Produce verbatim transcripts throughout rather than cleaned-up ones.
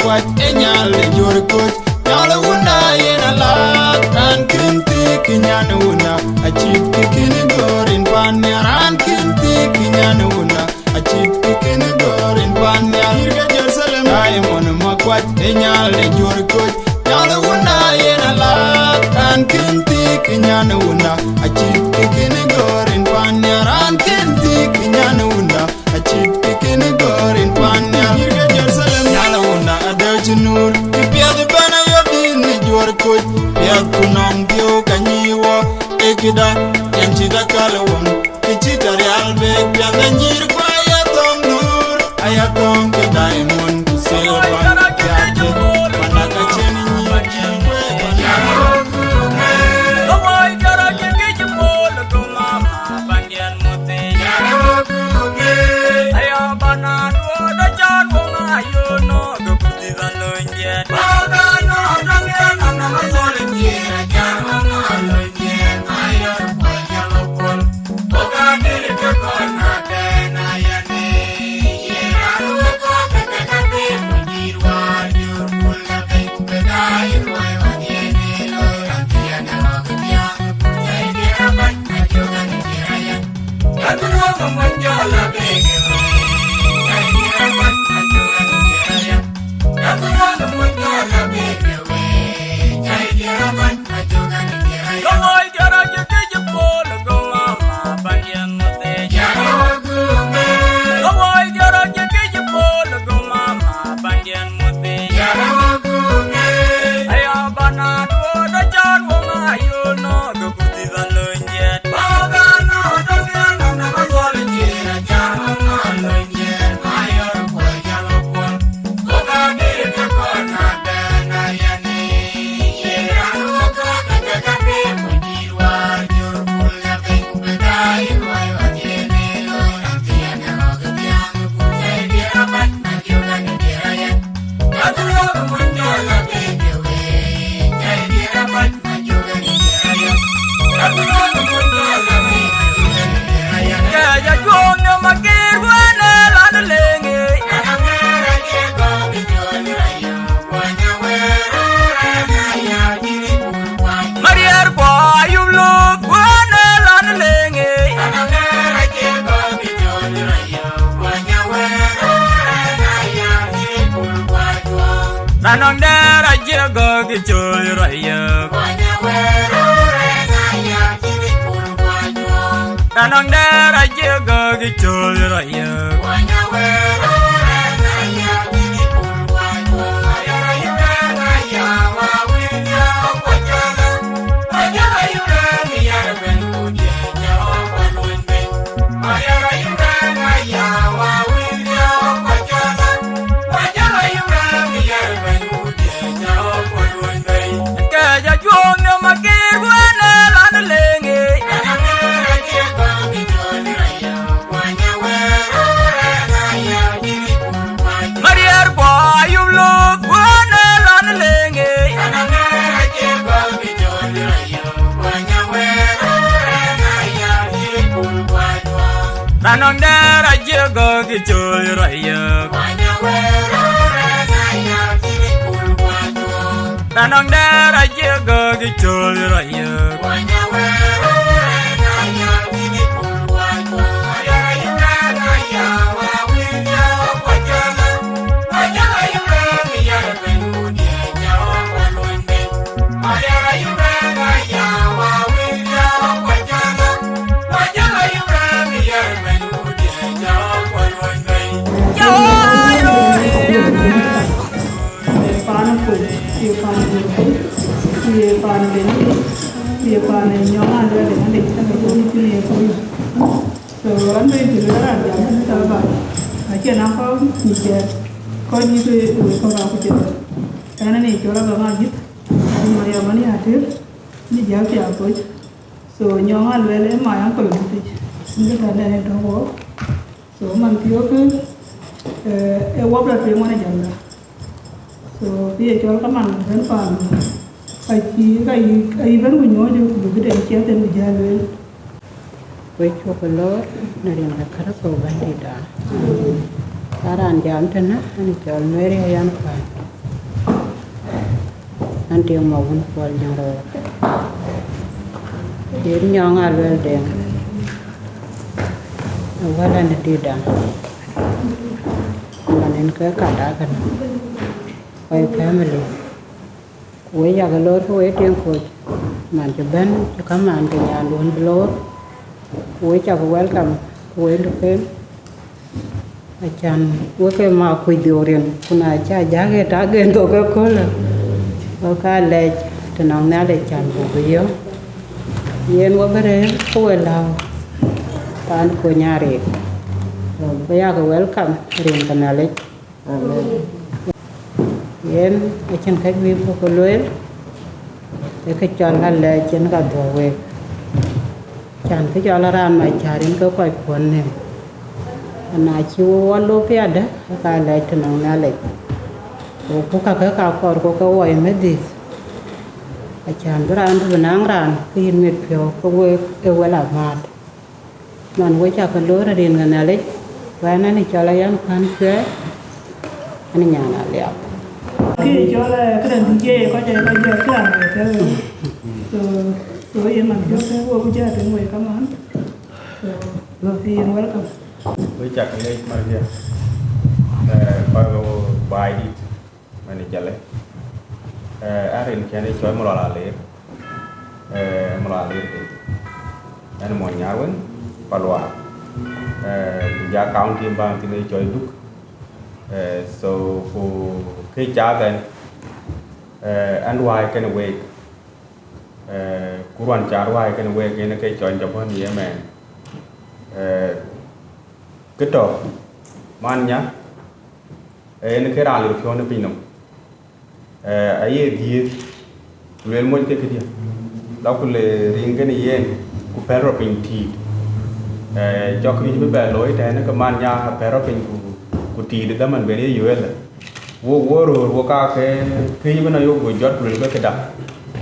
Kuac ë nyal de jur kuc, nyal wunda yen alath. Raan kën thïk nyan wunda, acït kë kën gör in pan nhial. Raan kën thïk nyan wunda, acït kë kën gör in pan nhial. Yïr ke Jerusalem, Diamond Makuac ë nyal de jur kuc, nyal wunda yen alath. Raan kën thïk nyan wunda, acït kë kën gör in pan nhial. Raan kën thïk nyan wunda, acït kë kën gör in pan nhial. Yïr ke Jerusalem, nyal wunda adë cï nur. Kë piɛth bɛ̈n ayök dït në juɔ̈r kuc, piɛth ku nɔŋ dhiëu ka nyïï wɔ. Ee këda, yen cï da kal wun, kë cï tɔ rial bek piɛth anyïïr ku aya thɔŋ nur, aya thɔŋ ke diamond ku silver. Piath, mana ka cïn nyïïr cïn wek. Ranɔŋ dɛɛr acie gɔ̈k cöl rɔt yök. Ranɔŋ dɛɛr acie gɔ̈k cöl rɔt yök. Kɛc ajuɔ̈ɔ̈ŋ në makir ku ënë lan leŋ ë. Mariɛɛr kuɔ ayup loth ku ënë lan leŋ ë. Ranɔŋ dɛɛr acie gɔ̈k cöl rɔt yök. Ranɔŋ dɛɛr acie gɔ̈k cöl rɔt yök. Paan Kuoth, ye paan Jur, ye paan Beni, ye paan Nyɔŋ Aluɛl, ëmën dek, ëmën dek, ëmën dek, ëmën dek. So, an bɛ jël raan jam ni taba. Acie na kɔc ni cɛ, kɔc ni ke wek kɔc aku cɛ. Ɛn ni cɔl Agam Ajith, ni Mariam ni Ater, ni jal pia koc. So, Nyɔŋ Aluɛl ë my uncle Duthic. Ni ke tɛ̈n dɛn ë tɔ̈ wɔ. So, man thiɔ̈k, eh, ë wap la tueŋ wan ë jamda. So, kë ye cɔl kaman bɛ̈n paan, ka cï, ka yï, ka yï bɛ̈n ku nyuɔ̈ɔ̈c ku bï këden ciɛth en bï jäl lueel. Wek cuk lor në rin ke Kërtho Bɛ̈nydïtda. Aa raan jam tënë, an cɔl Mary Ayan Kuan. An tiŋ ma wun Kuɔl Jɔŋ Rɔɔr. Yen nyɔŋ a luel Deŋ. Awäl an dït dam. Man en ke kat akënë. Kɔc family. Ku wek yak loor ke wek tiŋ kuc, man cï bɛ̈n cï kamaan ke nyanduön bï loor, ku wek cak welcome, ku wek duken, acan wek ke ma kuc dhiɔu riɛn, ku na ca jäk ë tak gen thok ke köölë, wek ka lɛc të nɔŋ Nhialic can buk bï yök. Yen wek bï rëër ke wek lääu paan kuny aa rik, wek bï yak welcome rin ke Nhialic. Amen. Yen acïn kë juëc buk lueel, ee kë cɔl alɛɛc yen ka dhuɔ̈k week. Can kë cɔl raan mac cäär yen ke kɔc kuɔ̈n nïïm. Na cï wo wɔ lop piathde, ka lɛɛc të nɔŋ Nhialic. Ku ku kakë ka kɔɔr ku ke wɔ ë medhith. Acan bï raan bï naŋ raan ke yïn mit piɔ̈u ke week ë wël amääth. Man wek cak loor rin ke Nhialic, wɛn an cɔl Ayan Kuan Cuɛɛr, an nyan Aliap. Kë cɔl, eh, këdäŋ D J kɔc, eh, kɔc jɔt kë an wek, eh. So, so yen man jɔt, eh, wo ku jɔt, eh, wek kaman. So, yen welcome. Wek cak leec Maria. Eh, kɔc ke wo baai dït. Mɛn ë Jalë. Eh, an rin kiɛ̈n ë cɔl Malual Aleer. Eh, Malual Aleer Deng. An mony Nyarweŋ, Palual. Eh, ku ja county bäŋ thïn ë cɔl Duk. Eh, so, ku kë cath ɛn, eh, an ruääi kenë week. Eh, ku ruän ca ruääi kenë week, yen ke cɔl Jabon ye mɛn. Eh, kë tɔ̈, man nya, Eh, yen ke raan lɔ piɔ̈u në piny nɔm. Eh, aye dhiëëth, ku luel moc ke këdiɛ̈. La ku le riŋ kenë yen, ku pɛ̈l rɔt piny tiit. Eh, cɔk ric bï bɛ looi tɛ̈ɛ̈n ke man nya pɛ̈l rɔt piny ku, ku tiit ë dhaman ben ye yueel. Wo, wo röör, wo ka ke këc bï na yok go jɔt ku luel ke këda.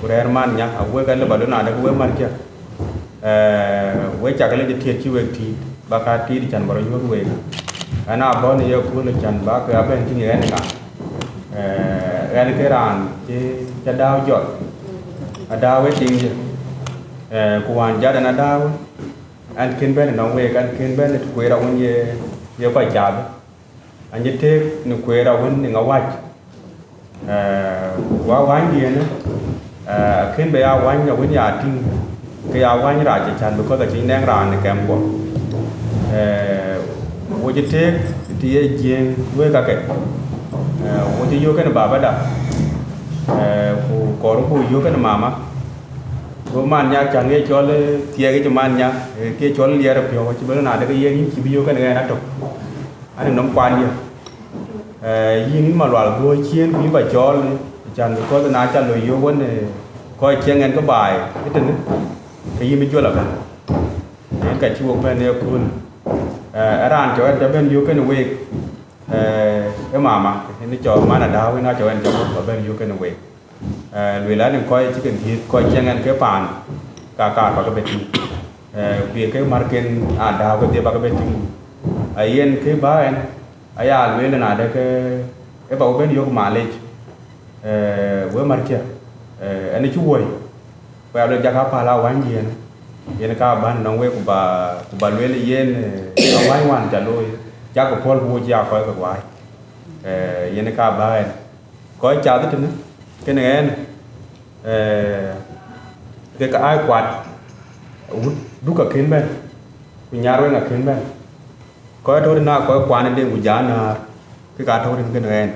Ku rɛ̈ɛ̈r man nya, awek alë ba lɔ nadë ke wek markiɛ̈. Eh, wek cak lec ë tiët cï wek tiit, bä ka tiit can bä rɔ nyuöth week. Ɛn a bɔ̈ në ye köölë can bä ke abɛ̈n tïŋ ɣɛn ë ŋa. Eh, ɣɛn ke raan cï, cï Adau jɔt. Adau ë tiŋ jë. Eh, ku wään jat ɛn Adau, ɛn kën bɛ̈n ënɔŋ week, ɛn kën bɛ̈n ë kueer awën ye, ye kɔc cath. An cï tëëk në kueer awën ë ŋa wäc. Eh, wa wänydiɛn, eh, akën bɛ ya wäny awën ya tïŋ, ke ya wäny rac ë can, because acï nɛŋ raan në kɛmkuɔ. Eh, wo cï tëëk të ye Jiëëŋ wëë kakë. Eh, wo cï yök kenë babada. Eh, ku kɔɔr ku yök kenë mama. Go man nya can ye cɔl, eh, thiɛɛk yic man nya, eh, ke cɔl liɛɛr piɔ̈u, acï bɛ lɔ nadë ke yen yïn cï bï yök kenë ɣɛn atök. An ë nɔm kuandiɛ̈. Eh, yïn, yïn Malual dhuɔ̈ɔ̈c ciëën ku yïn ba cɔɔl, can, because na ca lɔ yök wën, eh, kɔc ciëŋ ɛn ke baai ëtënë, ke yïn bï jɔl abɛ̈n. Yen ka cï wok bɛ̈n ë kööl. Eh, ë raan cɔk ɛn ca bɛ̈n yök kenë week, eh, ë mama, yen cɔl man Adau, yen acɔk ɛn ca bɛ̈n yök kenë week. Eh, lueel an, kɔc cï ke dhiëëth, kɔc ciëŋ ɛn ke paan, ka kaar bä ke bɛ tïŋ. Eh, ku ye ke märken Adau kedhie bä ke bɛ tïŋ. Ayen kë bä ɛn, aya lueel nadë ke, ë bä we bɛ̈n yök malec, eh, we märkiɛ̈, eh, ɛn cï wuɔ̈i, ku ya lueel jak apäl awänydiɛ̈n, yen ka bän nɔŋ wek ku bä, ku bä lueel yen, eh, awäny wään ca looi, jak puɔ̈l ku wo cï a kɔc ke guaai. Eh, yen ka bä ɛn. Kɔc cath ëtënë, kenë ɣɛn, eh, kek aa kuat, wut Duk akën bɛ̈n, ku Nyarweŋ akën bɛ̈n. Kɔc tɔ̈ rin aa kɔc kuan ë Deŋ ku ja näär, kek aa tɔ̈ rin kenë ɣɛn.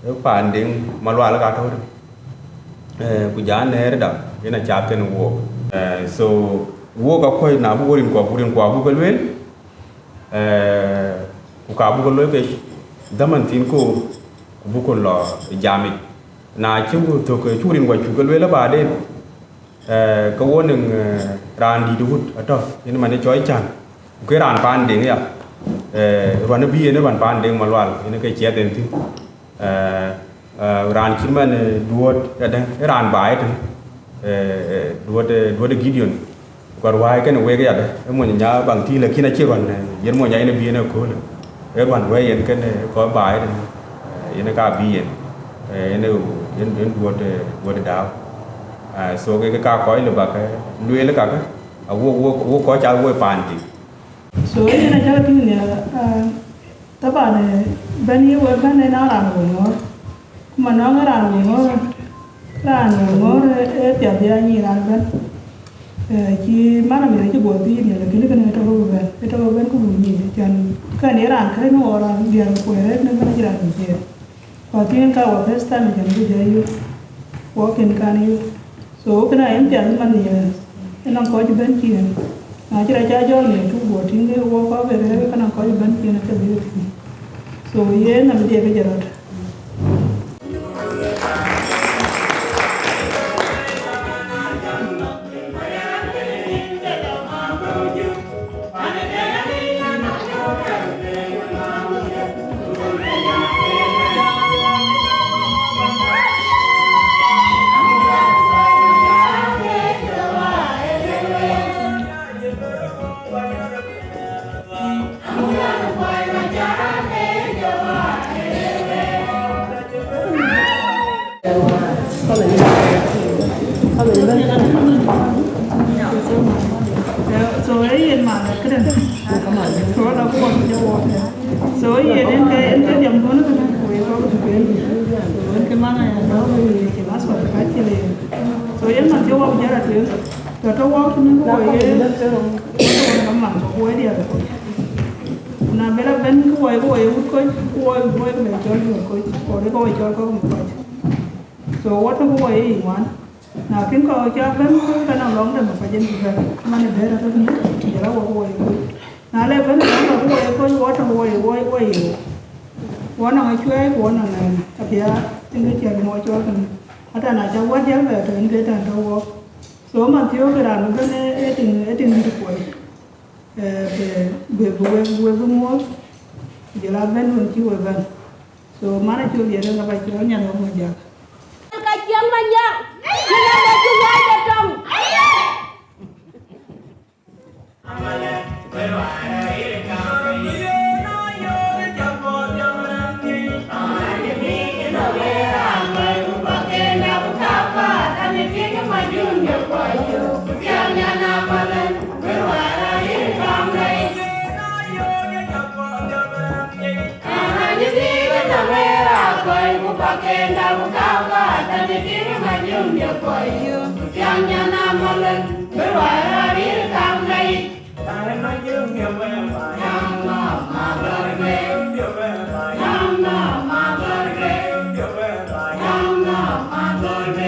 Ee paan Deŋ Malual ka tɔ̈ rin. Eh, ku ja nɛɛrda, yen acath kenë wook. Eh, so, wook akuɔ̈c na bï wo rinkuɔ, ku rinkuɔ buk ke lueel, Eh, ku ka buk looi ke dhaman thiin koor, ku buk lɔ jamic. Na cï ku thök, eh, cuk rin guɔ cuk ke lueel abaden, eh, ke wo niŋ, eh, raan dït wut atɔ̈, yen man ë cɔɔc can, ku ke raan paan Deŋ ya, eh, ruan bï yen ruan paan Deŋ Malual, yen ke ciɛth en thïn. Eh, eh, raan cït man, eh, Duɔ̈t, adë, raan baai tënë, eh, eh, Duɔ̈t, eh, Duɔ̈t Gideon. Ku ruääi kenë wek yadë, ë mony nya baŋ tïï, lakin acï ruan, eh, yen mony nya yen bï yen ë köölë. Ee ruän wëi yen kënë kɔc baai rin, eh, yen ka bï yen, eh, yen, yen, yen duɔ̈t, eh, duɔ̈t dääu. Ah, so ke, ke ka kɔc lë bäk, eh, lueel kakë, a wo, wo, wo kɔc ca woi paan tïŋ. So yen acä tïŋ nhial, ah, taban, eh, bɛ̈n ye wek bɛ̈n ë na raan woi ŋɔ̈ɔ̈r. Ku man nɔŋ ë raan woi ŋɔ̈ɔ̈r, raan woi ŋɔ̈ɔ̈r ë, ë piath bï a nyin raan bɛ̈n. Eh, cï man amit acï guɔ thiëëc nhial, lakini kënë ë tɔ̈ ke bï bɛ̈n, ë tɔ̈ ke bï bɛ̈n ku bï nyin, cän kën ye raan kërën ɣɔn raan diäär kueer ë në bɛ̈n acï raan bï ciëër. Ku athiëëŋ ka wɔ first time cän bï jɔ yök, wɔ kën kan yök. So kënë ayïn piath man nhial, ë nɔŋ kɔc bɛ̈n ciëën. Na cï rɔt ca jɔl nhial tuk guɔ tïŋ ke wɔ kɔ̈k ke rɛ̈ɛ̈r ke nɔŋ kɔc bɛ̈n ciëën ke bï yök thïn. So yen abï dhiëëk ke jɔt rɔt. So, eh, yen man, eh, këdäŋ. So, la ku wɔ jɔ wɔ. So, yen en ke, en ke jam duɔ̈n këdäŋ, ku ye kɔc ku ben. So, en ke man, eh, no, ke last word ka cï le. So, yen man jɔ wɔ jɔ rɔt. Tɔ̈ tɔ̈ wɔ tënë ku wɔ ye, wɔ tɔ̈ wɔ man, ku wɔ diäär. Na bï la bɛ̈n ku wɔ ye, ku wɔ ye wut kɔc, ku wɔ, wɔ ye bɛ cɔl jɔ kɔc, ku wɔ ye kɔc cɔl kɔc muk kɔc. So, wɔ tɔ̈ ku wɔ ye yic wan. Na kën kɔc cɔl bɛ̈n ku ka nɔŋ lɔŋ dɛ̈ muk kɔc en bï bɛ̈n. Man ë bɛ̈ɛ̈r atɔ̈ tënë, jɔl a wɔ ku wɔ ye kɔc. Na le bɛ̈n lɔŋ dɛ̈ ku wɔ ye kɔc, wɔ tɔ̈ ku wɔ ye, wɔ, wɔ ye. Wɔ nɔŋ acuɛɛi ku wɔ nɔŋ, eh, apia, en ke ciɛk en wɔ cɔl kënë. Ata na cak wɔ diäk bɛ tɔ̈ en ke tɛ̈n tɔ̈ wɔ. So, man thiɔ̈k ke raan bï bɛ̈n ë, ë tiŋ, ë tiŋ dït kuɔi. Eh, bï, bï, bï wek, bï wek bï muɔ̈ɔ̈th, ku jɔl a bɛ̈n wën cï we bɛ̈n. So, man acol yen ë ŋa ba cɔl nyan wek Mojak. Ka ciɛŋ Manyang, cï na le cï wai de tɔŋ.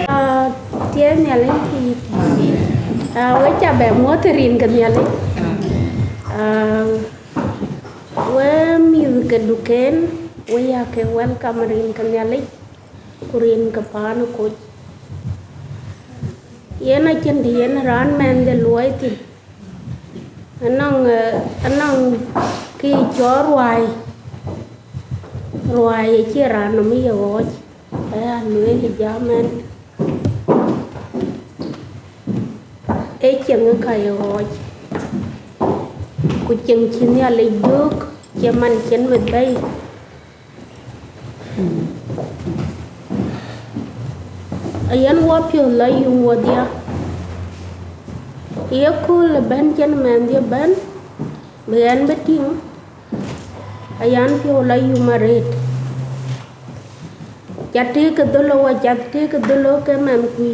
Ah, tiɛɛl Nhialic kï, ah, we ca bɛ muɔ̈th rin ke Nhialic. Ah, we mïth ke Duken, we ya ke welcome rin ke Nhialic, ku rin ke paan ë Koc. Yen acïn të yen raan mɛnhde luɔi thïn. Anɔŋ, eh, anɔŋ kë cɔl ruääi. Ruääi acie raan nɔm ye ɣɔɔc. Aya lueel ë jam ɛn. Ee cieŋ ë ka ye ɣɔɔc. Ku cieŋ cï Nhialic jɔ̈ɔ̈k, cie man cïn meth bɛ̈i. Ayen wɔ piɔ̈ɔ̈th la yum wɔdhia. Ye kööl ëbɛ̈n cïn mɛnhdiɛ̈ bɛ̈n, bï ɣɛn bï tïŋ, ayan piɔ̈u la yum arëët. Ca tëëk ke dhöl, wɔ ca tëëk ke dhöl ke mɛnhkui,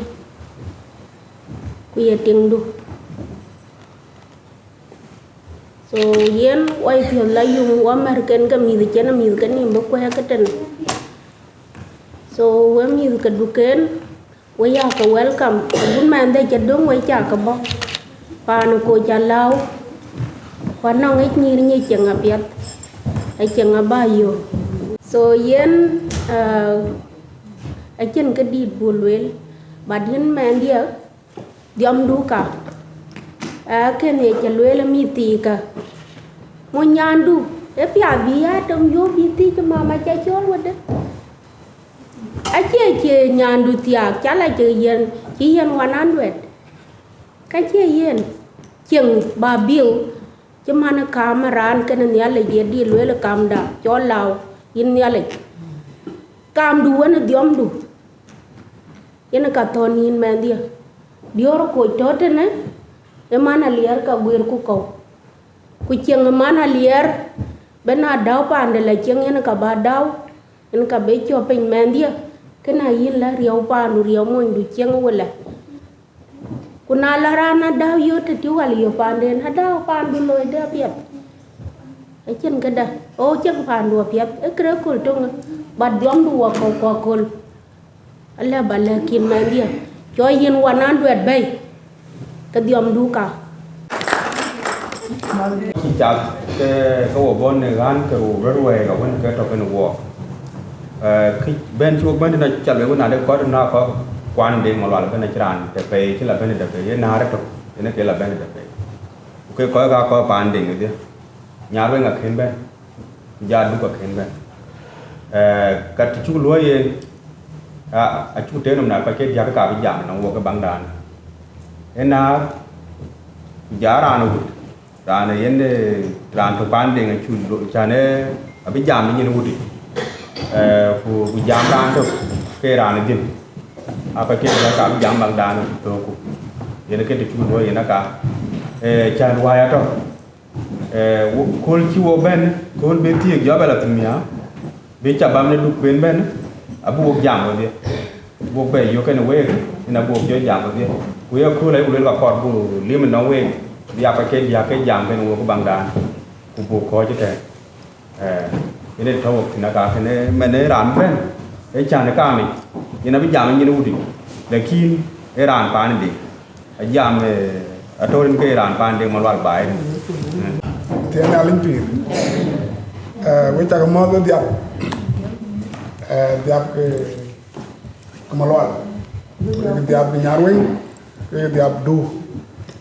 ku ye tiŋdu. So yen wɔ ye piɔ̈ɔ̈th la yum, wɔ märken ke mïth cïn, mïth ke nïïm bï kuɛɛk ke tën. So we mïth ke Duken, we ya ke welcome. Agut mɛnhde ca döŋ, we ca ke bɔ̈. Paan ë Koc ca lääu. Ku anɔŋ ë nyïïr nyic cieŋ apiɛth. Acieŋ aba yök. So yen, uh, acïn këdït buk lueel. But yïn mɛnhdiɛ̈, dhiɔmdu ka, aa, kënë ye ca lueel ë mïth thiikä. Mu nyandu, ë piath bï ya tɔŋ yöök bï thiic, mama ca cɔl wëde. Acie, cie nyandu thiaak, ca la cï yen, cï yen one hundred. Ka cie yen, cieŋ ba biu, Cï man ë kaam ë raan kenë Nhialic, ye dï lueel ë kamda, cɔl lau, yïn Nhialic. Kaamdu wën ë dhiɔmdu, yen ka thɔ̈n yïn mɛnhdië. Diɔ̈ɔ̈r koc tɔ̈ tënë, ë man Aliɛɛr ka guiirku kɔ̈u. Ku cieŋ ë man Aliɛɛr, bɛ̈n a däu paande la cieŋ yen ka bä däu, yen ka bï cɔp piny mɛnhdië, kënë ayïn la riɛu paandu, riɛu monydu cieŋ wëlë. Ku na la raan adäu yöt tëtï wal yö paanden, adäu paandu looi dë apiɛth. Acïn këdë, o cieŋ paandu apiɛth, ë kërë köl töŋë, bat dhiɔmdu wɔ kɔ̈u ku aköl. Alë ba lɛ̈k yïn mɛnhdië, cɔl yïn one hundred bɛ̈i, ke dhiɔmdu ka. Cï cath ke, ke wɔ bɔ̈ në ɣän ke rou rɔt wɛɛk awën ke tɔ̈ kenë wɔɔk. Eh, kë bɛ̈n cï wok bɛ̈n tënë, ca lueel wën ade kɔc na kɔc kuan Deŋ Malual bɛ̈n acï raan tɛ̈ pɛi cï la bɛ̈n tɛ̈ pɛi, ye näär ëtök, yen ke la bɛ̈n tɛ̈ pɛi. Ku ke kɔc ka kɔc paan Deŋ kedhie, Nyarweŋ akën bɛ̈n, ku ja Duk akën bɛ̈n. Eh, ka të cuk luɔ̈i yen, a, acuk tëë nɔm na kɔc ke diäk ka bï jam nɔm wok ë baŋdan. Ë näär, ku ja raan ë wut, raan ë yen, eh, raan tök paan Deŋ acuk luɔ̈i, cän, eh, abï jam ë nyin wutic. Eh, ku, ku jam raan tök ke raan ë dhïn. A kɔc ke diäk ka bï jam baŋdan thööku. Yen ke të cuk luɔ̈i yen aka, eh, cän wääc atɔ̈. Eh, wo-, kööl cï wo bɛ̈n, kööl bï thiëëk jɔ bɛ la thïn nhiaar, bï ca bam në Duk kueen bɛ̈n, abï wok jam wedhie. Wok bɛ yök kenë week, yen abï wok jɔ jam wedhie. Ku ye kööl ayï ku luel ka kɔɔr buk lim ënɔŋ week, bï ya kɔc ke diäk ke jam kenë wok baŋdan, ku buk kɔ̈ɔ̈c ëtɛ̈ɛ̈n. Eh, yen ë tɔ̈ wok thïn aka kënë mɛn ë raan bɛ̈n, ë cän ë kaamic, yen abï jam ë nyin wutic, lakin ë raan paan Deŋ. Ajam, eh, atɔ̈ rin ke raan paan Deŋ Malual baai. Thiëëc Nhialic pïïr. Eh, we cak mɔ̈ɔ̈th ë dhiap. Eh, dhiap ke, ke Malual. Ke dhiap ke Nyarweŋ. Ke dhiap Duk.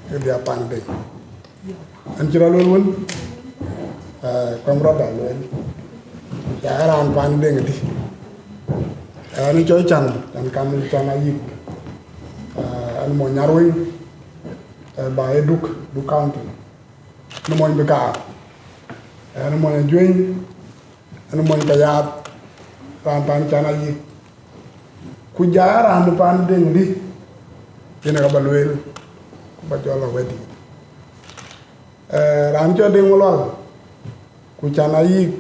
Ke dhiap paan Deŋ. An cï rɔt lueel wën, eh, kuɛm rɔt a lueel. Ya raan paan Deŋ ëdï. An cɔl Can, Can Kam, Can Ayïk. Eh, an mony Nyarweŋ, eh, ba ye Duk, Duk County. An mony Bïkaar. Eh, an mony Ajuëny, an mony Payath, raan paan Can Ayïk. Ku ja raan paan Deŋ ëdï, yen ka ba lueel, ku ba jɔ la wɛ̈tdït. Eh, raan cɔl Deŋ Malual, ku Can Ayïk,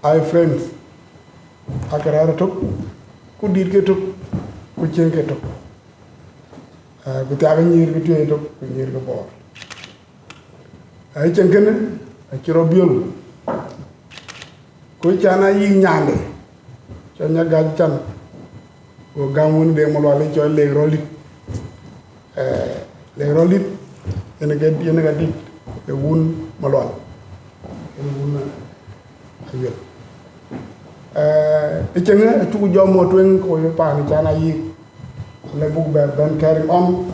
ai friends, akë rɛ̈ɛ̈r ë tök, ku dït ke tök, ku cieŋ ke tök. Eh, ku thiak nyïïr ke tueŋ ë tök, ku nyïïr ke Bor. Ai cieŋ kënë, acï rɔt biöl. Ku Can Ayïk nyande, cɔl Nyagac Can, go gäm wën Deŋ Malual ë cɔl Lek Rɔ̈lït. Eh, Lek Rɔ̈lït, yen ke, yen ke dït, ke wun Malual. Yen wun, eh, Ayuel. Eh, ë cieŋë, acuk jɔ mɔ̈u tueŋ, ku ye paan Can Ayïk. Le buk bɛ bɛn carry on,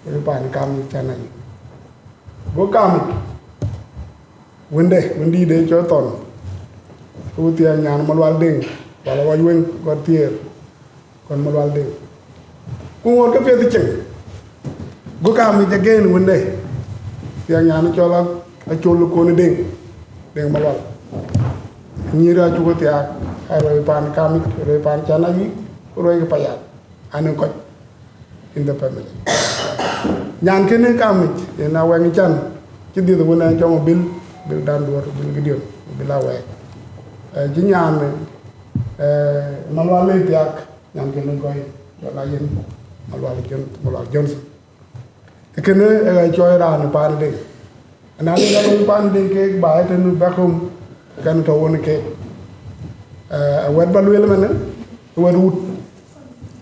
ku ye paan kam Can Ayïk. Go kaamic, wënde, wëndïït de cɔl Thɔn, ku thiëëk nyan Malual Deŋ, wala Ɣɔc Weŋ, gɔt thiëër, kɔn Malual Deŋ. Ku ŋoot ke piɛth cieŋ, go kaamic again wënde, thiëëk nyan cɔl a, Acol Kon Deŋ, Deŋ Malual. Nyïïr acuk thiaak, a rɔi paan kaamic, rɔi paan Can Ayïk, ku rɔi ke Payath, anëŋ kɔc in the family. Nyan kënë kaamic, yen Awɛŋ Can, cï dhiëth wën ë cɔŋ Bil, Bil Dan Duɔ̈r, Bil Gideon, Bil Awɛɛk. Eh, cï nyan, eh, Malual le thiaak, nyan kënë gɔ̈i, jɔl a yen Malual Jon-, Malual Johnson. Kënë ë ɣa cɔɔi raan paan Deŋ. Na le raan paan Deŋ kek ba ë tënë back home, kɛn tɔ̈ wën kek. Eh, wɛ̈t ba lueel ëmënë, wɛ̈t wut,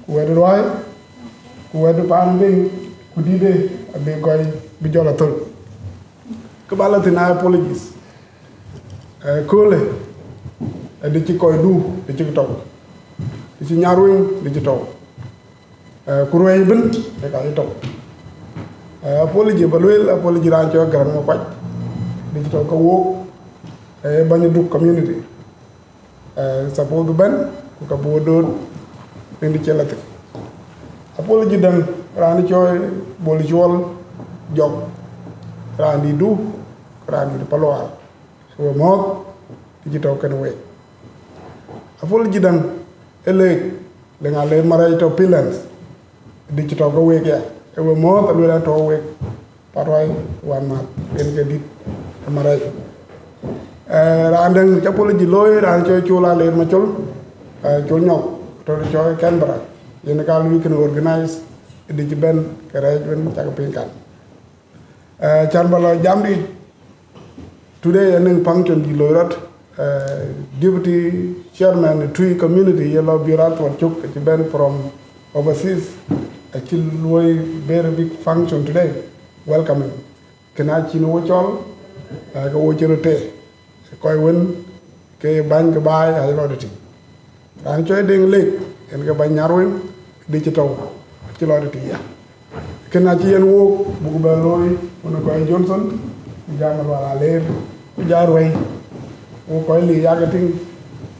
ku wɛ̈t ruääi, ku wɛ̈t paan Deŋ, ku dïïtde abï gɔ̈i bï jɔl athöl. Kë ba la thïn aa apologies. Eh, köölë, eh, dï cï kɔc du, dï cï tɔ̈u. Dï cï Nyarweŋ, dï cï tɔ̈u. Eh, ku ruɛ̈i ëbën, ke ka cï tɔ̈u. Eh, apology ba lueel, apology raan cɔl Garaŋ Makuac, dï cï tɔ̈u ke wook, eh, bäny Duk community. Eh, suppose bï bɛ̈n, ku ka bï wo dööt, rin dï cï la thïn. Apology däŋ, raan cɔl Bol Cuɔl Jɔk, raandïtdu, raandït Palual, we mɔ̈ɔ̈th, të cï tɔ̈u kenë week. Apology däŋ ë leec, le ŋa le Marɛc tɔ̈ Finland, dï cï tɔ̈u ke week ya, ë we mɔ̈ɔ̈th, alueel an tɔ̈u week, Palual wän math, yen ke dït ë Marɛc. Eh, raan däŋ cä apology looi, raan cɔl Col Aleer Macol, eh, Col Nyɔk, tɔ̈ cɔl Canberra, yen ka luui kënë organize, dï cï bɛ̈n ke rɛɛc wën cak piny kan. Eh, can ba lɔ jam dït, today anɔŋ function dït loi rɔt, eh, deputy chairman Twi community ye lɔ biɔr a thuɔt cök, cï bɛ̈n from overseas, acï luɔi very big function today. Welcoming. Kënë acïn wo cɔl, eh, ke wo cï röt tëë. Kɔc wën ke bäny ke baai aa lɔ tëtï. Raan cɔl Deŋ Lek, yen ke bäny Nyarweŋ, dï cï tɔ̈u, acï lɔ tëtï ya. Kënë acï yen wook, buk bɛ looi, wën kɔc Johnson, ku jam Lual Aleer, ku jam Ruɛ̈i, wo kɔc Liiak ë tïŋ,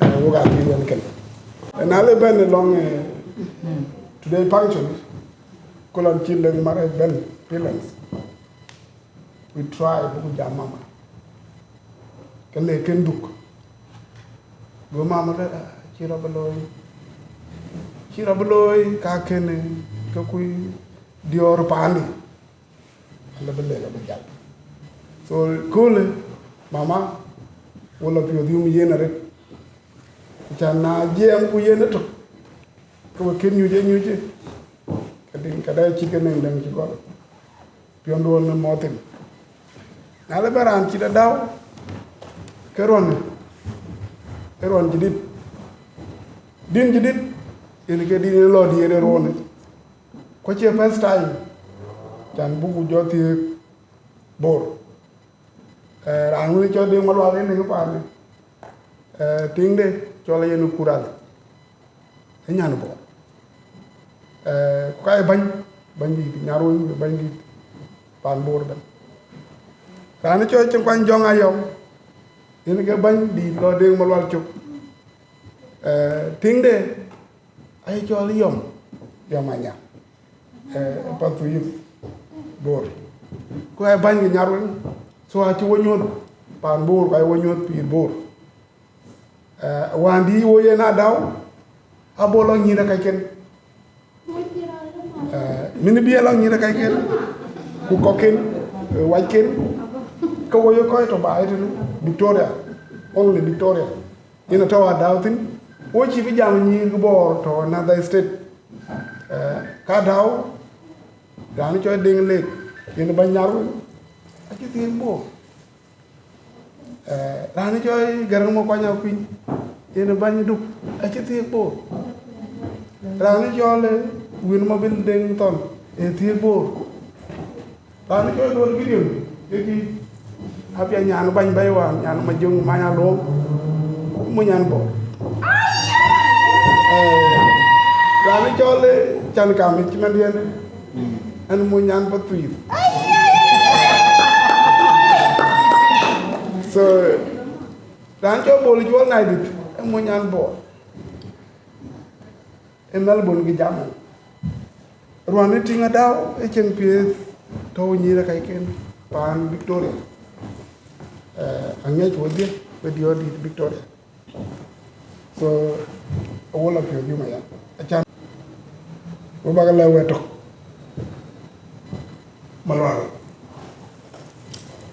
eh, wok aa cï yen kën. Ëna le bɛ̈n ë lɔŋ, eh, today function, ku lɔn cï Deŋ Marɛc bɛ̈n, Finland. We try buku jam mama. Ke le kën dhuk. Go mama le, "Ah, cï rɔt bï looi. Cï rɔt bï looi ka kën, eh, ke kuc diɔ̈ɔ̈r paandï." Ala bï le, ala bï jal. So, köölë, mama, wo lɔ piɔ̈ɔ̈th yum yen arëët. Ku can na jiɛɛm ku yen ëtök, ke we kën nyuc ë nyuc ë. Ke dïŋ, ke dɛ cït ke nɛŋ däŋ cï gɔl. Piɔ̈nduɔn në mɔ̈ɔ̈th thïn. Na le bɛ raan cït adau, ke ruɔn, ke ruɔn cï dït. Dïn cï dït, yen ke dïn ë lɔ diëër ë ruɔn. Ku acie first time, can buku jɔ thiëëk Bor. Eh, raan wën cɔl Deŋ Malual yen ë ke paanë. Eh, tiŋde cɔl yen Kural. Ë nyan Bor. Eh, ku ka ye bäny, bänydït Nyarweŋ, bänydït paan Bor ëbɛ̈n. Raan cɔl Cïn Kuany Jɔŋ Ayɔm, yen ke bänydït lɔ Deŋ Malual cök. Eh, tiŋde, aye cɔl Yɔm, Yɔm Anya. Eh, Pathuyith Bor. Ku aye bäny ke Nyarweŋ, so acï wo nyuɔ̈th paan Bor, ku aye wo nyuɔ̈th pïïr Bor. Eh, wään dï wo yen adau, abo lɔ nyïïn ë kacken. Eh, min bï e lɔ nyïïn ë kacken, ku kɔcken, eh, wacken, ke wo ye kɔc tɔ̈ baai tënë Victoria, only Victoria. Yen atɔ̈ adau thïn, wo cï bï jam nyïïr ke Bor tɔ̈ another state. Eh, ka adau, raan cɔl Deŋ Lek, yen bäny Nyarweŋ, acï thiëëk Bor. Eh, raan cɔl Garaŋ Makuany Akuny, yen bäny Duk, acï thiëëk Bor. Raan cɔl, eh, Wën Mabil Deŋ Thɔn, ee thiëëk Bor. Raan cɔl Duɔl Gideon, ke kï, apiɛth nyan bäny bɛ̈i wään, nyan Majöŋ, Many Aluɔŋ, mu nyan Bor. Eh, raan cɔl, eh, Can Kam, cï mandiɛn, ɛn mu nyan Pathuyith. So, raan cɔl Bol Cuɔl Naidït, ɛn mu nyan Bor. Ë Melbourne kï jam. Ruɔn ë tïŋ adau ë cieŋ piɛth tɔ̈u nyïïr ë kacken paan Victoria. Eh, aŋiɛc wo dhiëth, we diɔ̈ɔ̈r dït Victoria. So, awo lɔ piɔ̈ɔ̈th yum aya. Acan, we bak lɛ̈k we tök. Malual,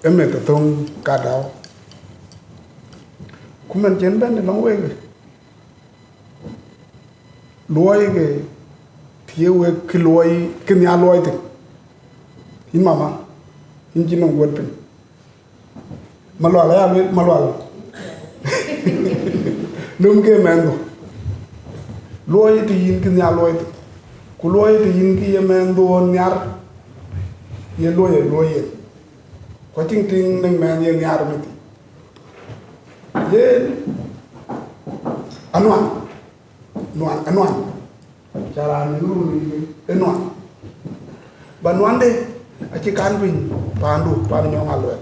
ë meth athöŋ ka adau. Ku mɛn cïn bɛ̈n ë lɔŋ wek, luɔi ke tïë wek kë luɔi, kë nhial luɔi thïn. Yïn mama, yïn cïn nɔm guɔ̈t piny. Malual aya lueel, Malual. Nöm ke mɛnhdu. Luɔi të yïn kë nhial luɔi thïn. Ku luɔi të yïn kë ye mɛnhdu ɣɔn nhiar. Ye luɔi, ye luɔi yen. Ku acïn tiŋ nɔŋ mɛnh ye nhiar mïth. Yen anuan. Nuan, anuan. Ca raan në run ë nuan. Ba nuande acï kan piny paandu, paan Nyɔŋ Aluɛl.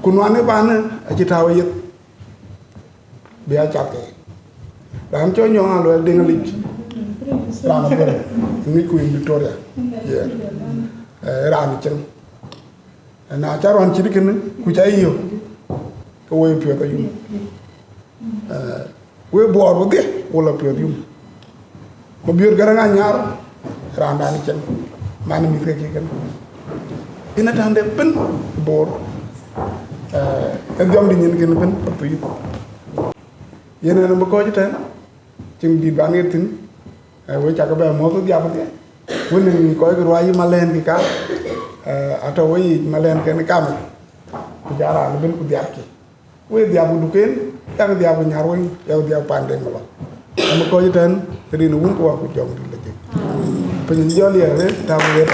Ku nuan ë baanë acï tääu ë yeth. Bï a cath ke. Raan cɔl Nyɔŋ Aluɛl Deŋ Alic. Raan abɛ̈n. Ŋic ku in Victoria. Yeah. Eh, raan cieŋ. Na ca ruan cït kënë, ku ca yök, ke woi piɔ̈ɔ̈th ayum. Eh, wek Bor wedhie, wo la piɔ̈ɔ̈th yum. Mabiöör Gäräŋ Anyaar, raandan cieŋ, man mïth ke kï kënë. Yen ë tande ëbën Bor, eh, ë dhiɔmdï nyin kënë ëbën Pathuyith. Yen en bï kɔc ëtɛ̈n, cïn dït ban ɣet thïn, eh, wek cakë bɛ muɔ̈th dhiap dhiɛ. Wën ë kɔc ke ruai malɛn kï ka, eh, atɔ̈ wei yic malɛn kënë kamë, ku ja raan ëbën ku dhiapkï. Wek dhiap ku duken, yak dhiap ku Nyarweŋ, yak dhiap panden malɔ. Am kɔc ëtɛ̈n, rin wun ku wa ku jɔŋ dït la jek. Piny jɔl yɛr rëët, tääu rëët.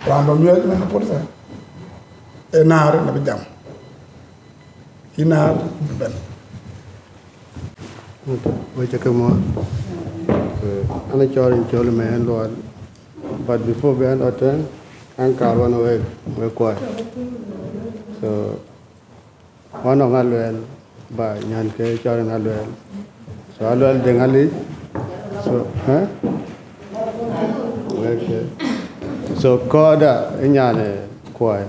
Raan bä miɔɔc mɛn pursa, ë naar na bï jam. Yïn naar bï bɛ̈n. Wek cä ke muɔ̈th. Eh, an, acɔl in cɔl ë mɛn luɔl. But before bï an lɔ tɛ̈n, an, kaar wan wek, wek kuai. So, wan nɔŋ Aluɛl, ba nyan ke cɔl in Aluɛl. So, Aluɛl Deŋ Alic. So, eh? Wek, eh. So, kɔɔrda ë nyan ë kuai.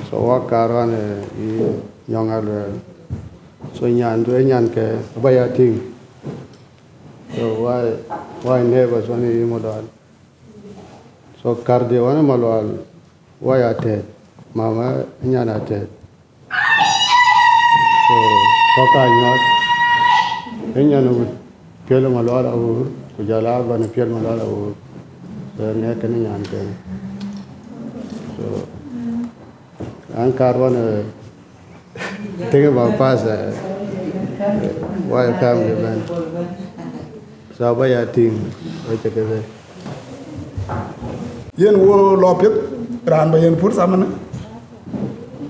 So, wak kaar wan, eh, yï Nyɔŋ Aluɛl. So, nyan, duëë nyan ke ba ya tïŋ. So, why, why neighbors wan yï Malual? So, kärde wan Malual, why Atɛ̈t? Mama nyan Atɛ̈t. So, kɔ̈k aa nyuɔɔth, ë nyan ë wut Piɛl Malual Awur, ku jɔl aa bän Piɛl Malual Awur. So, ŋɛk kënë nyan kënë. So, an, kaar wan, eh, think about past, eh, why family bɛ̈n. So, ba ya tïŋ, wek cä ke bɛ̈n. Yen wo lɔ piɛth, raan ba yen pur thamënë,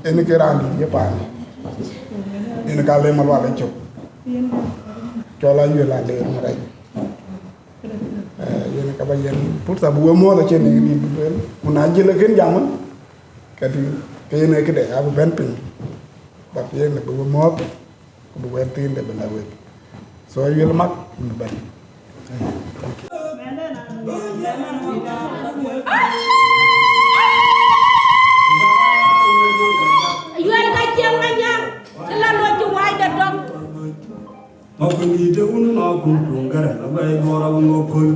en ke raan dït ye paan. En ka le Malual ë cök. Cɔl Ayuel Aleer Marɛc. Eh, yen ka ba yen pur tha bï we muɔɔth acïn en dït bï lueel. Ku na jël ë kën jam, ka tïŋ, ke yen ë këde, abï bɛ̈n piny. But yen bï we muɔɔth, ku bï wɛ̈t thiin de bï la wek. So, Ayuel Mak, yïn bɛ̈n. Thank you. Ayuel ka cieŋ Anyaŋ, cï la lɔ cï wai de dɔm. Ma kuëndït de wun ma kum tuŋ gärɛ, la bɛ̈i duɔɔr abï ŋö köl.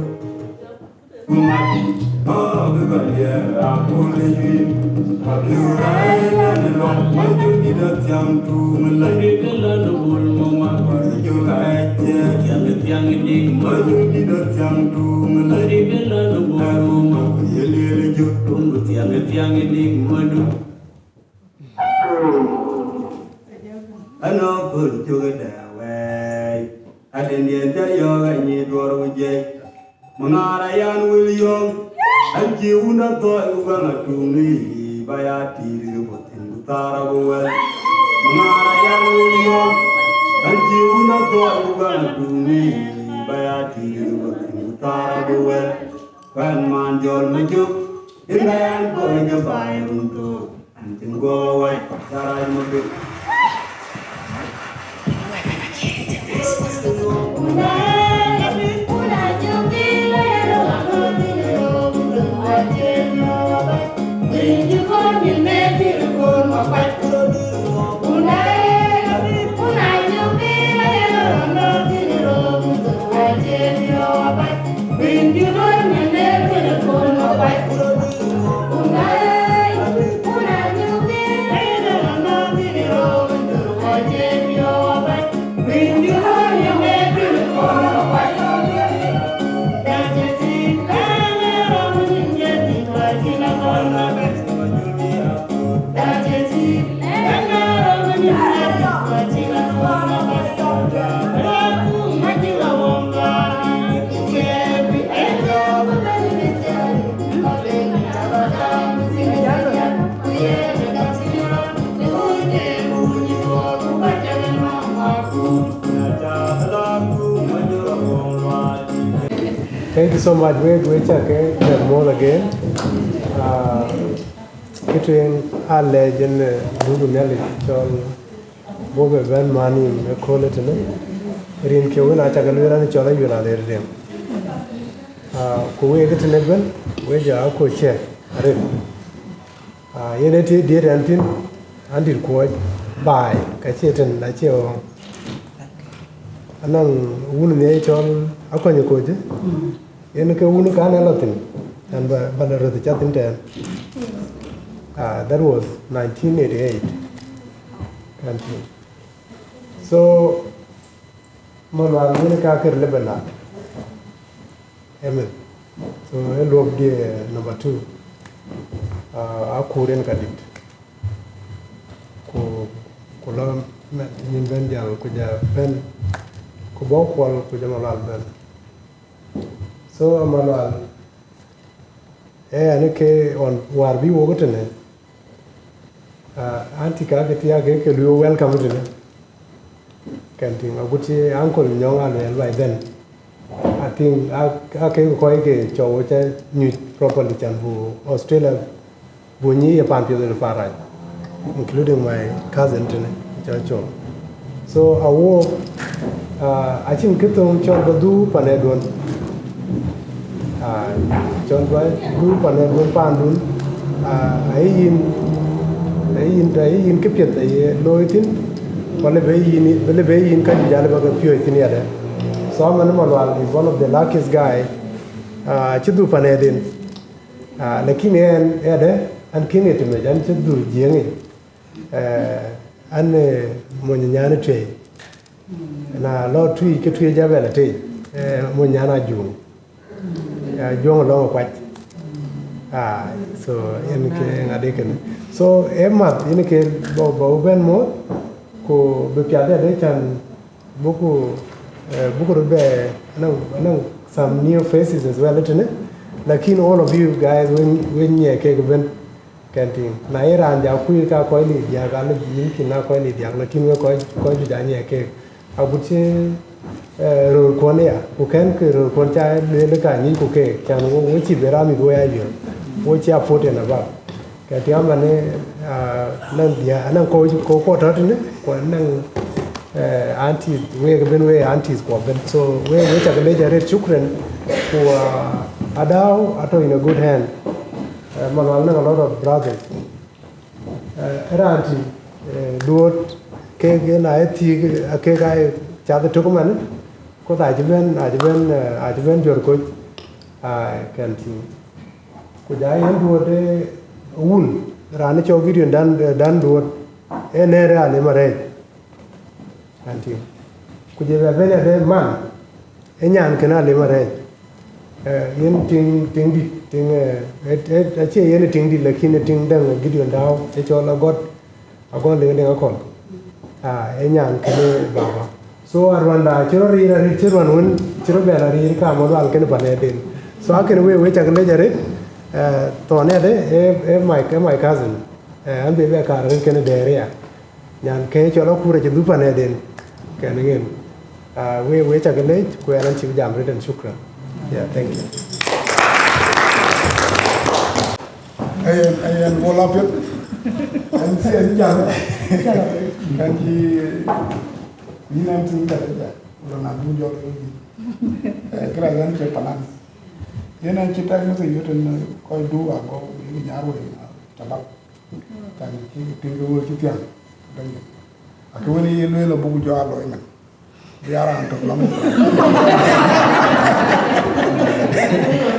Anɔ̈k köl cök ë dɛ wɛɛi, adɛ̈ndiɛn cä yɔ̈ɔ̈k anyic duɔ̈r ku jiɛc. Mïnaar ayan wël yɔ̈ɔ̈k, an, cï wun athɔɔc ku gäŋ atuŋ ë yic, ba ya tiit ke bɔ̈ thïn ku thaar abï wɛl. Mïnaar ayan wël yɔ̈ɔ̈k, an, cï wun athɔɔc ku gäŋ atuŋ ë yic, ba ya tiit ke bɔ̈ thïn ku thaar abï wɛl. Kuɛn man jɔl ma cök, yen ka yan kɔc ke baai run thook. An cïn guɔ wac, cä rac mabit. Thank you so much. We, we check it. More again. Uh, Këtueŋ aa lɛc en, eh, duk Nhialic cɔl buk ë bɛ̈n man yïn ëköölë tënë. Rin kieu wën acä ke lueel an, cɔl Ayuel Aleer Deŋ. Ah, ku week ë tënë ëbën, Wek jɔ akɔ̈ɔ̈c cï arëët. Ah, yen ë tï diëët ɛn thïn, an dït kuɔɔc baai, ka cie tën, acie ɣɔ̈ɔ̈ŋ. Anɔŋ wun nhiɛɛi cɔl Akɔny Koc, yen ke wun kan ë lɔ thïn, an ba, ba lɔ röth cath thïn tɛ̈ɛ̈n. Ah, that was nineteen eighty-eight. Kan thïn. So, Malual yen ka kër Lebanon. Amen. So, ë luɔp dië number two. Ah, akur yen ka dït. Ku, ku lɔ mɛn nyin bɛ̈n jal, ku ja bɛ̈n, ku bɔ̈ Kuɔl, ku ja Malual bɛ̈n. So, Malual, eh, ɛn ke ɣɔn wäär bï wok tënë, ah, anti ka ke thiaak ke, ke lueel welcome tënë. Kɛn tïŋ, agut cï Uncle Nyɔŋ a lueel by then. I think, a, a ke kɔc ke cɔu ca nyuc properly can bu Australia, bu nyi ye pan piɛth ë pan rac, including my cousin tënë, cɔl Col. So, awo, ah, acïn kë thöŋ cɔl ba dhuu panëduön. Ah, cɔl ba dhuu panëduön pandun. Ah, ayï yïn, ayï yïn, ayï yïn këpiɛth aye looi thïn, wala be yïn, wala be yïn ka juëc alë ba ke piööc thïn yadë. So, man Malual is one of the luckiest guy. Ah, cï dhuu panëden. Ah, lakin ɛn, yadë, an kën ye tëmec, an cï dhuu Jiëŋic. Eh, an, eh, mony nyan ë Tuɛi. Na lɔ Tuic, ke Tuic ja bɛ̈n atëc, eh, mony nyan Ajuɔŋ. Eh, Ajuɔŋ lɔŋ ë Kuac. Ah, so, yen ke ŋadï kënë. So, ë math, yen ke bɔ̈, bɔ̈ bɛ̈n moth, ku bï piath adë can buku, eh, buku röt bɛ, anɔŋ, anɔŋ some new faces as well, tënë. Lakin all of you guys, we, we nyiɛɛi kek ëbën. Kɛn tïŋ, na ye raan ja kuc ka kɔc lii diäk, alë yïn kïn na kɔc lii diäk, lakin wek kɔc, kɔc juëc anyiɛɛi keek. Agut cï, eh, röörkuɔn aya, ku kɛn ke röörkuɔn ca lueel ka nyic ku keek, can wo, wo cï ben ram mïth wo ya yöl, wo cï a forty and above. Kɛn tïŋ, amanë, ah, anɔŋ diäk, anɔŋ kɔc, kɔc kuɔ tɔ̈ tënë, ku anɔŋ, eh, aunties, wek ëbën wek aunties kuɔ ëbën. So, wek, wek cak lec arëët, shukran, ku, ah, Adau atɔ̈ in a good hand. Eh, Malual nɔŋ a lot of brothers. Eh, raan tï, eh, Duɔ̈t, kek yen aa ye thiëëk, eh, kek aa ye cath ë tök ëmën, ku acï bɛ̈n, acï bɛ̈n, eh, acï bɛ̈n Juɔ̈r Koc, ah, kɛn tïŋ. Ku ja yen Duɔ̈t, eh, wun, raan ë cɔl Gideon Dan, eh, Dan Duɔ̈t, ee nɛ̈ɛ̈r ë Alim Arɛɛc. Kɛn tïŋ. Ku jël bɛ bɛ̈n adë man, ë nyan kënë Alim Arɛɛc. Eh, yen tiŋ, tiŋ dït, tiŋ, eh, eh, eh, acie yen ë tiŋ dït, lakin ë tiŋ dɛ̈ŋ Gideon Dau, ë cɔl Agɔt, Agɔt Liŋ Deŋ Akɔl. Ah, ë nyan kënë baba. So, aruanda cï rɔt riir arëët, cï ruan wën, cï rɔt bɛ la riir ka Malual kënë panëden. So, akënë wek, wek cak lec arëët, eh, thɔn adë, eh, eh, my, eh, my cousin. Eh, an bï bɛ kaar arëët kënë dɛɛr aya. Nyan ke cɔl Akur acï dhuk panëden, kɛn ŋen. Ah, we, we cak lec, ku ɛn an cï jam rëët, and shukran. Yeah, thank you. Ayen, ayen, wo la piɛth. Ɛn cï, ɛn jam. Ɛn cï, yïn ɛn tïŋ ka ja. Wala na du jɔ ke yïn. Eh, kira yan ke panan. Yen ɛn cï tɛk mese yöt ɛn kɔc du ago, yïn nyar wei, tabak. Kan cï piŋ ke wël cï thiäŋ, Bɛ̈nydït. Akë wën ye lueel abuk jɔ a loi man. Bï a raan tök lɔ muk.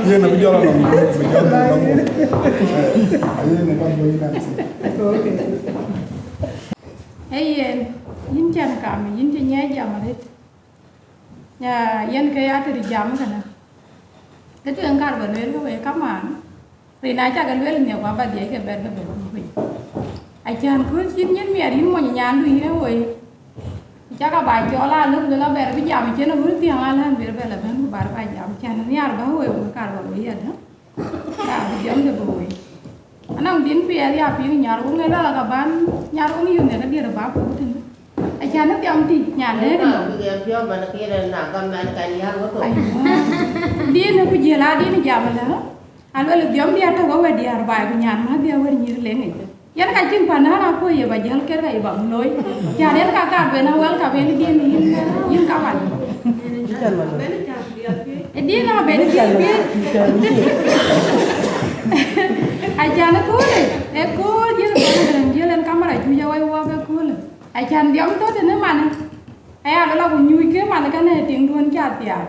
Yen abï jɔ lɔ nɔm, bï jɔ lɔ muk. Eh, ayen ë ka bɔ̈ yïn an thïn. Ee yen, yïn cän kam, yïn cï nyiɛc jam arëët. Ya, yen ke ya tëde jam kënë. Ke tueŋ kar bä lueel ke wek kamaan, rin acä ke lueel nhiëk, ku aba dhiɛc ke bɛ̈t ke bɛ kuc piny. Acän kööl cïn nyin miɛt yïn mony nyandu yïn ë woi. Cä ka ba cɔl aa lëk, lëk abɛ̈r bï jam cïn ë wël thiäŋ alän, bï bɛ lɔ bɛ̈n ku bar ba jam, cän nhiaar bä woi, ku kar bä woi yadë. Ka bï jam de bï woi. Anɔŋ din piɛth ya piŋ nyar weŋ ë lɔl ka ban nyar weŋ yöŋ ë ke diɛ̈r ë bä puk tënë. Acän ë dhiam tïc nyan dëëk nɔm. Bï dhiam piɔ̈u man ke yen na gam man kan yär wek kɔ̈k. Aywa. Din ë ku jiël a din jam ëlë. Aluel dhiam diɛ̈ tök ë wɛ̈t diäär baai ku nyan mäth diɛ̈ wɛ̈t nyïïr leŋic. Yen ka cïn pan däär akuɔ̈c ye ba jäl ker ka ye ba looi. Cän yen ka kaar ben awɛl ka ben din yïn, yïn ka man. Ë din abet kï bï. Acan ëköölë, ëkööl jiël kɔn däŋ jiël en kamar acuc awai wɔk ëköölë. Acan dhiɔm thöt ënë manë. Aya lɔ la ku nyuc ke manë kënë tiŋ duön ca thiaak.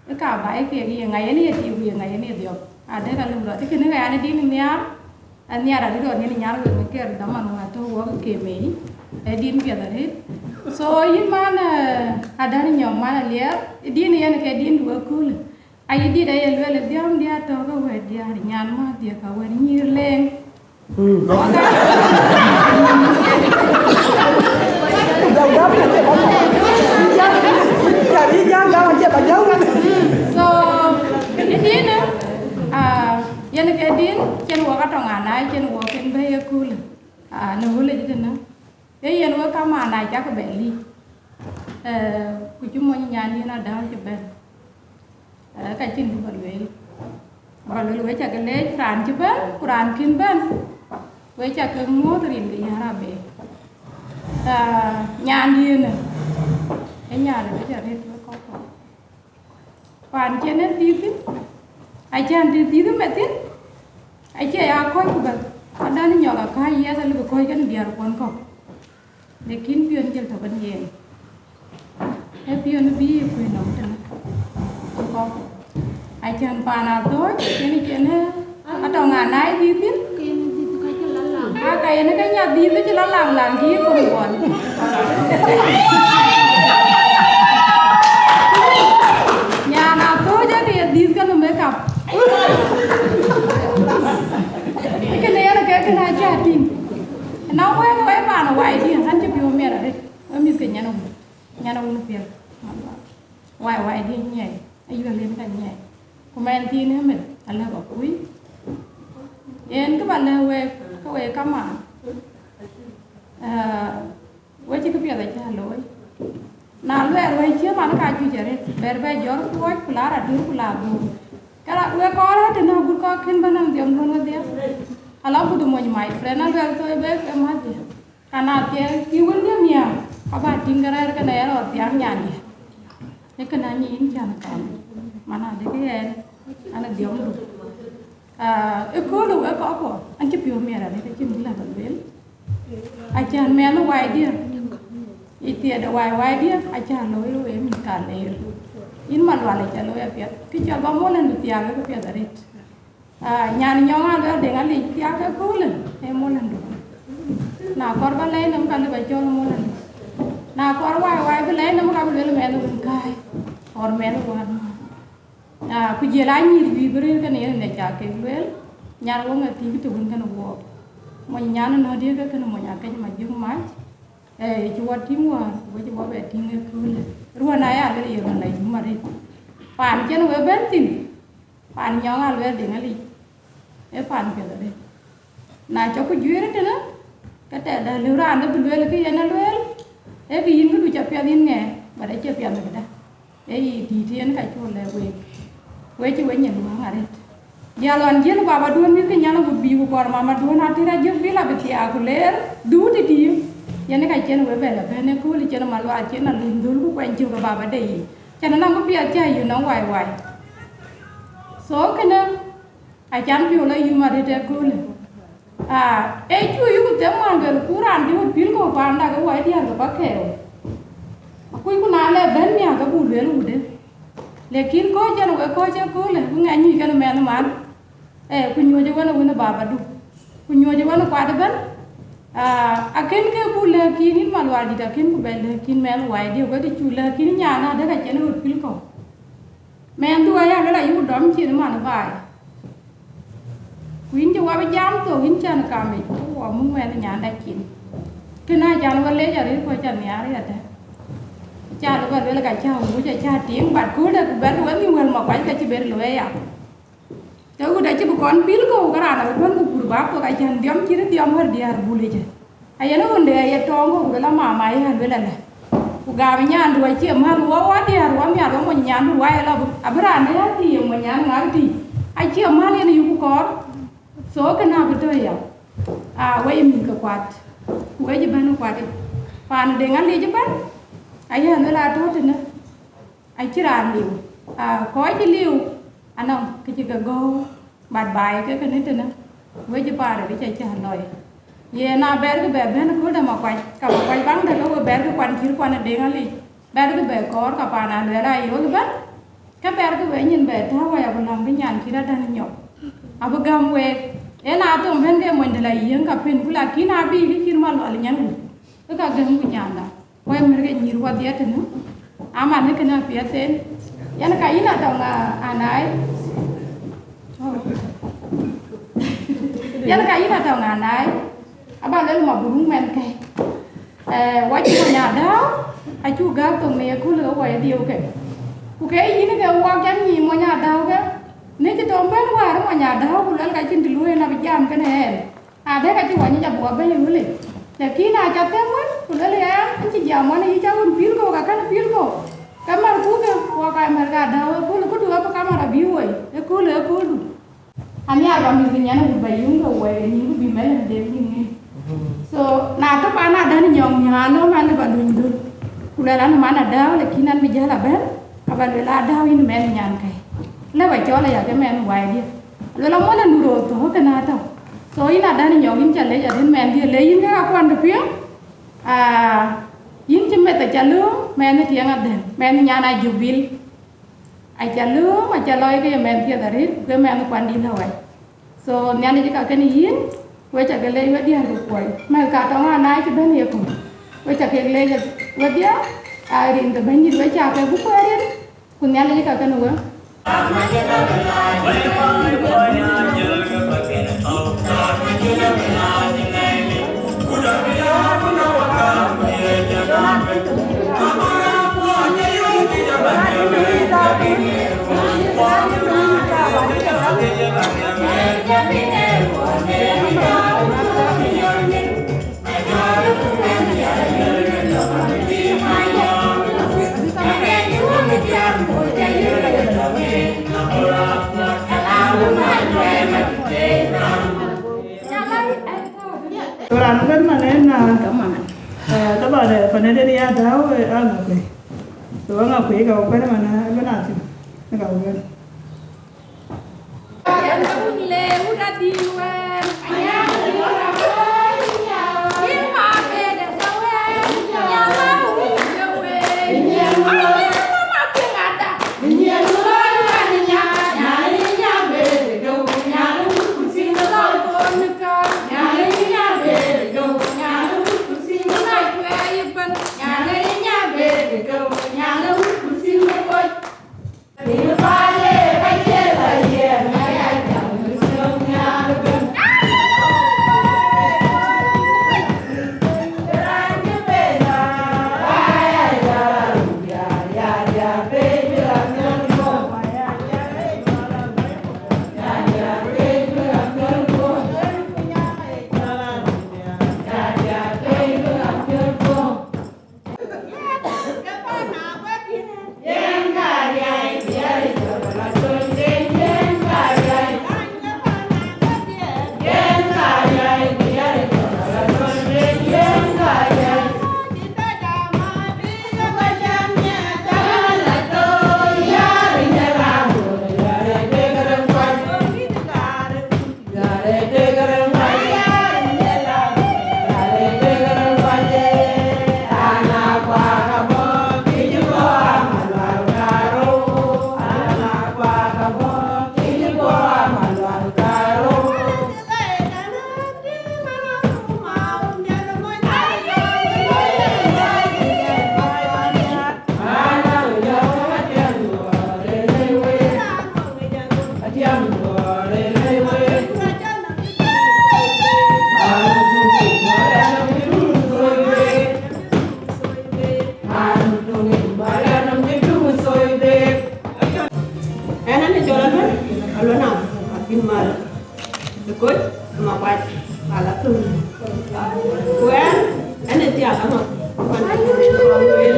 Ë ka baai keek ye ŋa yen ye tiiu ye ŋa yen ye dhiɔp. Adek alëu rɔt. Ë kënë ke an ë din nhiaar. Anhiar arëët ɣɔn yen nyar wek ker dhaman wä tɔ̈u wɔ ke kemei, ë din piɛth arëët. So yïn man, eh, Adan Nyɔk man Aliɛɛr, ë din yen ke din du ëköölë. Ayï dit aye lueel ë dhiɔm diaat tɔ̈ ke wɛ̈t diaar nyan mäth diëk ka wɛ̈t nyïïr leŋ. Mm. So ë din, ah, yen ke din cïn wɔ ka tɔŋ anai cïn wɔ ken bɛ̈i ëköölë. Ah, në wël yic tënë. Ee yen wek kamaan na cak bɛ lic. Eh, ku cï mony nyan yen Adau cï bɛ̈n. Eh, ka cïn kë ba lueel. Ba lueel wek cak leec raan cï bɛ̈n, ku raan kën bɛ̈n. Wek cak ke muɔ̈th rin ke yär abë. Ah, nyan yen. Ee nyan wek cak rëët wek kɔ̈k kɔ̈k. Pan cïn en dhiëth thïn, acän të dhiëth ëmɛ thïn, acie ya kɔc ku bɛ̈n. Adan Nyɔk akäc yes, alëu bï kɔc kën diäär kuɔn kɔ̈k. Lakin piɔ̈n jël tɔ̈ kën yen. Ee piɔ̈n bï ye kuëë nɔm tënë. Kɔ̈k. Acän pan athööc, cïn cïn, eh, atɔŋ anai dhiëth thïn. Aka yen ke nya dhiëth cï la laŋ laŋ kï ye kɔn kuɔn. Nyan athööc ake ye dhiëth kën makeup. Kënë yen ke kënë aca tïŋ. Na wek wek pan wai diɛ̈, an cï piɔ̈u miɛt arëët. Wek mïth ke nyan wun. Nyan wun piɛth. Wai wai diɛ̈ nyiɛɛi. Ayuɛl yen ka nyiɛɛi. Ku mɛn thiin ëmën alëu ba kuc. Yen kë ba lɛ̈k wek, ke wek kamaan. Ah, wek cï këpiɛth acä looi. Na luɛɛr wek cï man ka juëc arëët, bɛ̈r bɛ jɔt kuɔɔc, ku laar aduur, ku laar dhuur. Ka la wek kɔɔr rɛ̈ɛ̈r tënë agut kɔ̈k kën bä nɔm dhiɔm duön wedhie. Ala but mony my friend, aluɛɛr thoi bek ë mäthdiɛ̈. Ka na thiɛɛk, kï wël nhiam nhiam, ka bä tïŋ ke rɛ̈ɛ̈r kënë ë rɔt thiaak nyandiɛ̈. Ee kënë anyic yïn cän kam, man adï kë ɛn, an ë dhiɔmdu. Ah, ëköölë wek kɔckuɔ, an cï piɔ̈u miɛt arëët, acïn kë lëu ba lueel. Acän mɛnh waidiɛ̈, ë thiëëdë wai waidiɛ̈, acä looi wek mïth ka leer. Yïn Malual ë cä looi apiɛth, kë cɔl ba Molandu thiaak ë këpiɛth arëët. Ah, nyan nyɔŋ aluɛɛr deŋ alic thiaak ëköölë, ee Molandu. Na kɔɔr ba lɛc nɔm, ka lëu ba cɔl Molandu. Na kɔɔr wai wai bï lɛc nɔm, ka bï lueel mɛnh wën kääi, or mɛnh wään. Ah, ku jiël aa nyïïr juëc bï rëër kënë yen ë ca kek lueel, nyar wok ë thiëëk të wën kënë wook. Mony nyan ënɔ̈ɔ̈diɛ̈ ke kënë mony akëc ma jiök mac, eh, cï wɔ tïŋ wäär, ku cï wɔ bɛ tïŋ ëköölë. Ruɔ̈n aya lueel ye ruɔ̈n la yum arëët. Paan cïn wek bɛ̈n thïn, paan nyɔŋ aluɛɛr deŋ alic, ee paan piɛth arëët. Na cɔk ku juëër tënë, ke tɛ̈dä lëu raan dɛ̈ bï lueel kë yen alueel, ee kë yïn këdu ca piɛth yïn ŋɛɛ, but acie piɛth këdä. Ee yï dïït yen ka cuk lɛ̈k week. Wek cï we nyin wäŋ arëët. Jal ɣɔn jiël babaduön mïth ke nyan agut bï ku kɔɔr mamaduön atïr ajök bï la bï thiaak ku leer, dhuu tëtïï. Yen ka cïn we bɛ la bɛ̈n ëkööl cïn Malual cïn alun dhöl ku kuɛny cök ë babade yic. Cän anɔŋ kë piɛth cä yï nɔŋ wai wai. So kënë, acan piɔ̈u la yum arëët ëköölë. Ah, ee cu yï ku them ŋuan luel ku raan bï wut pïl kɔ̈u paanda ke wai diäär ke bä kɛɛu. Akuc ku na lɛ bɛ̈n miäk ke buk luel wutde. Lakin kɔ̈ɔ̈c ɛn wek kɔ̈ɔ̈c ëköölë, ku ŋɛk nyuc kɛn mɛnh man. Eh, ku nyuɔ̈c ë wën ë wën ë babadu. Ku nyuɔ̈c ë wën ë kuat ëbɛ̈n. Ah, akën ke buk lɛ̈k yïn, yïn Malual dït, akën ku bɛ lɛ̈k yïn mɛnh wai diäär, wek kë cu lɛ̈k yïn nyan adek acïn wut pïl kɔ̈u. Mɛnhdu aya luel ayï ku dɔm cin man baai. Ku yïn cï wap jam thok yïn cän kamic, ku wɔ muk mɛnh nyanda cin. Kënë acan wä lec arëët ku aca nhiaar yadë. Ca lë bä luel ka cä wuc aca tiiŋ, but kööldë ku bɛ̈n wä nhïïm wël makuac ka cï ber luɔi aya. Ke wut acï bï kɔn pïl kɔ̈u ke raan abï bɛ̈n ku pur bä thok acan dhiɔm cït dhiɔm wär diäär bulic. Ayen ɣönde aye tɔɔŋ kɔ̈k ku luel amama ye luel alë. Ku gam nyandu acie mäl wɔ wä diäär wä mial wä mony nyandu wä ye lɔ abï raan de ya thiëëc ye mony nyan ŋak tïc. Acie mäl yen yuk kɔɔr. So kënë abï tɔ̈ ya. Aa, wec mïth ke kuat. Ku wec ëbɛ̈n kuat yic. Paan deŋ alic ëbɛ̈n. Aye luel atɔ̈ tënë. Acï raan liu. Aa, kɔc cï liu anɔŋ kë cï ke gɔ̈u, but baai ke kënë tënë, wec ë paarë bï cä cä lɔi. Ye na bɛ̈ɛ̈rkï bɛ bɛ̈n ëkööl de Makuac, ka Makuac baŋ de ke we bɛ̈ɛ̈rkï kuan cït kuan ë Deŋ Alic, bɛ̈ɛ̈rkï bɛ kɔɔr ka paan Aluɛɛl Ayoth ëbɛ̈n, ke bɛ̈ɛ̈rkï bɛ nyin bɛ tääu wɛ̈c abï läŋ bï nyan cït Adäny Nyɔk. Abï gäm week, yen aa thom bɛ̈n ke mony de la yiëŋ ka pën, ku lakin abï kë cït Malual nyan wut, ke ka gäm ku nyanda. Wek mɛ̈r ke nyïïr wadhiɛ tënë, aman ë kënë apiɛth en. Yɛn ka yïn atɔŋ a-, anaai. Oh. Yɛn ka yïn atɔŋ anaai. Aba luel maburuk mɛnhkë. Eh, wac mony Adäu, acuk gääk thok në ye kööl ë wɔ ye dhiëëu ke. Ku ke yïn ke wɔk yɛn nyïï mony Adäu ke, në cï tɔŋ bɛ̈n wäär mony Adäu, ku luel ka cïn të luɔ̈i en abï jam kënë ɛn. Adek acï wany ë jɔ buɔɔth bɛ̈ny ë ɣölic, lakin na ca them wën, ku luel ë ɛn, an cï jam wän ë yï ca wën pïïr kɔ̈u, ka kën pïïr kɔ̈u, ke märku ke, wɔ ka mär ka dääu ëkööl, këdu abï kamar abï woi, ëkööl, ëkööldu. Anhiaar ba mïth nyan ë wut ba yum ke woi, ë nyïïn ku bï mɛl ë dek yïn ŋic. So, na tök an Adäny Nyɔk nhial, lɔ man lë ba luny dhöl. Ku luel an, man Adäu, lakin an bï jäl abɛ̈n, aba luel Adäu yïn mɛn nyankë. Lë ba cɔl aya ke mɛn wai dië. Luel amuɔl ë nu röör thɔ̈k kënë atɔ̈. So yïn Adäny Nyɔk, yïn ca lec arëët mɛnhdië, le yïn ke akuan de piɔ̈u. Aa, yïn cï meth aca lööm, mɛnh ë tiɛŋ adhɛ̈ŋ, mɛnh nyan Ajubil. Aca lööm, aca lɔc ke ye mɛnh piɛth arëët, ku ke mɛnh kuan dït lɔ wɛc. So Nhialic ka kënë yïn, we ca ke lec we diäär ke kuɔi. Mɛ̈th ka tɔŋ anaai cï bɛ̈n ye kɔ̈u. We ca kek lec we diäär, aa, rin ke Bɛ̈nydït we ca ke bï kuɛɛr yen. Ku Nhialic ka kënë we. So raan ëbɛ̈n man en na, eh, taban, eh, pan ë de ya dääu, eh, Aŋakuei. So Aŋakuei ka wä kuɛ̈n man, eh, ëbɛ̈n athïn, ë ka wä kuɛ̈n. Ɛn, ɛn ë cɔl Aluɛn, Aluɛn Abuɔɔk, akïn mal. Ë kɔc ë Makuac, ala thöŋ. Ku ɛn, ɛn ë thiak Aŋakuei, man ë kɔn lueel.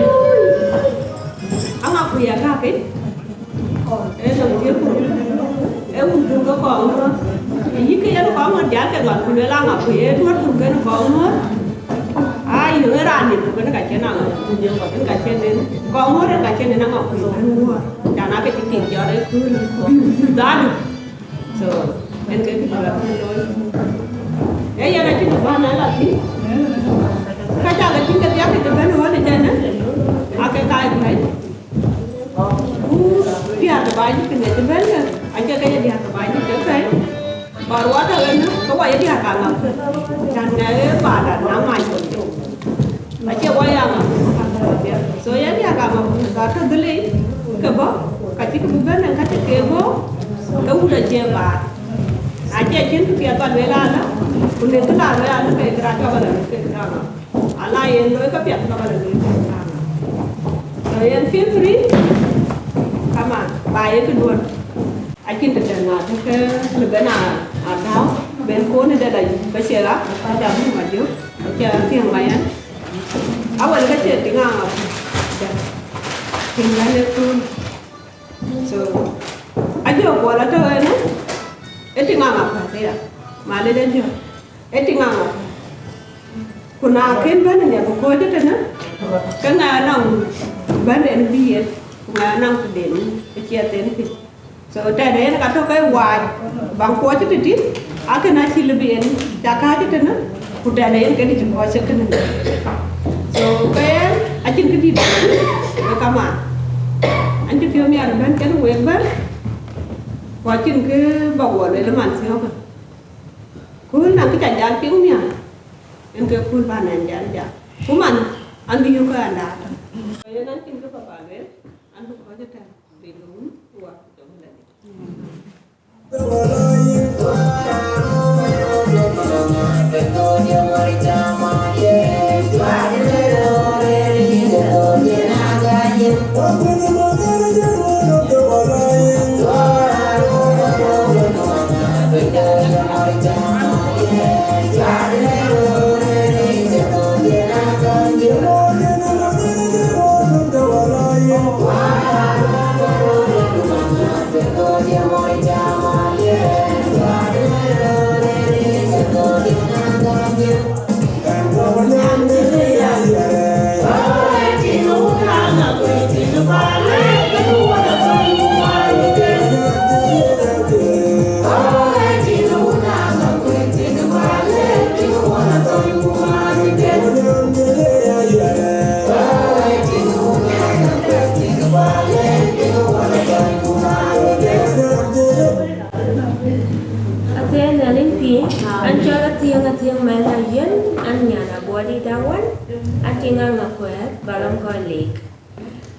Aŋakuei agäk, ee nɔm thiëëk ku rou, ee wun dun ke Kɔŋŋöör. Ë yïk ke yen Kɔŋŋöör dial ke ɣɔn, ku lueel Aŋakuei, ee duɔ̈t dun kën Kɔŋŋöör. Aa, yï ë raan nïn, ku kën ka cïn Aŋakuei, kën ka cïn nen. Kɔŋŋöör en ka cïn nen Aŋakuei, kën wuɔ̈ɔ̈r. Ana ke cï tik jɔt ë kuur dhadu. So, en ke kï bï la kuur looi. Ee yen acï bï bän ala thïn. Ka cak ke tïŋ ke thiak ke bɛ̈n ɣɔn ë tɛ̈në, ake kaai bɛ̈ny. Ku diäär ke bäny cï piny acï bɛ̈n ke, acie ke ye diäär ke bäny cï ke bɛ̈n. Ba ruɔt tɔ̈ ënë, ke wa ye diäär ka ŋa. Can ŋɛk ë baada na mac. Acie wɔ ya ŋa. So, yɛn ya ka ŋa, ka tɔ̈ dhil yic, ke bɔ̈, ka cï kë bï bɛ̈n, ka cï ke bɔ̈, ke wut acie baar. Acie cïn kë piɛth ba lueel alë, ku në kë la lueel alë, ke kë raan cɔk alë, ke kë raan ŋa. Ala yen loi ka piɛth cɔk alë, ke kë raan ŋa. So, yen feel free, come on, ba ye kë duɔ̈n. Acïn të tɛ̈n na të ke lë ben a, a tääu, ben koon ë dɛ̈t ayï, ke cie ɣa, ke ca bï ma jök, ke cie thiëŋ ma yɛn. Awɛl ke cie tiŋ aŋa, tiŋ ɣɛn ë kööl. So, ajɔ kuɔl atɔ̈ ënë, ë tiŋ aŋa päth ëya, ma lec ajɔ, ë tiŋ aŋa päth. Ku na kën bɛ̈n ënë, ku kɔc ë tënë, ke ŋa nɔŋ bɛ̈n en bï yen, ku ŋa nɔŋ tëden ë ciɛth en piny. So, tɛ̈dë yen ka tɔ̈ ke wac, baŋ kuɔc tëtï, akën acï lëbï yen ca kääc tënë, ku tɛ̈dë yen ke dït kɔc tënë. So, ke yen acïn kë dït, ke kaman. An cï piɔ̈u miɛt bɛ̈n cïn wek bɛ̈n, ku acïn kë ba guɔ lueel man thiɔ̈kë. Kööl na kë ca jal piŋ miäk, en ke kööl bä nɛn jal jal. Ku man, an bï yök ke an daat. Yen an cïn kë ba ba lueel, an bï kɔc tɛ̈n. Bï luui, ku wak ku jɔŋ la dï. Athiɛɛi Nhialic piny, an cɔl Athiɛŋ, Athiɛŋ mɛnh Ayen, an nyan Abuɔdit Awan, an tiŋ aŋa kuɛɛth, ba lɔŋ kɔc leek.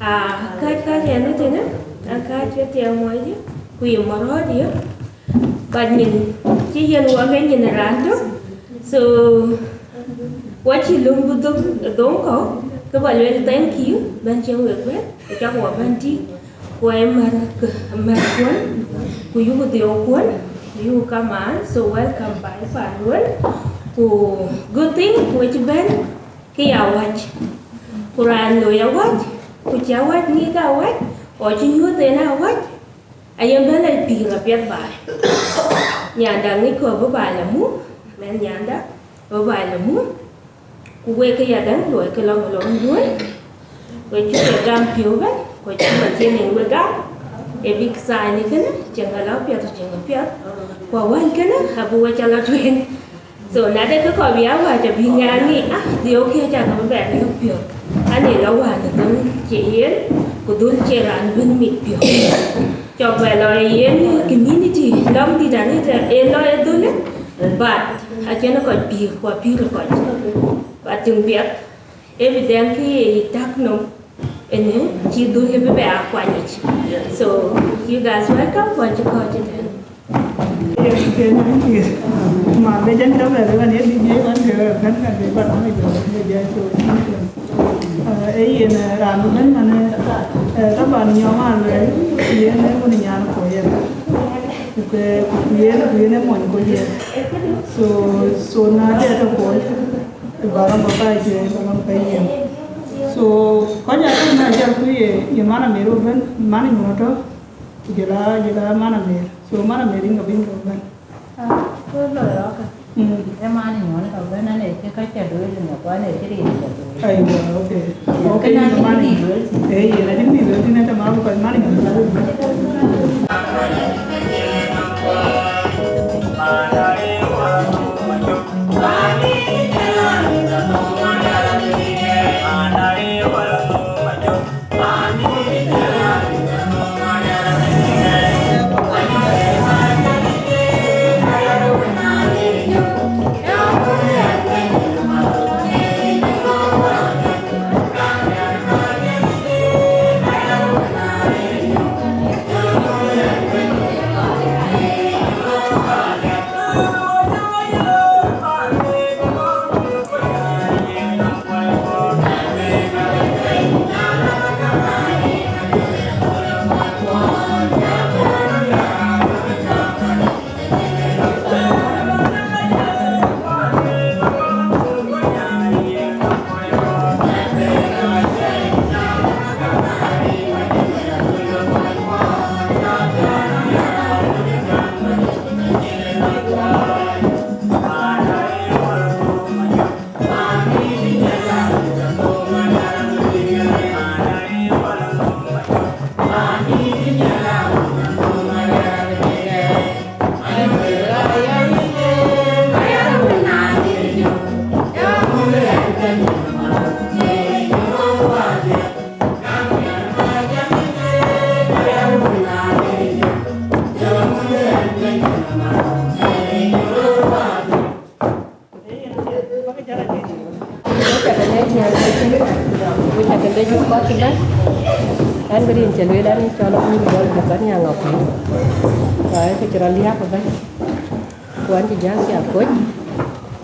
Aa, kääc, kääc ɛn ë tënë, an kääc ë tiɛɛŋ muɔcdï, ku ye mɔ̈r rɔ̈ɔ̈dï, but nyin cï yen wɔ ke nyin raan tök. So, wɔ cï löŋ bï dhök ë dhoŋ kɔ̈u, ke ba lueel thank you, bɛ̈n cïn wek bɛ̈n, ku cak wɔ bɛ̈n tïŋ, ku ee mär, märkuɔn, ku yuku dhiëukuɔn, ku yuku kamaan, so welcome baai panduɔn, ku good thing, ku wek cï bɛ̈n, ke ya wäc, ku raan loi awäc, ku cï awäc ŋic ke awäc, ɣɔn cï nyuöth en awäc, ayen bɛ̈n lɛc pïïr apiɛth baai. Nyanda ŋic kɔ̈u bï baai la muk, mɛn nyanda bï baai la muk, ku wek ke ya däŋ luɔi ke lɔŋ ë lɔŋ duön, wek cuk ke gam piɔ̈u bɛ̈n, ku cï man cï nin wek gam, ë bïk thaai në kënë, cieŋ ala piɛth, cieŋ apiɛth, ku awäny kënë abï wek cä la tueŋ. So na de kë kɔ̈u bï awäc abï ŋɛk ŋic, ah, dhiëëu kiëc cak bï bɛn yök piɔ̈ɔ̈th. An, ee la wään ë dhöl cie yen, ku dhöl cie raan bïn mit piɔ̈ɔ̈th. Cɔk bɛ lɔ ë yen community, lɔŋ dït anit ë lɔ ë dhöl, but acïn kɔc pïïr, ku apïïr kɔc. But tiŋ piɛth, evidently, ye yï tak nom, ënë cï dhöl bï bɛ a kuany yic. So, you guys welcome, kuany cï kɔc ëtɛ̈n. Yes, kën kï. Ma be jɛn ka bɛ lëu an ye D J wan ke kan ka be ban ma jɔ be jɛ so. Eh, yen, eh, raan bï bɛ̈n man, eh, eh, taban nyɔŋ a luel, yen, eh, wun nyan ko yen. Ku ke, ku yen, ku yen, eh, mony ko yen. So, so na de to ko, eh, bara ba ba je, ba ba yen. So, ko ja na ja ku ye, ye mana mero ben, mana nyoto. Ku jɔl a, jɔl a man Amer. So man Amer in ka bïn ke bɛ̈n. Ah, kë loi rɔɔkë. Ë man nyuɔn ka bɛ̈n, ane cï ka cä duël në kuan, ë cï rin cä duël. Aiwa, okay. Okay, kënë yen man. Ee, yen acï rin duël tïn, ë tɛ̈ ma bï kɔc man nyuɔn ka duël. Wek cä ke leec nhial kɔc cï, wek cä ke leec kɔc cï bɛ̈n. Ɣɛn bï rin cä lueel, ɣɛn cɔl Aguur Jɔl Buk, ɣɛn ya Ŋɔk Kuëi. Ku ɣɛn kë cï rɔt liääp ëbɛ̈n. Ku ɣɛn cï jäl thiak Koc.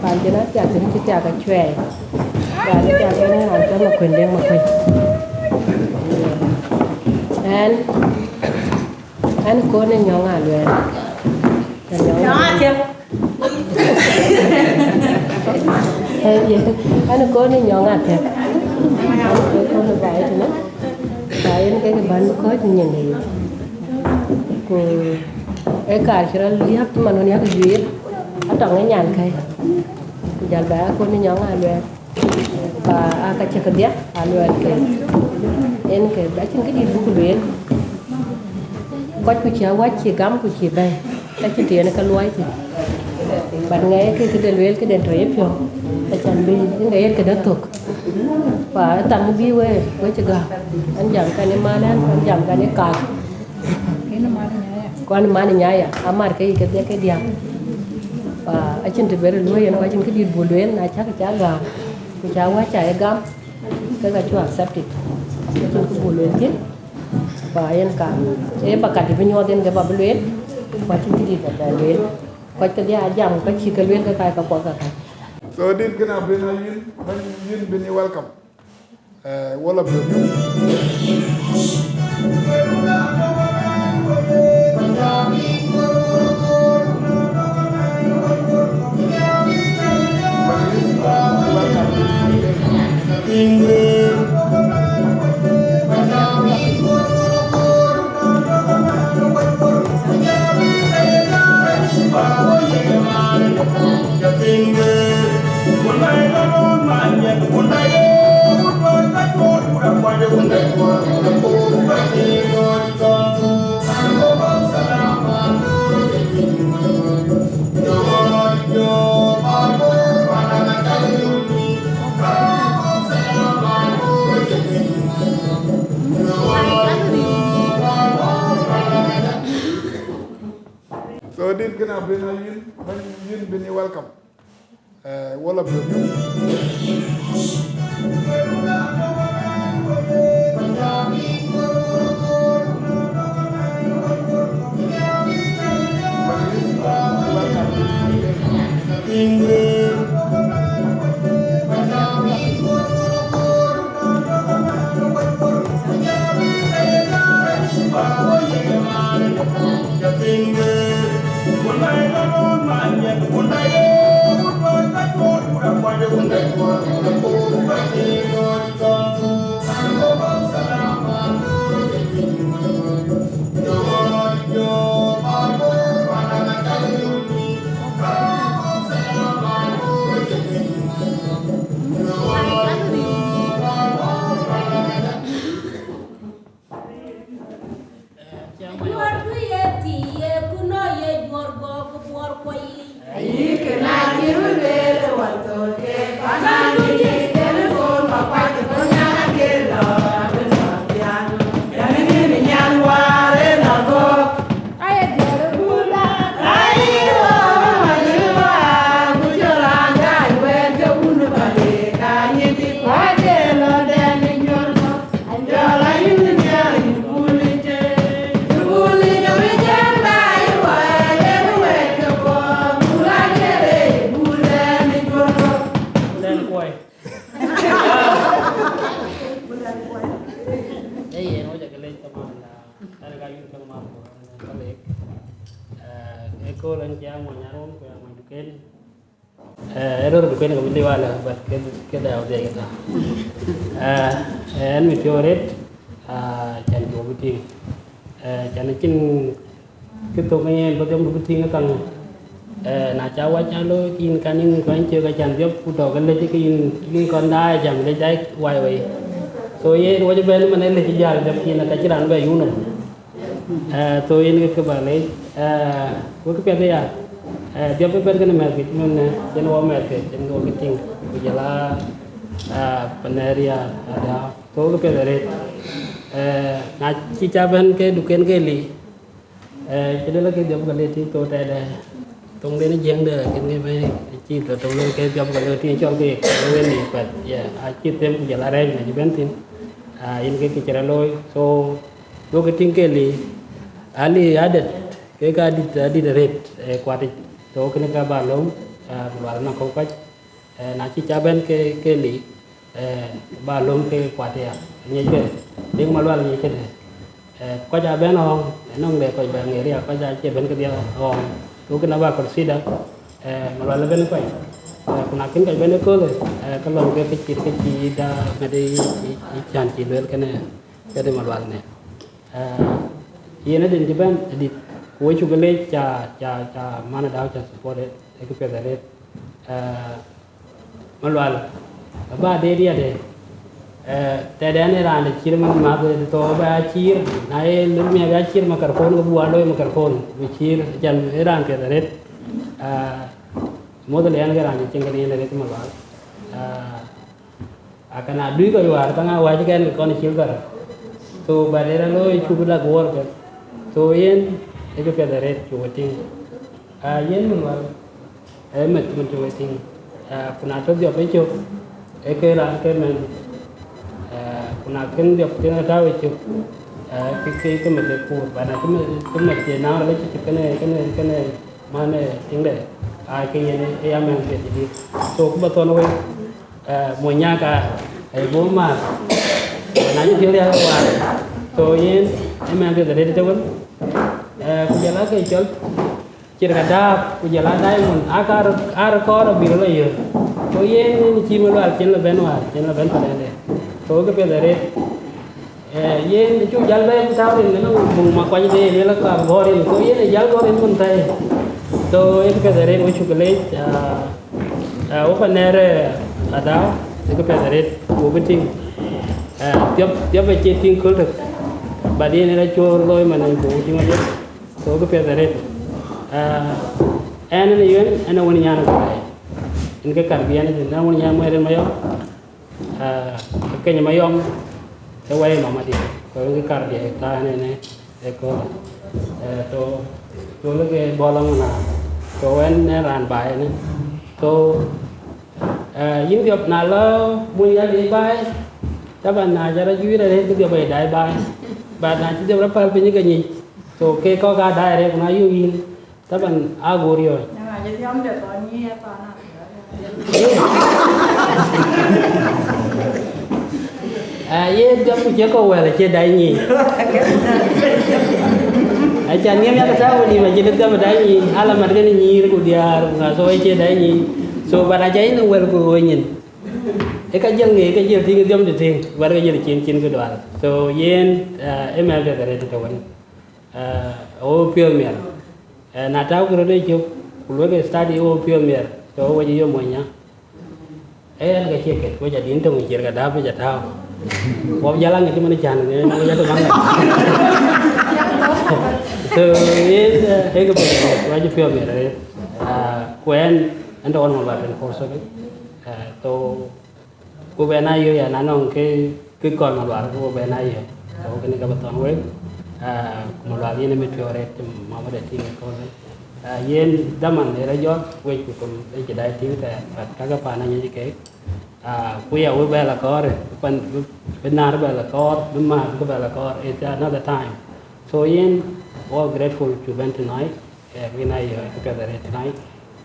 Paan cïn a thiak thïn cï thiak acuɛɛi. Raan cï thiak thïn ë raan cɔl Makuëny Deŋ Makuëny. Ɣɛn, ɣɛn Kon ë Nyɔŋ Aluɛɛl. Nyɔŋ Athiɛk. Ee, yen. Ɣɛn Kon ë Nyɔŋ Athiɛk. Ɣɛn ke Kon ë baai tënë. Baai yen kek bän bï kɔ̈ɔ̈c nyin de yic. Ku ë kaar cï rɔt liääp cï man wën yak juiir. Atɔŋ ë nyankäi. Ku jäl bɛ aa Kon ë Nyɔŋ Aluɛɛl. Ba aa ka cï kedhie, aluɛɛl ke. Yen ke, acïn këdït buk lueel. Kɔc ku cï awäc cï gam ku cï bɛ̈i, ka cïn të yen ke luɔi thïn. But ŋɛɛc ke këde lueel këden tɔ̈ ye piɔ̈u, acan bï yen ke yen këde thök. Pa ë thaŋ bï wëër, wëc ë gäk. An jam kan ë man ɣɛn, an jam kan ë kak. Kuan man ë nyaya, amar ke yï kedhie ke diäk. Pa acïn të bɛr luɔ̈i yen, ku acïn këdït buk lueel, na cäk ca gam, ku ca wäc ca ye gam, ke ka cuk accept it. Acïn kë buk lueel thïn. Pa yen ka, ee pa kat bï nyuɔɔth yen ke ba bï lueel, ku acïn këdït ba bɛ lueel. Kɔc kedhie aa jam, ka cï ke lueel ke kac ka kuɔth ka kac. So, dit kënë abï na yïn, bɛ̈ny yïn bï ni welcome. Eh, wala bï. So, dit kënë abï na yïn, bɛ̈ny yïn bï ni welcome. Eh, wala bï. Ëë, yen wec akë lec kaman, ah, an ka yur käŋ ma ku ka lek. Ah, ë kööl an cia mony Aron ku ya mony Duken. Eh, ë röör Duken ka bï liu alë, but ke, ke dau dhiac ka. Ah, eh, an mit piɔ̈u arëët, ah, can juɔk bï tïŋ. Eh, can acïn kë thok yen bä dhiɔm bï tïŋ ë kaŋ. Eh, na ca wac ca looi, ke yïn kan yïn kuany cök acan dhiɔp, ku tɔ̈ ke lec ke yïn, yïn kɔn daai jam lec daai wai wei. So yen wec ëbɛ̈n ëmën ë lec jäl dhiɔp, yïn ka cï raan bɛ yun nɔm. Eh, so yen ke kë ba lec. Eh, wek piɛth ya. Eh, dhiɔp ëbɛ̈n kënë mɛ̈th kec mën, eh, yen wɔ mɛ̈th kec, yen wɔ ke tïŋ. Ku jɔl a, eh, Paneria, ada. So wek piɛth arëët. Eh, na cï ca bɛ̈n ke Duken ke lei. Eh, cï de la ke dhiɔp ka le tïŋ, to tɛɛdɛ thoŋden Jiëŋde kën ke bɛ̈i, cï tɔ thoŋden ke dhiɔp ka le tïŋ cɔl ke wen ni kuɛth. Yeah, a cï them ku jɔl a rɛɛc na cï bɛ̈n thïn. Ah, yen ke kë cï rɔt looi. So, duɔ̈kkë tïŋ ke li, a li adet, ke ka adït, adït arëët, eh, kuat yic. So, kënë ka ba lööm, ah, Malual na kɔ̈k kɔc. Eh, na cï ca bɛ̈n ke, ke li, eh, ba lööm ke kuat ya, ŋiɛc ke, Deŋ Malual ŋiɛc këde. Eh, kɔc aa bɛ̈n ɣɔ̈ɔ̈ŋ, ënɔŋ de kɔc bɛ ŋeer ya, kɔc aa cie bɛ̈n kedhie ɣɔ̈ɔ̈ŋ. Ku kënë aba consider, eh, Malual ëbɛ̈n kɔc. Eh, ku na kën kɔc bɛ̈n ëköölë, eh, ke lɔ̈ŋ ke kë cït, kë cï da ŋäde yï, yï, yï cän cï lueel kënë, këde Malual në. Eh, yen adït cï bɛ̈n adït, ku we cuk leec ca, ca, ca man ë dau ca support ë, ë kë piɛth arëët. Eh, Malual, aba deet yadë, eh, tɛ̈dɛn ë raan de cïr man math ë thou ba ya cïr, na ye lur miɛk ya cïr microphone, ke bï wa looi microphone, bï cïr, can ë raan piɛth arëët. Eh, mostly ɛn ke raan de cïn kën yen arëët Malual. Eh, Akëna dui kɔc wäär käŋ awäc kɛn ke kɔn cil thar. So, but yen alo cuk la guɔ̈ɔ̈r ke. So, yen ë kë piɛth arëët cuk we tïŋ. Ah, yen Malual, ë meth mën cuk we tïŋ. Ah, ku na tɔ̈ dhiɔp ë cök, ë ke raan ke mɛn. Ah, ku na kën dhiɔp kën atääu ë cök, ah, ke, ke, ke meth ë kuur. But na kë meth, kë meth cie naŋ relationship kënë, kënë, kënë man ë tiŋde, aa ke yen ë ya mɛn piɛth dït. So, ku ba thɔn wek, Eh, mony nyaaka, ai bɔ̈ maar. Na cï piɔ̈u riääk waar. So, yen, ë mɛn piɛth arëët të wën. Eh, ku jɔl a ke cɔl, cït ka dahab, ku jɔl a diamond, aa ka röt, aa röt kɔɔr abï röt lɔ yök. So, yen, yen cï Malual cïn lɔ bɛ̈n waar, cïn lɔ bɛ̈n panɛde. So, kë piɛth arëët. Eh, yen cuk jäl bɛ̈ɛ̈i ku tääu rin, ënɔŋ buŋ Makuac de, luel ka gɔ̈ɔ̈r rin, so yen ë jäl gɔ̈ɔ̈r rin mën thɛɛi. So, yen piɛth arëët we cuk leec, ah, ah, we pa nɛɛr, eh, adau, ë kë piɛth arëët, wo bï tïŋ. Eh, dhiɔp, dhiɔp acie tïŋ köl tök, but yen ë rɔt coor looi man, wo bï tïŋ adï. So, kë piɛth arëët. Ah, ɛn, ɛn ë yuen, ɛn ë wën nyan ë Kuai. Yen kë kar bï ɛn ë thïn, ɛn ë wën nyan muɛɛr rin Mayɔm. Ah, Keny Mayɔm, ke wɛ̈i nɔm adï, ke wën kë kar diɛɛk thaa ënënë ëköölë. Eh, to, to lë ke bɔ̈ lɔŋ na, to wën në raan baai ënë. To, eh, yïn dhiɔp na lɔ muny ya dï baai, taban na jara juiir arëët kë dhiɔp ë daai baai. But na cï dhiɔp rɔt päl piny ke nyic. To ke kɔ̈k aa daai arëët ku na yök yïn, Taban, ago riɔ̈ɔ̈c. Ah, ye dhiɔp ku cie kɔ̈u wɛl acie dai nyic. Acan ŋiɛm yak tääu nïm acïn dhiɔp dai nyic, alamat kën nyïïr ku diäär ku ŋa, so acie dai nyic. So, but aca yïn wɛl ku ɣöö nyin. Ë ka jël ŋic, ka jël tïŋ dhiɔm të tïŋ, but ka jël cin, cin kë dual. So, yen, ah, ë mɛ̈l piɛth arëët të wën. Eh, wo piɔ̈ɔ̈th miɛt. Eh, na tääu kë röt ë cök, ku luek ë study wo piɔ̈ɔ̈th miɛt, ke wo wec ë yom weny nya. Ee, ɛn ke cie ket, wec adïn töŋ ë ciɛɛr ke dääp ë ca tääu. Wok jal aŋic cï man ë cän, ë, na wec atɔ̈ maŋ. So, yen, eh, ee kë piɛth, wec ë piɔ̈ɔ̈th miɛt arëët. Ah, ku ɛn, Ɣɛn tɔ̈ ɣɔn Malual twenty-four seven. Eh, so, ku bɛn a yök ya na nɔŋ kë, kë kɔɔr Malual ku bɛn a yök. So, kënë ka bï thɔ̈n wek. Ah, ku Malual yen ë mit piɔ̈u arëët, mama de tïŋ ë köölë. Ah, yen dhaman ë rɔt jɔt wec ku thum ë cï dac tïŋ thɛɛr, but kakë paan anyec kek. Ah, ku ya wek bɛ la kɔɔr, bï pan, bï, bï naar bɛ la kɔɔr, bï määr bï bɛ la kɔɔr, it's another time. So yen, we are grateful to bɛn tonight. Eh, we na yök kë piɛth arëët tonight.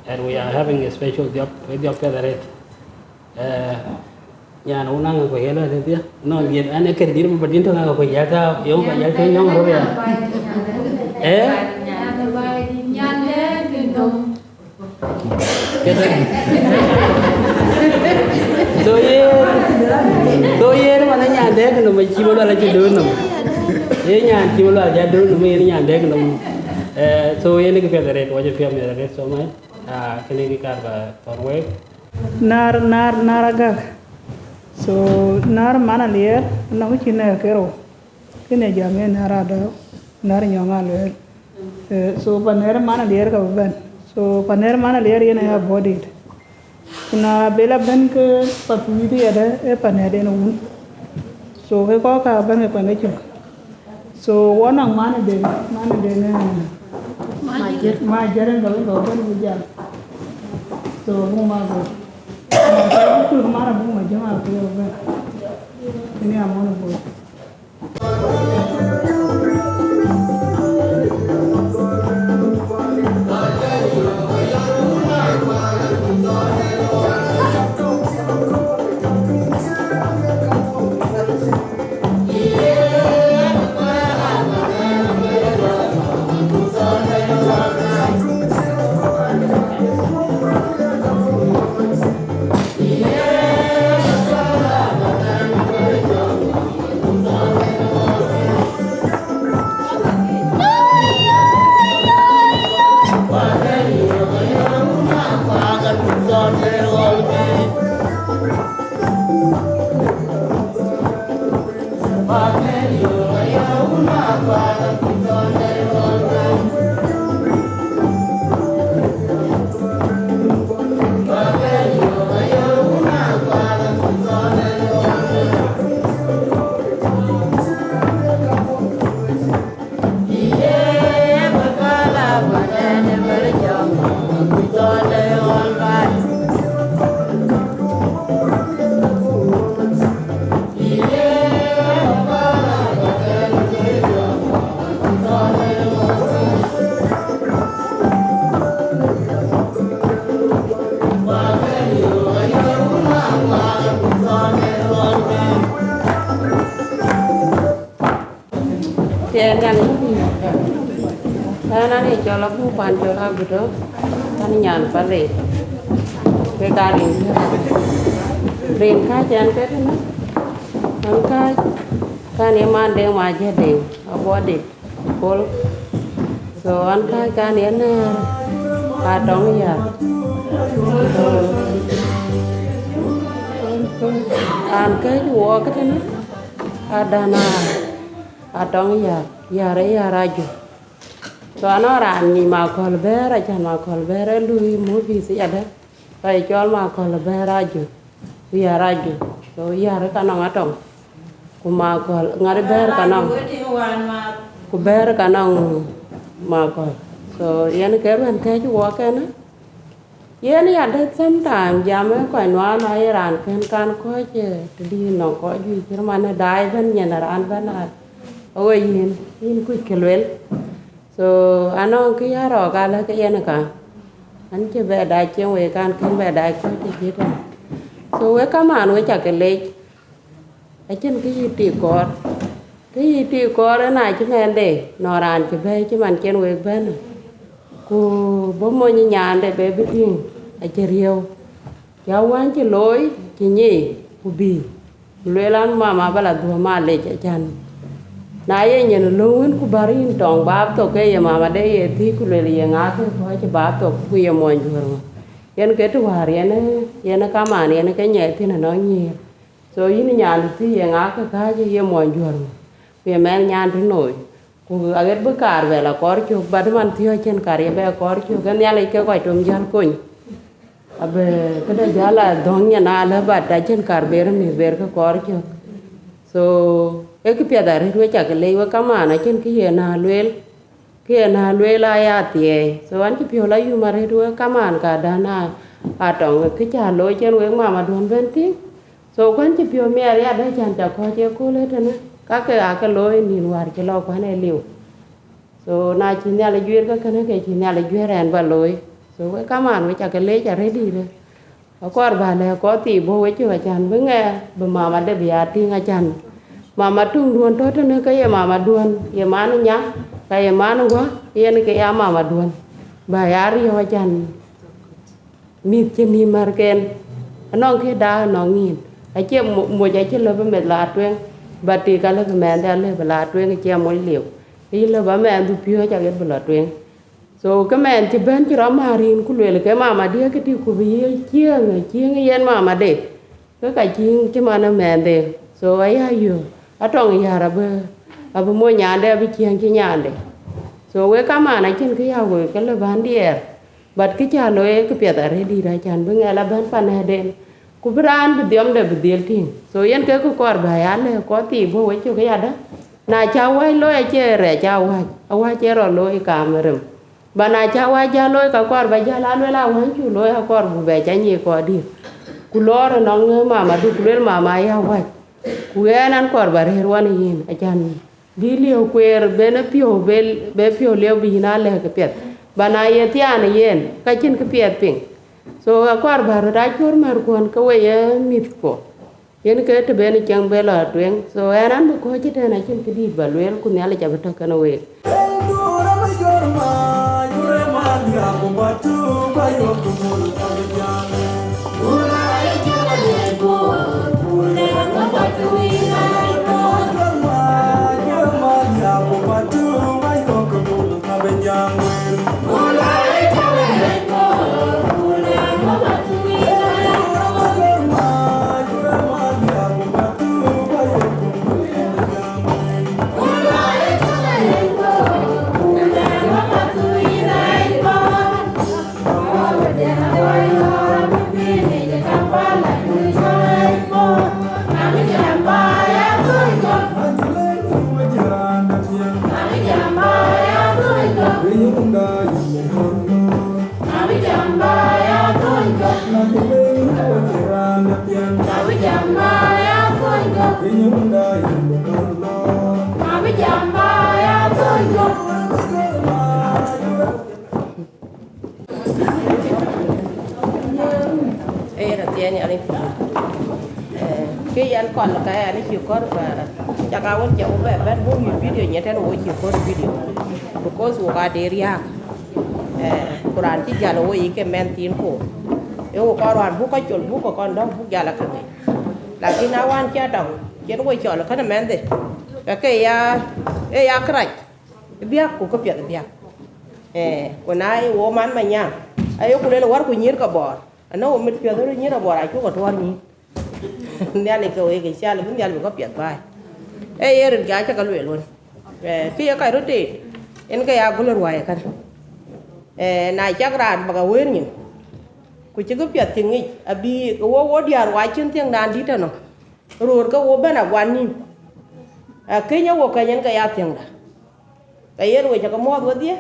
And we are having a special job, we job piɛth arëët. Eh, nyan wun aŋa ku yɛl arëët ya. No, yen an e kër dïr ba dïn tɔ̈ ŋa ku yɛl ta, yöŋ ba yɛl tɔ̈ nyɔŋ rɔt ya. Eh? Kë tɔ̈. So yen, so yen man nyan dɛk nɔm, cï Malual acï döör nɔm. Yen nyan cï Malual ja döör nɔm, yen nyan dɛk nɔm. Eh, so yen kë piɛth arëët, wacë piɔ̈u miɛt arëët so much. Ah, kënë kë kaar ba thɔ̈n wek. Naar, naar, naar Agäk. So, naar man Aliɛɛr, nɔŋ cï nɛ̈ɛ̈r ke rou. Kënë jam yen naar Adau, naar Nyɔŋ Alueel. Eh, so, panɛ̈ɛ̈r man Aliɛɛr ka bï bɛ̈n. So, panɛ̈ɛ̈r man Aliɛɛr yen aya bɔ̈ dït. Ku na bï la bɛ̈n ke Pathuyith yadë, ee panɛ̈ɛ̈r den wun. So, ke kɔ̈k ka bɛ̈n ke kuɛn ke cök. So, wɔ nɔŋ man den, man den, eh, Majër. Majër en ka bï, ka bï bɛ̈n bï jam. So, buk ma bï. Buk ma bï, ma jam a bï bɛ̈n. Kënë amɔn bï. Tiɛɛl Nhialic. Ɣɛn an, ee cɔl Abuk Pan Col Agudo, an, nyan Palek. Kek aa rin, rin kääc ɛn ke tënë, an kääc, kan ye man Deŋ Majɛt Deŋ, Abuɔdit Pol. So, an kääc kan ye nɛ̈ɛ̈r Atɔŋ Yäär. So, an kääc wɔ ke tënë, adan a Atɔŋ Yäär, Yäär ë Yäär Ajuɔ̈k. So anɔŋ raan nyic Makɔ̈l Bɛ̈ɛ̈r, acän Makɔ̈l Bɛ̈ɛ̈r ë lui movies yadë, ka ye cɔl Makɔ̈l Bɛ̈ɛ̈r Ajuɔ̈k, ku Yäär Ajuɔ̈k. So Yäär ka nɔŋ Atɔŋ, ku Makɔ̈l, ŋat Bɛ̈ɛ̈r ka nɔŋ, ku Bɛ̈ɛ̈r ka nɔŋ Makɔ̈l. So yen ke ruɛ̈n kɛ̈ɛ̈c wɔ kënë. Yen ya dɛ̈t sometime jam ë kɔc nuan, na ye raan kën kan kɔ̈c, eh, të dï nɔŋ kɔc juëc cït man ë daai ëbɛ̈n, nyin raan ëbɛ̈n a, awe yïn, yïn kuc kë luel. So anɔŋ kë ya rɔɔk alë ke yen ë ka, an cï bɛ dac cieŋ wek kan kën bɛ dac kɔ̈c të cït tënë. So wek kamaan we ca ke lec. Acïn kë yï tik kɔɔr. Kë yï tik kɔɔr ë na cï mɛnhde nɔŋ raan cï bɛ̈ɛ̈i cï man cïn wek bɛ̈n, ku bɔ̈ mony ë nyaande bɛ bï tïŋ, acï riëëu. Cä wään cï looi, cï nyic, ku bï, ku lueel an, mama, bä la dhuɔ̈m alec, acän. Na ye nyin löŋ wën, ku bär yïn tɔŋ bap thok, ke ye mama de ye thiëc, ku lueel ye ŋa kë kɔ̈ɔ̈c bap thok, ku ye muɔny juöör ŋö? Yen ke të wäär yen, yen kamaan, yen ke nyiɛɛi thïn ënɔŋ nyïïr. So yïn nyan thï ye ŋa kë kääc ye muɔny juöör ŋö? Ku ye mɛnh nyan të noi. Ku aɣet bï kaar bɛ la kɔɔr cök, but man thiɔ̈k cïn kaar ye bɛ kɔɔr cök, ke Nhialic ke kɔc tom jäl kony. Abï këde jäl a dhɔ̈ŋ nyin alë, but acïn kar ber mïth ber ke kɔɔr cök. So, ee këpiɛth arëët wek cak leec wek kamaan, acïn kë ye na lueel, kë ye na lueel aya thiɛɛi. So, an cï piɔ̈u la yum arëët wek kamaan, ka dan a, a tɔŋ kë ca looi cïn wek mamaduɔ̈n bɛ̈n tïŋ. So, kuan cï piɔ̈u miɛɛr ya dɛ can ca kɔc ë kööl ëtënë, ka ke aa ke looi nïn wäär cï lɔ kuan ë liu. So, na cï Nhialic juëër ke kënë, ke cï Nhialic juëër ɛn ba looi. So, wek kamaan, wek cak leec arëët dïït. Akɔɔr bä lɛ̈k kɔc thii bɔ̈ wecök, acan bï ŋɛk, bï mamade bï ya tïŋ, acan mama tuŋduɔ̈n tɔ̈ tënë, ke ye mamaduɔ̈n, ye man nya, ka ye man guɔ, yen ke ya mamaduɔ̈n. Bä ya riɔ̈u, acan mïth cï nïïm märken, anɔŋ kë dak anɔŋ yïn. Acie mo-, moc acï lëu bï meth la tueŋ, but tik alëu bï mɛnhde alëu bï la tueŋ, acie moc liu. Ke yï lëu bä mɛnhdu piɔ̈ɔ̈c aɣet bï la tueŋ. So, ke mɛnh cï bɛ̈n cï rɔt määr yïn, ku lueel ke mamadiɛ̈ kë tik, ku bï yï cieŋ, cieŋ yen mamade, ke ka cieŋ cï man ë mɛnhde. So, aya yöök, atɔŋ yär abï, abï moc nyande, abï cieŋ cï nyande. So, wek kamaan, acïn kë ya wek ke lëu bän diɛɛr, but kë ca looi ee këpiɛth arëët dïït, acan bï ŋɛk la bɛ̈n pan nɛ̈ɛ̈den, ku bï raan bï dhiɔmde bï dhil tïŋ. So, yen ke kë kɔɔr bä ya lɛ̈k kɔc thii bɔ̈ wecök yadä. Na cä wäc looi, acie rɛɛc aa wäc, awäc ee rɔt looi kaam ë rem. Ba na cä wäc jäl looi, ka kɔɔr ba jäl a luel a wäc cuk looi, akɔɔr buk bɛ cä nyic kɔɔr dït. Ku lɔɔr ënɔŋ mamadu, ku luel mama ya wäc. Ku ɣɛn an kɔɔr ba rëër wan ë yïn, acan bï liëu kueer ben ë piɔ̈u, be, be piɔ̈u liëu bï yïn a lɛ̈k këpiɛth. Ba na ye thiaan ë yen, ka cïn këpiɛth piŋ. So, akɔɔr bä röt a cuɔ̈r märkuɔ̈n ke we ye mïthkuɔ. Yen ke të ben cieŋ be lɔ tueŋ. So, ɣɛn an bï kɔ̈ɔ̈c ëtɛ̈ɛ̈n, acïn këdït bä lueel, ku Nhialic abï tɔ̈ kenë week. Ee, yen athiɛɛny an, ee, ke yɛn kɔn ka yɛn cï kɔɔr ba, cak a wën cɛ wo bɛ bɛ̈n buk yï video nyin tɛ̈n wo cï kɔɔr video, because wo ka de riääk. Ee, ku raan cï jäl wo yic ke mɛnh thiin koor. Ee, wo kɔn raan buk kɔc col, buk kɔn dɔ̈ŋ, buk jäl a ke ŋic. Lakin a wään cï a tɔŋ, cïn wo cɔl kënë mɛnhde, ke ke ya, ee ya kërac, biäk ku këpiɛth biäk. Ee, ku na ye wo man Manyaŋ, ayeku lueel wär ku nyïïr ke bɔɔr, anɔŋ wo mit piɔ̈th röt nyïïr abɔɔr acuk ke tuɔɔr nyïïn. Nhialic ke wek ë cal bï nhial bï käpiɛth baai. Ee, ye rin ke acä ke lueel wën. Ee, kë ye kac röt teet, en ke ya gɔl ruääi ë kän. Ee, na cak raan bä ke wëër nyin, ku cï këpiɛth cï ŋic, abï ke wo wo diäär wa cïn thiëŋdan dït tënɔ, röör ke wo bɛ̈n aguan nïïm. Akëny ë wo kɛ̈ny en ke ya thiëŋda. Ka yen we cä ke muɔ̈ɔ̈th wedhie,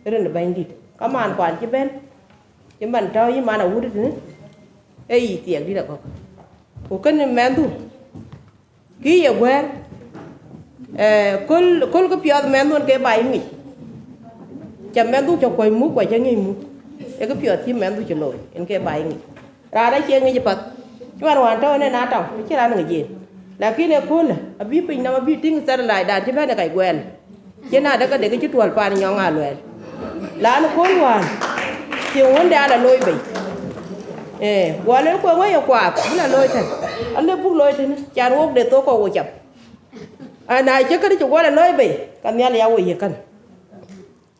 rin ë Bɛ̈nydït, ka man kuan cï bɛ̈n, cï man tɔ̈u yï man awut tënë, ee yic thiɛɛk dït agɔ̈k. Ku kënë mɛnhdu, kï ye guɛ̈ɛ̈r, ee, köl, köl këpiɔth mɛnhdu en ke ba yï ŋic. Cä mɛnhdu cä kuɔ̈c muk, ku acä ŋic muk, ee këpiɔth cï mɛnhdu cï looi, en ke ba yï ŋic. Raan acie ŋic ë path, cï man wään tɔ̈u ënë na tɔŋ, acïn raan ŋic yen. Lakin ëköölë, abï piny nɔm abï tïŋ satellite dan cï bɛ̈n ë kac guɛɛl. Cïn na dek adek cï tuɔl paan nyɔŋ aa luɛɛl. Lan ëkööl wään, cï wënde ala looi bei. Ee, guɔ lël kueŋ wei ë kuaath, bï la looi tën. Alë buk looi tënë, can wok de thok kɔ̈k wo cap. Ana cï kënë cï guɔ la looi bei, ka Nhialic ya wo yiëk kän.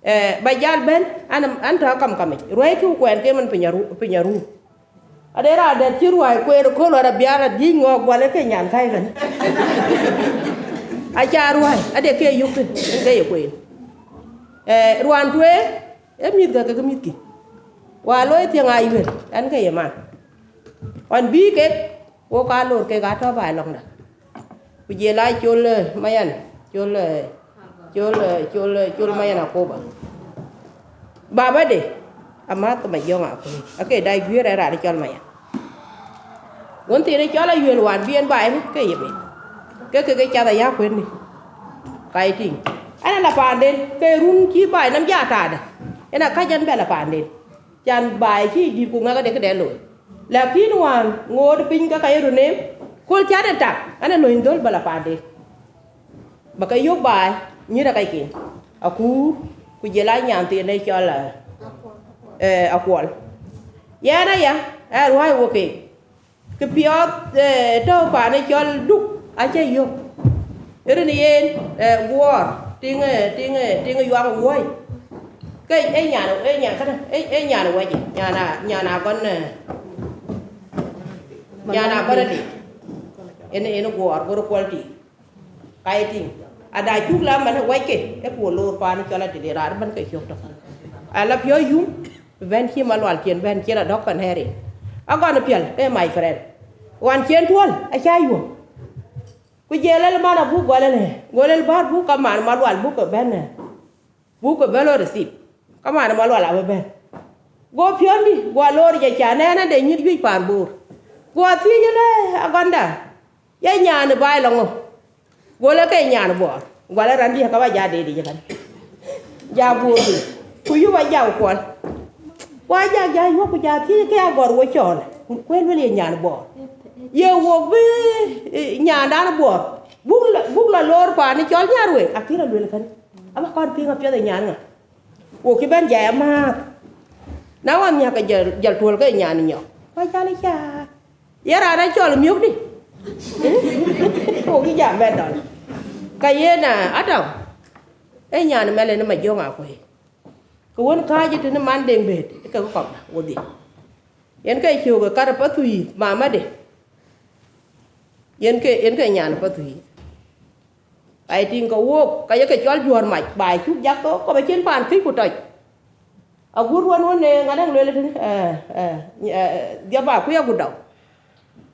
Ee, ba jal bɛ̈n, an, an tɔ̈ kamkamic, ruäi kï ku kuɛɛn ke man piny aru, piny aru. Ade raan dɛ̈t cï ruäi kueer ëkööl ɣɔn abiaar adhiëc ŋɔɔk gual ë ke nyan käi kën. Aca ruäi, ade ke yök thïn, en ke ye kueen. Ee, ruan tueŋ, ee mïthkë kekë mïthkï. Wa looi thiëŋ Ayuel, ɛn ke ye man. Ɣɔn bï kek, wok aa lor kek aa tɔ̈ baai lɔŋda. Ku jël aa col, eh, mayan, col, eh, col, eh, col, eh, col mayan Akoba. Baba de, amääth ke Majɔŋ Akuei, ake dac guiëër ë raan cɔl mayan. Wën thiin ë cɔl Ayuel wään bï en baai ni ke ye meth. Ke ke ke cath aya kuënni. Ka ye tïŋ. Ɛn ala paanden, ke run cï baai nɔm ja taadë. Ɛn akac ɛn bɛ la paanden. Can baai cï dït ku ŋɛk ade këde looi. Lakin wään ŋoot piny ke ka ye run neem, kööl cä de tak, ɛn ë löny dhöl bä la paanden. Bä ke yök baai, nyïïr ë kacken. Akuur, ku jël aa nyan thiin ë cɔl, eh, eh, Akuɔl. Yɛn aya, ɛ ruääi wo keek. Kë piɔth, eh, tɔ̈u paan ë cɔl Duk acä yök. Rin yen, eh, guɔɔr, tiŋ, eh, tiŋ, eh, tiŋ ë yuaŋ wuɔ̈i. Ke ë nyan, ë nyan kënë, ë, ë nyan wɛc, nyan a, nyan a gɔn, eh, nyan a gɔn ë tik. En, en guɔɔr, gɔn ë kuɔl tik. Ka ye tïŋ. Ada cuk la man wɛc ke, ë ku loor paan ë cɔl Adil, raan ëbɛ̈n ke cök tök. Ala piɔ̈u yum, bɛ̈n cï Malual cien bɛ̈n cien adɔ̈k pan Herin. Agɔn piɛl, eh, my friend. Wan cien tuɔl, acä yuɔ̈p. Ku jël lɛl man abuk gɔl ënë, go lɛl bär buk kaman Malual buk ke bɛ̈n, eh, buk ke bɛ̈n lɔ receive. Kaman Malual abï bɛ̈n. Go piɔ̈ndï, go loor jɛ ca nɛn ade nyït juëc paan Bor. Go thiëc ënë agɔnda, ye nyan ë baai lɔ ŋö? Go le ke nyan Bor. Go le randï ka ba ja deet yic ëkan. Ja Bor bï. Ku yup a ja Kuɔl. Wa ja ja yuɔ̈p ku ja thiëc ke agɔr wo cɔɔl. Ku kuɛl wël ye nyan Bor. Ye wok bï, eh, nyandan Bor. Buk la, buk la loor paan ë cɔl Nyarweŋ. Akï rɔ luel kën. Aba kɔn piŋ apiɛth ë nyan ŋa. Wok cï bɛ̈n jai amääth. Na wan nhiäk ke jɔl, jɔl tuɔl ke nyan nyɔk. Wa jal ë ca. Ye raan acɔl miök dï. Wok cï jam bɛ̈n dɔl. Ka yen, ah, atɔ̈. Ë nyan mɛl en Majɔŋ Akuei. Ke wën kääc tënë man Deŋ Bëët, ke kɔ̈k wodhie. Yen ke cök ë kar Pathuyith, mamade. Yen ke, yen ke nyan Pathuyith. Ai tïŋ ke wok, ka ye ke cɔl juɔ̈ɔ̈r mac, baai cuk jak thok, kɔp acïn paan këc ku tɔc. Agut ruɔ̈n wën ë ŋadäŋ lueel tënë, eh, eh, eh, dhiɔp akuc agut dau.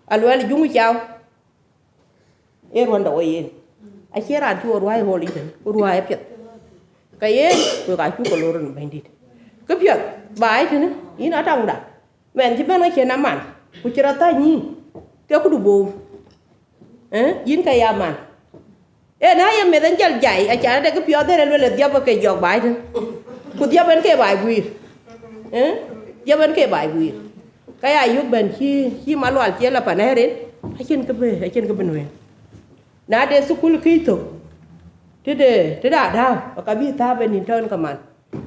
Aluɛl juŋ cau. Ee ruɔ̈nda wo yen. Acie raan cï wo ruääi ɣöl yic tënë, ku ruääi apiɛth. Ka yen, wek aa cuk ke lor rin Bɛ̈nydït. Këpiɛth, baai tënë, yïn atɔŋda. Mɛn cï bɛ̈n ɣa cïn aman, ku cï rɔt thäny yïn, ke kudu boom. Ë, yïn ke ya man. Ee, na ye meth en jal jai, acan ade këpiɔth en e luel ë dhiɔp ke jɔk baai tënë. Ku dhiɔp en ke baai guiir. Ë, dhiɔp en ke baai guiir. Ka ya yök bɛ̈n cï, cï Malual cï la pan Herin, acïn kë bï, acïn kë bï nueen. Na de thukul këc thök, tëde, tëde adääu, ka bï thääp en nïn tɔ̈ en ke man.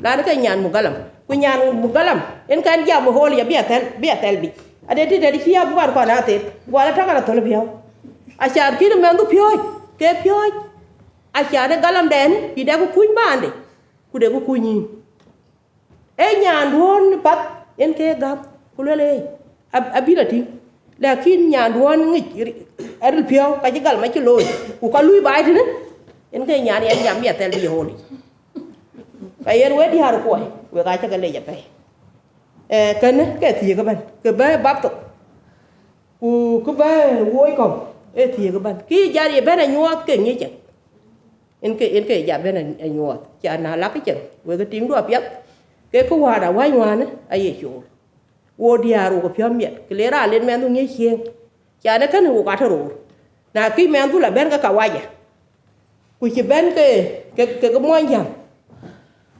Lan ke nyan Mugalam. Ku nyan Mugalam, en kɛn jam ë ɣöl ya bï athɛl, bï athɛl bic. Ade tëde cï ya bukan kɔn athet, guɔ la tɔ̈ kɛn athöl piɔ̈u. Acan kïn mɛnhdu piɔ̈ɔ̈c, ke piɔ̈ɔ̈c. Acan ë galamdɛn, bï dɛ ku kuny baande, ku de ku kuny yïn. Ee nyanduɔ̈n path en ke gäm, ku luel, ee, ab-, abï la tïŋ. Lakin nyanduɔ̈n ŋic ri-, aril piɔ̈u, ka cï gal mac cï looi, ku ka lui baai tënë, en ke nyan yɛn jam bï athɛl bï ye ɣöl yic. Ka yen we diäär kuɔi, wek aa cä ke lec apɛi. Ee, kënë ke thiëëk ëbɛ̈n, kë bɛ̈ɛ̈i bap thok, ku kë bɛ̈ɛ̈i wooc kɔ̈u, ee thiëëk ëbɛ̈n. Kï jat ye bɛ̈n anyuɔɔth ke ŋic cä. En ke, en ke ja bɛ̈n a, a nyuɔɔth. Ca na lak cieŋ, wek tiiŋdu apiɛth, ke kë wään awäny wään aye cool. Wo diäär wok piɔ̈m miɛt, ke le raan len mɛnhdu ŋiëc cieŋ. Ca në kënë wok atɔ̈ roor. Na kï mɛnhdu la bɛ̈n ke kawaja, ku cï bɛ̈n ke, ke, ke, ke muɔnyjäŋ,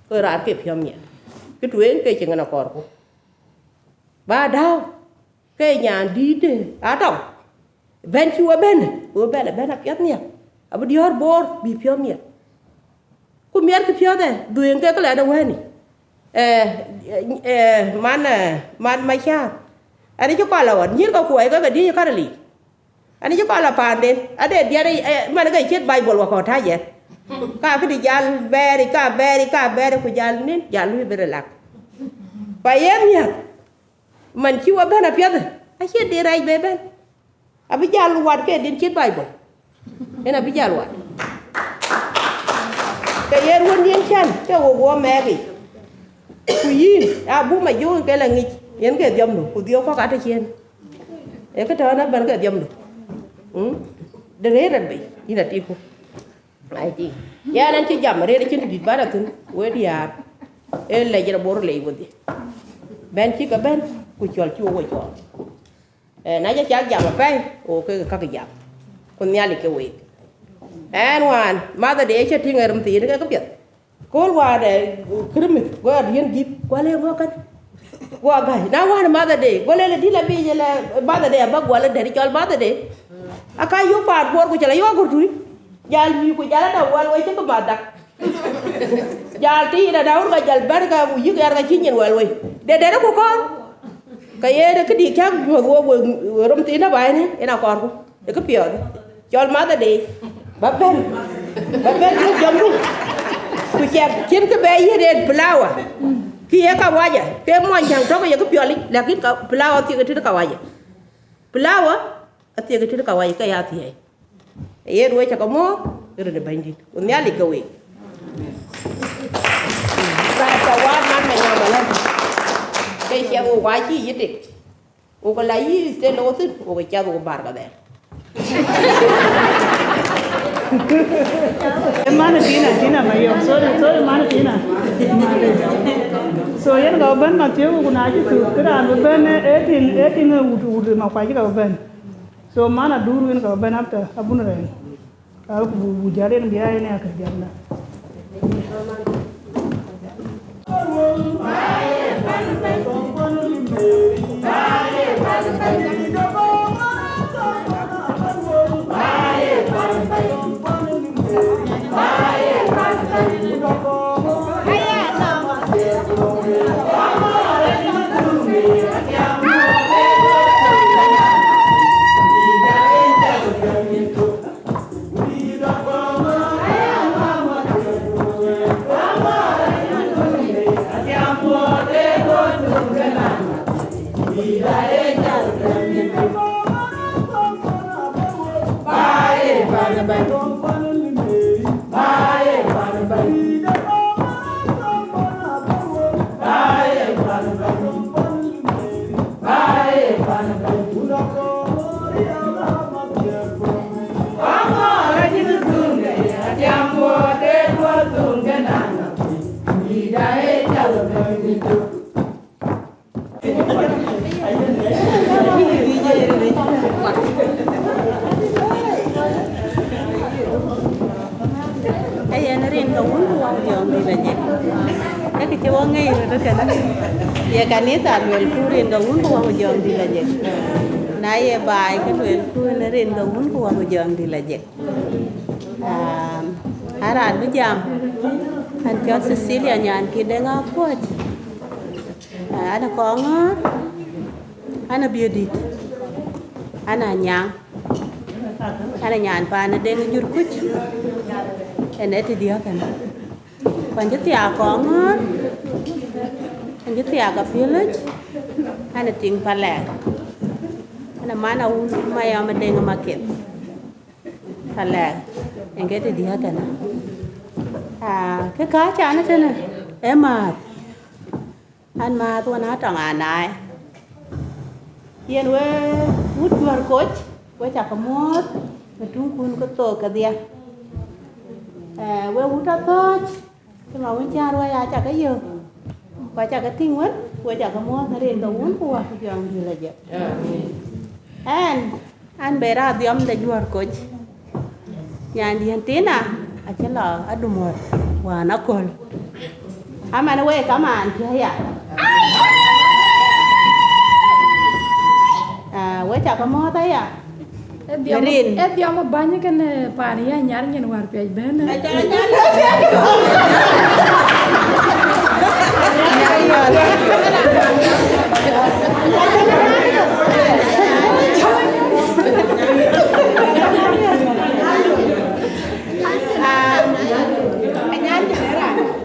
ke raan ke piɔ̈m miɛt. Kë tueŋ ke cï ŋën akɔɔrku. Ba dääu. Ke nyan dïïtde atɔŋ, bɛ̈n cï we bɛ̈n, we bɛ̈n, bɛ̈n apiɛth nhiäk, abï diɔ̈ɔ̈r Bor bï piɔ̈u miɛt. Ku miɛtkï piɔ̈ɔ̈th ë dhuëëŋ ke këlɛn ë wëëni. Eh, eh, man, eh, man Macäär. Ɛn cï kɔl la ɣɔn, nyïïr ke kuɔɔc ke ke diëc ë karilic. Ɛn cï kɔl la paanden, ade diɛt, eh, man ke ciët Baibol wakɔ̈u täc ɛn. Ka këdï jal bɛɛri, ka bɛɛri, ka bɛɛri, ku jal nïn, jal lui bï relax. Ku aye nhiäk. Man cï we bɛ̈n apiɛth, acie de rɛɛc be bɛ̈n. Abï jal wat ke din cït Baibol. En abï jal wat. Ke yen wën yen cän, ke wo guɔ mɛɛk yic. Ku yïn, abuk ma jöŋ ke la ŋic, yen ke dhiɔmdu, ku dhiɔp kɔ̈k atɔ̈ ciëën. Ee kë tɔ̈ ënë bɛ̈n ke dhiɔmdu. Mm? De rëër rɛt bei, yïn atïku. Ai tïŋ. Yɛn an cï jam, rëër cïn dït bän athïn, we diäär. Ee lɛc rɔt bor lei wedhie. Bɛ̈n cï ke bɛ̈n, ku cɔl cï wok we cɔɔl. Eh, na ca cak jam apɛi, wo ke käk jam. Ku Nhialic ke week. Ɛn wään, Mother Day acä tïŋ ë rum thiin ke këpiɛth. Kööl wään, eh, Kërmith, go a riɛn gïp, go a le ŋö kën? Go a gäi. Na wään Mother Day, go lël dïl abï jël, eh, Mother Day abä guɔl ë dɛ̈t cɔl Mother Day. Aka yök paan Bor ku cä la yök agur tui. Jal nyïï ku jal ada wal wei cï ke math dak. Jal tïïn ada wun ka jal bɛ̈n ka ku yïk yar ka cï nyin wal wei. De dɛ̈t ku kɔɔr. Ka yen ë këdï cäk nyuɔ̈th wok we, we rom thiin abä ënë, yen akɔɔrku. Ë këpiɔth. Cɔl Mother Day. Ba bɛ̈n. Ba bɛ̈n cï jɔmdu. Ku cɛk cïn kë bɛ yiëët en flower. Kï ye kawaja. Ke muɔny cäŋ tɔ̈ ke ye këpiɔlic, lakin ka flower thiek ë tënë kawaja. Flower athiek ë tënë kawaja ke ya thiëëi. Yen we cä ke muɔ̈ɔ̈th, rin ë Bɛ̈nydït. Ku Nhialic ke week. Ba tɔ waat man ma nyam alɛ̈th. Ke ciɛk wok wa cï yï tik. Wok la yï thël wok thïn, wok cath wok bär ka dhɛl. Mana Tina, Tina Mayom. Sorry, sorry, Mana Tina. So yen ka bɛ̈n Mathieu ku na cï thuk kë raan bï bɛ̈n, eh, eh, tiŋ, eh, tiŋ, eh, wut, wut ma kuac ka bɛ̈n. So man adur win ka bɛ̈n after abun rɛn. Ka ku bu, bu jal yen bia yen ya kë jal da. Ee yen rin ke wun ku wä ku jɔŋdït ajek. Ee kë cï wä ŋic röt ë kënë. Ye kanitha luelku rin ke wun ku wä ku jɔŋdït ajek. Na ye baai ke luelku në rin ke wun ku wä ku jɔŋdït ajek. Aa, an raan bï jam, an cɔl Cecilia Nyankï Deŋ Akuɔc. Aa, an ë Kɔŋɔ̈ɔ̈r, an ë Biödït, an ë Anyaŋ, an ë nyan paan ë Deŋ Jur Kuc, en ë tëdiäk ɛn. Ku an cï thiaak Kɔŋɔ̈ɔ̈r, an cï thiaak Apiölic, an ë tiŋ Palɛɛk, an ë man Awun Mayɔm ë Deŋ Maketh. Palɛɛk, en ke tëdiäk ɛn. Aa, kë kääc an ëtënë, ee määth. An määth wën atɔŋ anaai. Yen we wut Juɔ̈r Koc, we cakë muɔ̈ɔ̈th, në tuŋkun ke thok kedhie. Ee, we wut Athɔ̈ɔ̈c, cï ma wën cän ruɛ̈i aa cakë yök, ku acakë tïŋ wën, we cakë muɔ̈ɔ̈th në rin ke Wun ku Wät ku Jɔŋdït Lajik. Ɛn, an be raan dhiɔm de Juɔ̈r Koc. Nyandiɛ̈n Tina acï lɔ Adumuɔ̈r wään aköl. Aman wek kamaan cï aya. Ah, we cakë muɔ̈ɔ̈th aya. Rin. Ë dhiɔm bäny kënë paan ya nyar nyin wäär piac bɛ̈n.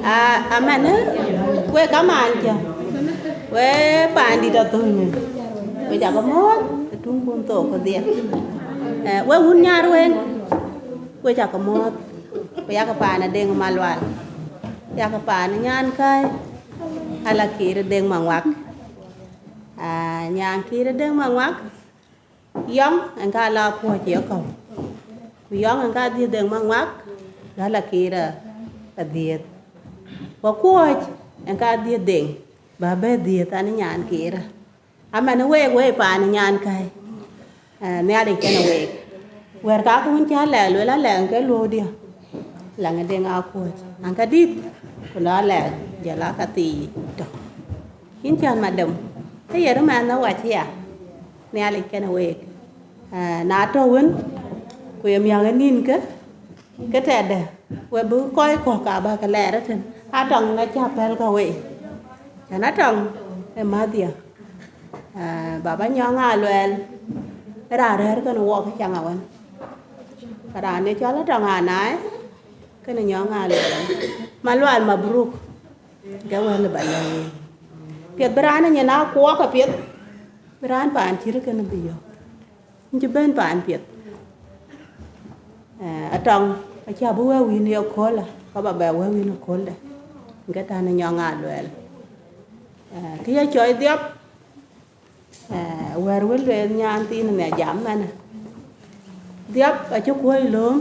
Ah, aman, we kamaan cä, we paandït athöl, we cakë muɔ̈ɔ̈th ë tuŋkun thok kedhie. Eh, we wun Nyarweŋ, we cakë muɔ̈ɔ̈th, we yakë paan ë Deŋ Malual, yakë paan ë Nyankäi, Ala Kiir Deŋ Maŋuak. Aa, nyan Kiir Deŋ Maŋuak, yɔŋ en ka la Kuɔ̈c ye kɔ̈u. Ku yɔŋ en ka dhiëth Deŋ Maŋuak, ala Kiir ë dhiëth. Ku Kuɔ̈c en ka dhiëth Deŋ, ba bɛ dhiëth an nyan Kiir. Aman week, week paan nyankäi, eh, Nhialic kenë week. Wɛ̈t kakë wën cä lɛɛr lueel, alɛɛr ke luɔ̈ɔ̈diɛ̈, lɛɛr Deŋ Akuɔ̈c, an ka dït, ku la lɛɛr jɔl a ka thii tök. Yïn cän madam, ke ye röt mɛnh ë wac ya, Nhialic kenë week. Eh, na tɔ̈ wën, ku ye miäk ë nïnkë, ke tɛ̈dë, we bï kɔc kɔ̈k ka bä ke lɛɛr ëtën, Atɔŋ acä pɛ̈l ke wei. Cän Atɔŋ ë mäthdiɛ̈. Ah, Baba Nyɔŋ Aluɛɛl, raan rɛ̈ɛ̈r kenë wɔk cäŋ awën. Ke raan ë cɔl Atɔŋ Anaai, kenë Nyɔŋ Aluɛɛl. Malual mabruk, ke wël ba lɛ̈k yïn. Piɛth bï raan ë nyin a kuɔɔk apiɛth, bï raan paan cït kënë bï yök. Yïn cï bɛ̈n paan piɛth. Eh, Atɔŋ, acä bï wëu yïn ye köölë, ka ba bɛ wëu yïn ë kööldɛ. Ke tɛ̈n Nyɔŋ Aluɛɛl. Eh, kë ye cɔɔi dhiɔp, eh, wɛ̈t wën lueel nyan thiin nhiac jam mɛnë. Dhiɔp acï kuɔ̈c lööm,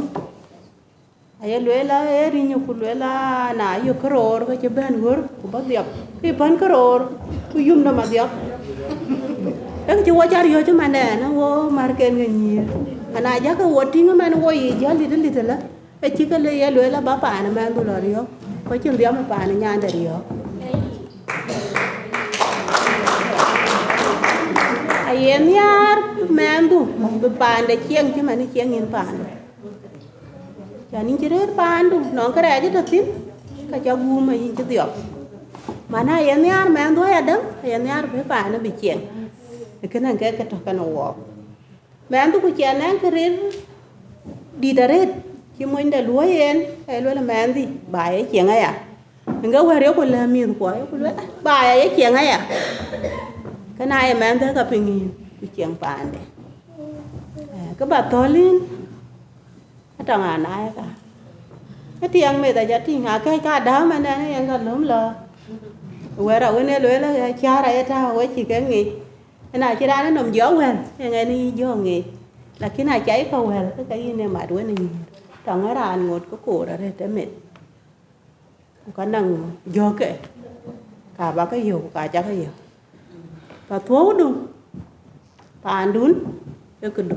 aye lueel aa ee rinyë, ku lueel aa na yök këroor ke cï bɛ̈n ɣör, ku bä dhiɔp. Kë pän këroor, ku yum nɔm adhiɔp. Ee kë cï wɔ cä riɔ̈ɔ̈c ëmɛn ɛn, wo märken ke nyïïr. Ana jakë wo tïŋ ëmɛn wo yiic jäl lït lït ëlä, ë cï ke le ye lueel aba paan ëmɛn dhul ariɔ̈ɔ̈k, ku acïn dhiɔp ë paan ë nyande riɔ̈ɔ̈k. Aye nhiaar mɛnhdu bï paande cieŋ cï man cieŋ yïn paandu. Cän yïn cï rëër paandu, nɔŋ kërɛɛc ë tɔ̈ thïn, ka cä guum ë yïn cï dhiɔp. Mana aye nhiaar mɛnhdu ayadäŋ, aye nhiaar bï paanë bï cieŋ. Ë kënë ke ke tɔ̈ kenë wɔɔk. Mɛnhdu ku ciɛn ɛn kë rëër dït arëët, cï monyde luɔ̈i en, aye lueel mɛnhdï, ba ye cieŋ aya. Ŋe wɛ̈t yeku lɛ̈k mïthkuɔ, yeku lueel, ba ya ye cieŋ aya. Kënë aye mɛnhde ka piŋ yïn, ku cieŋ paande. Eh, kë ba thɔ̈l yïn, Atɔŋ Anaai ka. Ë tiɛŋ meth acä tïŋ, akëc ka däu mɛn ɛn yen ka löm lɔ. Wɛ̈t awën ë lueel, cäär aye tääu, we cï ke ŋic. Ëna cï raan ë nɔm jɔ wɛ̈l, eeŋa yï jɔ ŋic. Lakin acä yï kɔ̈u wɛ̈l, ke ka yïn ë mat wën ë nyïïr. Tɔŋ ë raan ŋot ke koor arëët ë meth. Ku ka naŋ jɔ̈ɔ̈kë, ka bä ke yök, ku ka cä ke yök. Ka thuɔ̈udu, paandun, ee këdu.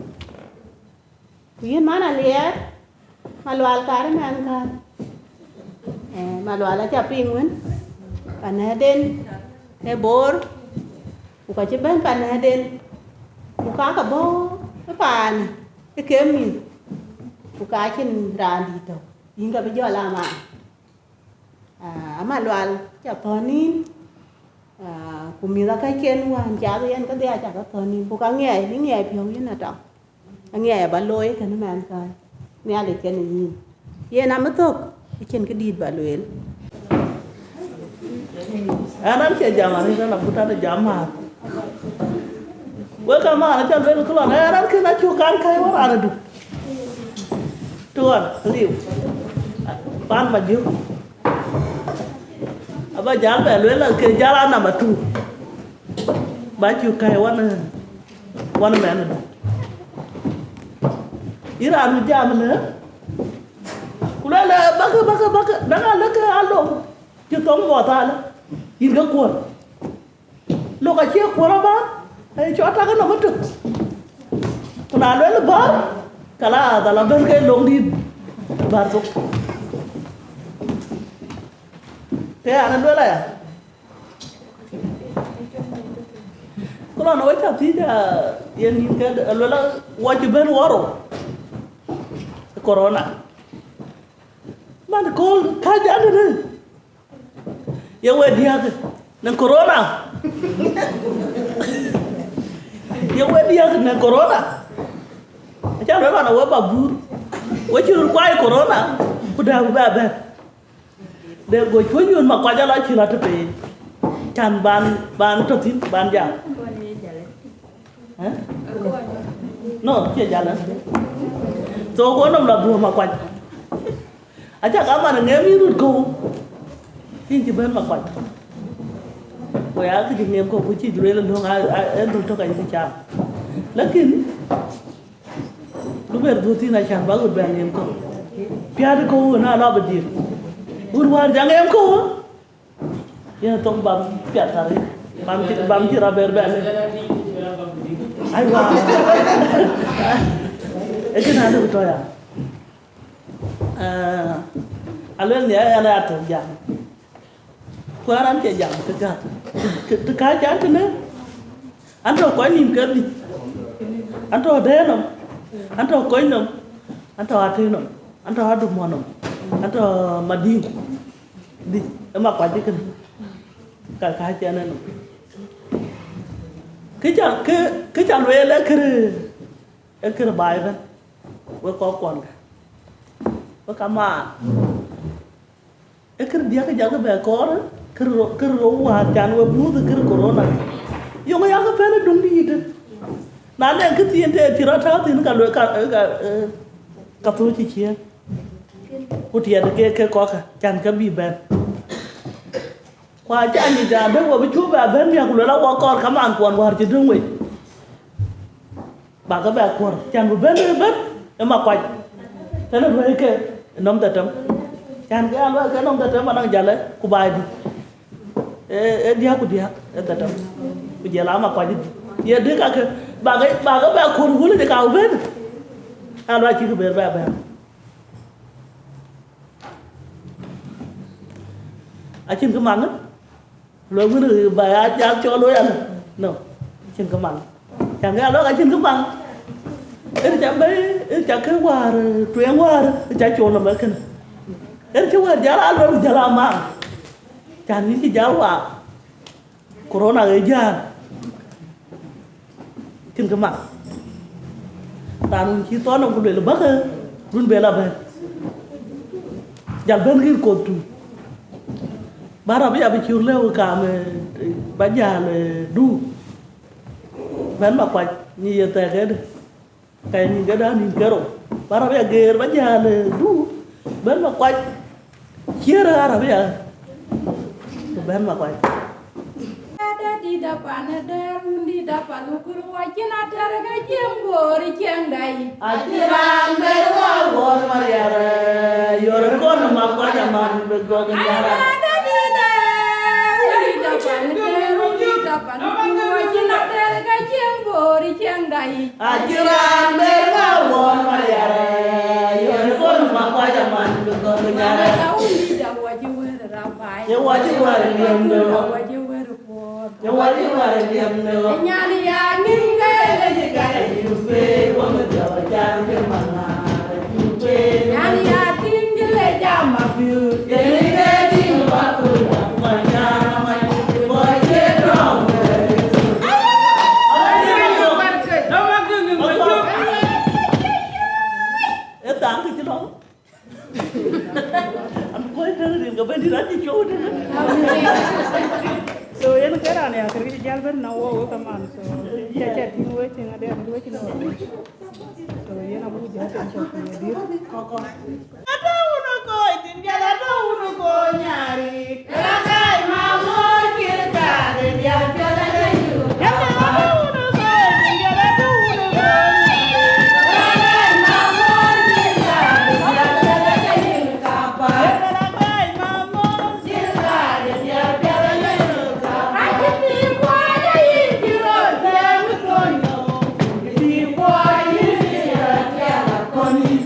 Ku yïn man Aliɛɛr, Malual kaar ëmɛn kän. Eh, Malual acä piŋ wën, panɛ̈den ë Boor, ku ka cï bɛ̈n panɛ̈den, ku ka ke bɔ̈ ë paanë ë ke mïth, ku ka cïn raan dït tɔ̈u, yïn ka bï jɔl amaan. Ah, Malual, cä thɔ̈n nïn, ah, ku mïth akäcken wään cath yen kedhie acä ke thɔ̈n nïn, ku ka ŋiɛc, bï ŋiɛc piɔ̈u yïn Atɔŋ. Aŋiɛc aba looi kënë mɛnhkäi, Nhialic kenë yïn. Yen amï thök, acïn këdït ba lueel. Ɛn an, cie jam arëët, an akut an jam määr. Wek amaan acä lueel kë lɔn, ɛn an kën acuk kan käi wä raan adu. Tuɔɔr, liu. Pan Majiök. Aba jäl bɛ lueel ke jäl a number two. Ba cuk käi wan, wan mɛn adu. Yïn raan jam lë. Ku lueel, bakë, bakë, bakë, däŋ alëkë alok. Cï thɔŋ muɔth alë. Yïn ke kuɔ̈r. Lok acie kuɔ̈r abä, ee cɔɔt tak nɔm ëtök. Ku na lueel bär, kalath ala bɛ̈n ke loŋdït bär thok. Të an lueel aya. Ku lɔn we cä thiëc, aa, yen nïn ke lueel, wɔ cï bɛ̈n wɔ rou. Corona. Man kööl ka jandï. Ye we diäk në corona. Ye we diäk në corona. Acä lueel ɣɔn, we ba buur. We cï röt kuai corona, ku däk bï bɛ bɛ̈n. De go cuö nyuöth Makuac alɔ cï lɔ të pei. Can ban, ban tɔ̈ thïn, ban jam. Eh? No, cie jal, eh? So go nɔm lɔ dhuö Makuac. Acä ka man ŋɛm yïn rut kɔ̈u. Yïn cï bɛ̈n Makuac. Ku ya kë cï ŋiɛm kɔ̈k ku cï lueel ë löŋ, a- a- en dhöl tök ayï cam. Lakin du ber dhuɔ̈k thïn acän bä ɣöt bɛ ŋiɛm kɔ̈k. Piäät kɔ̈k ɣöt na lɔ bï dhil. Ɣöt wäär ca ŋiɛm kɔ̈k, yen thok bam piath arëët. Bam cï, bam cï rɔt ber bɛ̈n. Aiwa. Ee kënë alëu tɔ̈ ya. Aa, aluel nhial, ɣɛn aya tök jam. Ku ɣɛn raan cie jam kë gäk. Kë, të kääc an tënë, an tɔ̈ kɔc nïïm ke dhïc. An tɔ̈ dɛ̈ɛ̈r nɔm. An tɔ̈ kony nɔm. An tɔ̈ ateer nɔm. An tɔ̈ adumuɔ̈n nɔm. An tɔ̈ madïŋ dhïc. Ë Makuac ë kënë. Ka kääc ɛn ënɔm. Kë ca, kë, kë ca lueel ë kërë, ë kërë baai ëbɛ̈n. Wek kɔc kuɔnkë, wek kamaan, ee kërë diäk ë jɔlkë bɛ kɔɔr, kërë ro-, kërë rou wäär can we buuth ë kërë corona. Yöŋ yakë pɛ̈n ë duŋdïït. Na nɛŋ kë thiin tëë cï rɔt tääu thïn, ka luel ka, ka, ka thööc cï ciëën. Ku tiɛɛt ke, ke kɔ̈kkë, can ke bï bɛ̈n. Ku acä nyic raan dëŋ we bï cuö bɛ bɛ̈n miäk, ku luel awɔ kɔɔr kamaan kuɔn wäär cï döŋ wei. Bä ke bɛ kuɔ̈r, can bï bɛ̈n ëbɛ̈n ë Makuac. Tënë luɛ̈i ke ë nɔm dhetem. Can ke aa luɛ̈i ke nɔm dhetem anɔŋ jalë ku baai dït. Ee, ee diäk ku diäk ë dhetem. Ku jɔl aa Makuac dït. Ye dï kakë, bä ke, bä ke bɛ kuɔ̈r wël de ka bï bɛ̈n. Aa luɛ̈i cïkï ber bɛ bɛ̈n. Acïn kë maŋ, luɔi wën bä ya jal cɔl looi alë. No, acïn kë maŋ. Cän kë ya luɔk acïn kë maŋ. Ënë ca bɛ̈i, ënë ca kë wäär, tueŋ wäär, ë ca cɔl nɔm ë kënë. Ënë cï wäär jal aa luɔi ku jal aa maŋ. Cän yïn cï jal waar. Corona ë jään, cïn kë mat. Raan wën cï thɔn nɔm ku lueel bäkë, run bɛ la bɛ̈n. Jal bɛ̈n rin koth tu. Bä rap ya bï cïr lëu kaam, eh, bä jäl, eh, du. Bɛ̈n Makuac, nyi ye thɛɛk ëdë. Ka ye nïn këda nïn kerou, bä rap ya geer, bä jäl, eh, du, bɛ̈n Makuac, ciër arap ya, ku bɛ̈n Makuac. Dɛ dït apan ë dɛɛr, wun dït apan lukur, wa cïn atɛr ke cieŋ boor ë cieŋda yic. Acï raan ber wa wor mariar, eh, yor kon Makuac aman bï gɔk nyara. Dɛ dït ë, wun dït apan ë dɛɛr, wun dït apan lukur, wa cïn atɛr ke cieŋ boor ë cieŋda yic. Acï raan ber ŋa won mariare, yöni kon Makuac aman bï gɔ̈k nyare. Ka wun dït awɔc wër rabai. Ye wɔc wër liemdo. Awɔc wër kuɔɔr. Ye wɔc wër liemdo. Nyan ya nim ke le ji ka ju pe, won jɔ jar ke mana ju pe. Nyan ya tin ji le jama piu. Ye ni ke tin ba ku ma nyana ma ju pe, wɔc ye dɔm. Ë thaŋ kë cï lɔ̈ŋ. An kɔc tënë rin ke Bɛ̈nydït acï cɔu tënë. So yen ke raan ya kërkë cï jäl bɛ̈n na wɔ wek kaman. So ca ca tïŋ wek tïŋ adɛ wek cï nɔɔk. So yen abuk jäl tënë cɔk piny adït. Atɔ̈ wun ë kɔc thïn, jɔl atɔ̈ wun ë kɔc nyarit. Rakai mamor kir ka de dial pial de yu. Jɔl atɔ̈ wun ë kɔc thïn, jɔl atɔ̈ wun ë kɔc nyarit. Rakai mamor kir ka de dial pial de yu kapa. Rakai mamor kir ka de dial pial de yu kapa. Aci ti kuɔc ayin ci rot tiɛm konyo. Ti kuɔc ayin ci rot tiɛm konyo.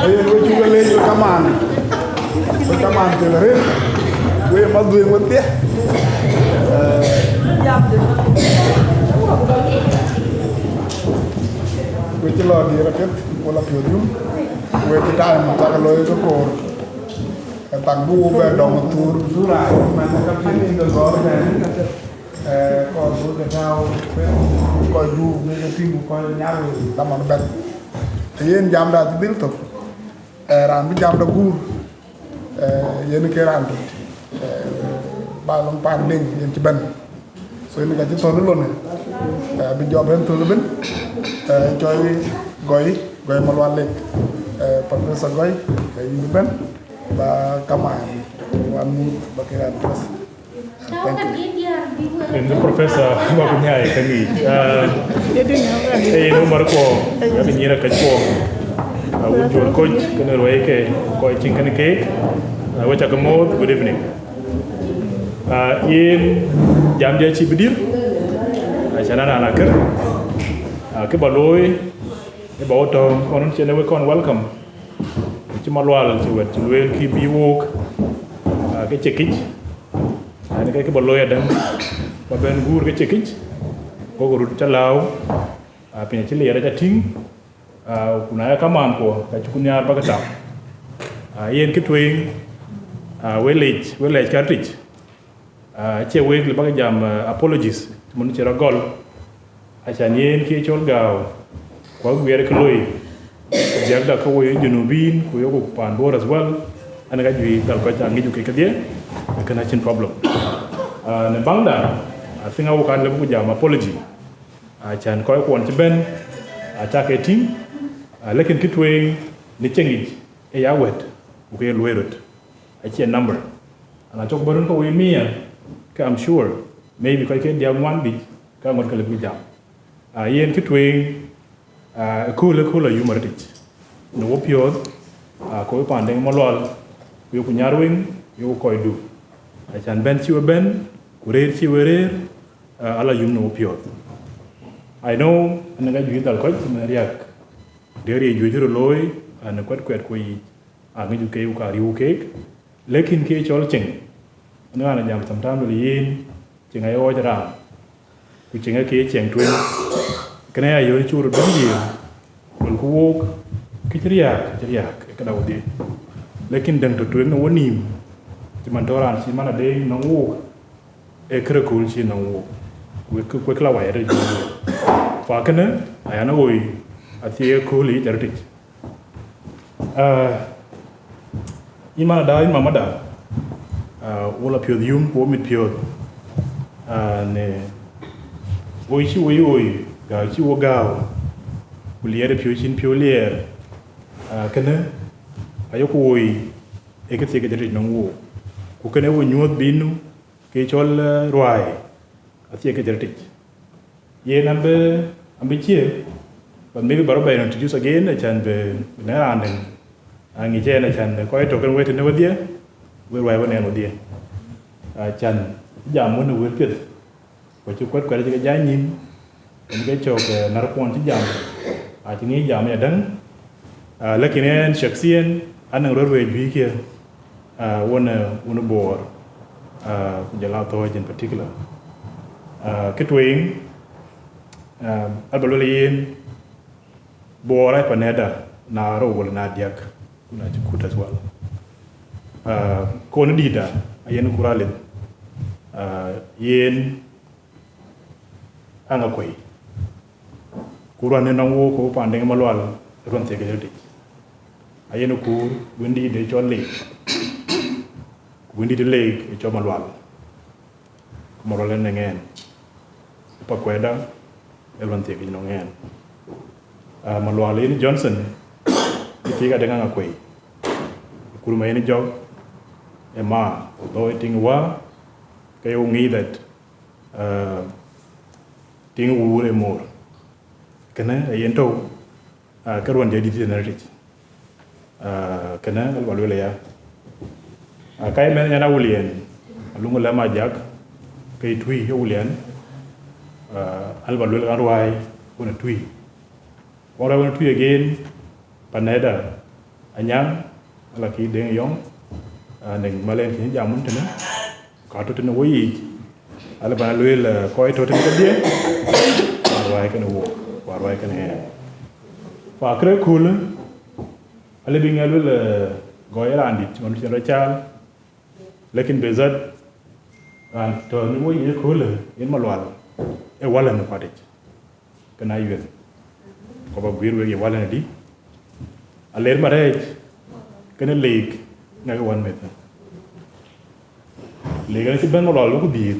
Ayen we cuk leec we kaman, we kaman ke rëër, we madhuëëŋ wedhie. We cï lɔ diɛɛr apiɛth, we la piɔ̈ɔ̈th yum, we cï time cak looi ke koor. Pak du bɛ dɔm thuur, du raai, man ka piɛth in ke gɔɔr tɛ̈n. Kɔc du ke tääu, kɔc du ke ke tïŋ, kɔc nyar wei dhaman bɛ̈n. Yen jamda cï dhil thök, raan bï jamda guur, yen ke raan dït, ba lɔŋ paan liŋ yen cï bɛ̈n. So yen ka cï thöl ëlɔnë, bï jɔ bɛ̈n thöl ëbën, cɔl Gɔi, Gɔi Malual Lek, Professor Gɔi, ke yïn bï bɛ̈n, ba kaman wan muth ba ke address. Thank you. Rin ke Professor ba ku nyai ka ngi. Eh, yen Umar ko, ya bi nyira ka ko. Wun jor koj, kene ruai ke, ko chin kene ke. Wacha ka moth, good evening. Ah, yen jam dia chi bidir. Achana na na ker. Ah, ke ba loy, e ba oto, konon chene we kon welcome. Ci Malual ci wet ci lueel ki bi wok, ah, ke cekic. Ani ke ke ba loy adäŋ, ba ben guur ke cekic. Ko rut ca law, ah, piny ci liɛr ca tïŋ. Ah, ku na ya kaman ko, ka cï ku nhiaar bäk tap. Ah, yen kë tueŋ, ah, we lec, we lec kärtic. Ah, acie wek le bäk jam, ah, apologies, mun ci rɔ gɔl. Acan yen kë cɔl gääu, ku aguiɛɛr kë loi. Ku biäkda ke wo ye Junubin, ku yoku paan Bor as well. Ani ka juëc dhal kɔc aŋic ku kek kedhie, kën acïn problem. Ah, në baŋda, I think awok an lëu bï ku jam apology. Acan kɔc kuɔn cï bɛ̈n, aca ke tïŋ, ah, lekin kë tueŋ në ceŋic ë ya wɛ̈t, ku ke luɔi röt. Acie number. Ana cɔk bä run ke woi mia, ke I'm sure Maybe kɔc ke diäk ŋuan biic, ka ŋot ke lëu bï jam. Aa, yen kë tueŋ, aa, ëkööl, ëkööl ayum arëtic në wo piɔ̈ɔ̈th, aa, ku paan Deŋ Malual, ku yeku nyar weŋ, yeku kɔc du. Acan bɛ̈n cï we bɛ̈n, ku rëër cï we rëër, aa, ala yum në wo piɔ̈ɔ̈th. I know, anɔŋ ka juëc dhal kɔc në riäk, dɛ̈ riëëc juëc röt looi, aa, në kuɛt kuɛt ku yiic, aa, ŋic ke ku ka riëëu keek, lakin kë cɔl cieŋ, në ɣɛn a jam sometimes lɔ yen, cieŋ aye ɣɔɔc raan, ku cieŋ ë ke cieŋ tueŋ. Kënë ya yöör cï röt bɛ̈n yiëër, luelku wook, kë cï riääk, kë cï riääk, ë këda wodhie. Lakin däŋ tɔ̈ tueŋ në wo nïïm, cï man tɔ̈ raan cï man ade nɔŋ wook, ee kërë kööl cï nɔŋ wook, wek, wek la wai rëc. Fa kënë, ayan woi, athie kööl yic arëtic. Aa, yïn man ada, yïn mamada, aa, wo la piɔ̈ɔ̈th yum, wo mit piɔ̈ɔ̈th, aa, në woi cï woi woi, gääu cï wo gääu, ku liɛɛr piɔ̈u cïn piɔ̈u liɛɛr, aa, kënë ayeku woi ë kë thiekic arëtic nɔŋ wo, ku kënë wo nyuɔ̈th bï nu, ke cɔl, aa, ruääi, athiekic arëtic. Yen an bï, an bï cie, but maybe ba rɔt bɛ introduce again, acan bï, bï nɛn raan dɛ̈ŋ. Aŋic ɛn acan kɔc tɔ̈ kën wet tënë wedhie, wek ruai wën ɛn wedhie. Acan jam wën ë wël piɛth, ku cï kuɛt kuɛt cï ke jai nyïn, yen ke cök, eh, ŋär kuɔn cï jam, acï ŋic jam ya däŋ. Ah, lakin ɛn shakhsiyan, anɔŋ röt wëë juëc kië, ah, wën, eh, wën Bor, ah, ku jɔl a Athɔ̈ɔ̈c in particular. Ah, kë tueŋ, ah, abä luel yen, Bor aa panɛda, na rou wala na diäk, ku na cï kut as well. Ah, kon dïïtda, ayen kur alith, ah, yen Aŋakuei. Ku ruan ë nɔŋ wook ku paan Deŋ Malual, ruan thiek ë rötic. Ayen kuur wëndït ë cɔl Leek. Ku wëndït ë Leek ë cɔl Malual. Ku Malual ë nɔŋ ɛn. Pakuɛda ë ruan thiek ë nɔŋ ɛn. Ah, Malual yen Johnson, ë thiek adëŋ Aŋakuei. Kuruma yen jɔk ë ma, although ë tiŋ wä, ke ye ŋic that, ah, tiŋ wuur ë moor. Kënë ayen tɔ̈u, ah, ke ruɔn jɔi dït tënë rötic. Ah, kënë alba luel aya. Ah, ka ye mɛnh nyan Awulian, aluŋ lɛm Ajak, ke ye Tui Awulian, ah, alba luel ɣan ruai wën ë Tui. Wën ruai wën ë Tui again, panɛda, Anyaŋ, ala kï Deŋ Yɔŋ, ah, Deŋ Malɛn kï jam wën tënë. Ka tɔ̈ tënë wo yiic, alë bän lueel, eh, kɔc tɔ̈ tënë kedhie, wa ruai kënë wo, wa ruai kënë ɛn. Fa kërë köölë, alë bï ŋɛ lueel, eh, gɔɔy raan dït, man cïn rɔt caal, lakin be zat, raan tɔ̈ në wo yiic köölë, yen Malual, ë walë në kuatic. Kënë ayueth. Ku ba guiir wek ye walë në dï. Aler marɛɛc, kënë Leek, ŋɛk wan meth. Leek ënë cï bɛ̈n Malual ku dhïïr.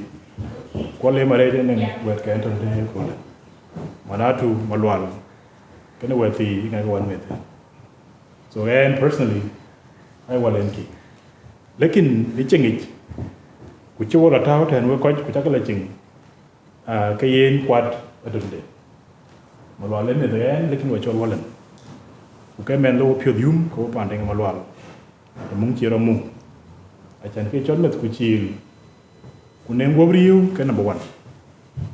Ku aler marɛɛc ënë wɛ̈t kɛn tɔ̈ në tënë ye köölë. Manatu Malual, kënë wɛ̈t thii ŋɛk wan meth. So ɛn personally, ai walë ɛn kï. Lakin ë cieŋic, ku cï wo la tääu tɛ̈n wek kɔc, ku cakë la cieŋ. Ah, ke yen kuat ëtönde. Malual ë meth ɛn, lakin wa cɔl walën. Ku ke mɛn lɔ wo piɔ̈th yum, ke wo paan Deŋ Malual. Ë muŋ cï rɔt muŋ. Acan ke cɔl meth ku ciil. Ku nɛŋ guɔ̈p riëëu ke number one.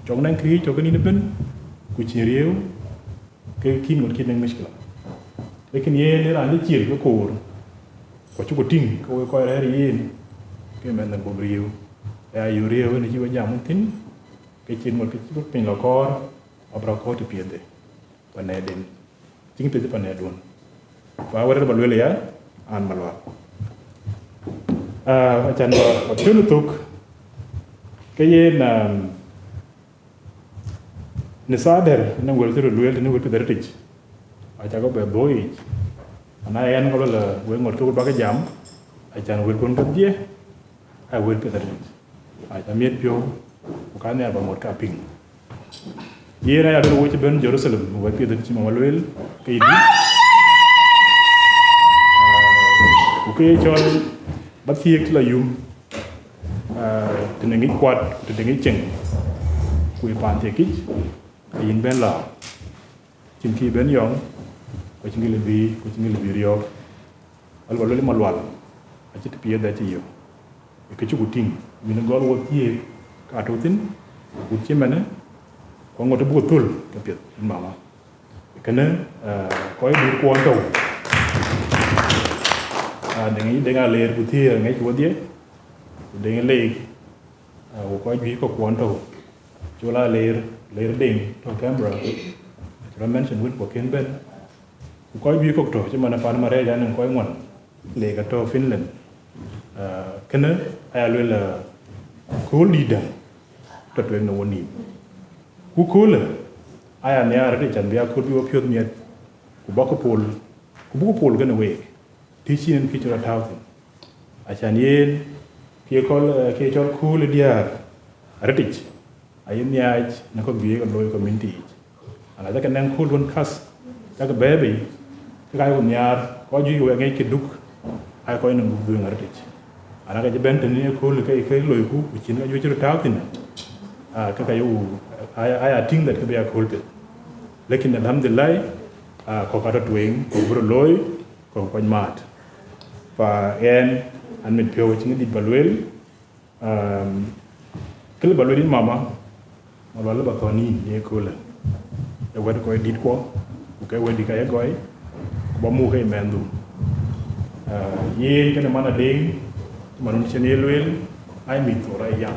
Cɔk nɛŋ kë yic tɔ̈ ke nïn ëbën, ku cïn riëëu, ke kïn ŋot kïn nɛŋ mishkila. Lakin yen ë raan cï ciil ke koor. Ku cï ku tïŋ, ke wek kɔc rɛ̈ɛ̈r yen, ke mɛn nɛŋ guɔ̈p riëëu. Ë ayö riëëu ënë cï we jam wën thïn, ke cïn ŋot ke cï röt piny lɔ kɔɔr, abï rɔt kɔɔr të piɛthde, panɛden. Cïn piɛth panɛduɔn. Fa wërë ba lueel ya, an Malual. Ah, acan ba, ba piɔ̈n thök, ke yen, um, në thaa dɛ̈r, në wël cï röt lueel, tënë wël piɛth arëtic. Acakë bɛ dhoi yic. Ana ɛn kɔlɔ la, wek ŋot ke wut bakë jam, acan wël kun kedhie, aa wël piɛth arëtic. Aca miɛt piɔ̈u, ku ka nhiaar ba ŋot ka piŋ. Yen aya luel wo cï bɛ̈n Jerusalem, wɛ̈t piɛth cï mama lueel, ke yï dït. Ah, ku ke ye cɔl ba thiëëk cï la yum. Ah, Tëde ŋic kuat, tëde ŋic ceŋ, ku ë paan thiekic, ke yïn bɛ̈n la, cïn kï bɛ̈n yɔŋ, ku cïn kï lëbï, ku cïn kï lëbï riɔ̈ɔ̈k. Alba luel Malual, acï të piɛth acï yök. Ë kë cï ku tïŋ, yïn gɔl wo thiëëk, ka tɔ̈ thïn, ku cï mɛnë, ku aŋot buk thöl ke piɛth, yïn mama. Kënë, eh, kɔc dït kuɔn tɔ̈u. Ah, deŋ, deŋ a leer ku thiëër ŋic wodhie, ku deŋ leek, ah, ku kɔc juëc kɔ̈k kuɔn tɔ̈u. Col a leer, leer deŋ tɔ̈ Canberra, cï rɔt mention wën ku kën bɛ̈n. Ku kɔc juëc kɔ̈k tɔ̈, cï man ë pan Marɛɛc anɔŋ kɔc ŋuan, leek atɔ̈ Finland. Ah, kënë aya luel, ah, kööl dït däŋ tɔ̈ tueŋ në wo nïïm. Ku köölë, aya nhiaar arëët can bï akööl bï wo piɔ̈th miɛt, ku bäk pol, ku buk pol kënë week, të cïn en kë cï rɔt tääu thïn. Acan yen, kë cɔl, eh, kë cɔl kööl ë diäär arëtic, aye nhiaac në kɔ̈k bï ye ke looi community yic. Ana cakë nɛŋ kööl wën kath, cakë bɛ̈ɛ̈i bei, ke ka yeku nhiaar, kɔc juëc wek ŋiɛc kë duk, aa kɔc nɔŋ duk dhuëëŋ arëtic. Ana ke cï bɛ̈n tënë ye kööl ke, ke loiku, ku cïn ka juëc cï röt tääu thïn, ah, ke ka yeku, aya, aya tïŋ that ke bï ya kööl piɛth. Lekin alhamdulillah, ah, kɔ̈k atɔ̈ tueŋ, kɔ̈k bï röt looi, kɔ̈k kɔc maat. Fa ɣɛn, an mit piɔ̈u acïn dït ba lueel, um, kë lë ba lueel yïn mama, Malual lë ba thɔ̈n yïn ye köölë. Ë wɛ̈t kɔc dït kuɔ, ku ke wɛ̈t dït ka ye gɔ̈i, ku ba muk ke ye mɛnhdu. Ah, yen kënë man Adeŋ, man wën cïn ye lueel, ai mïth thou rɔt yam.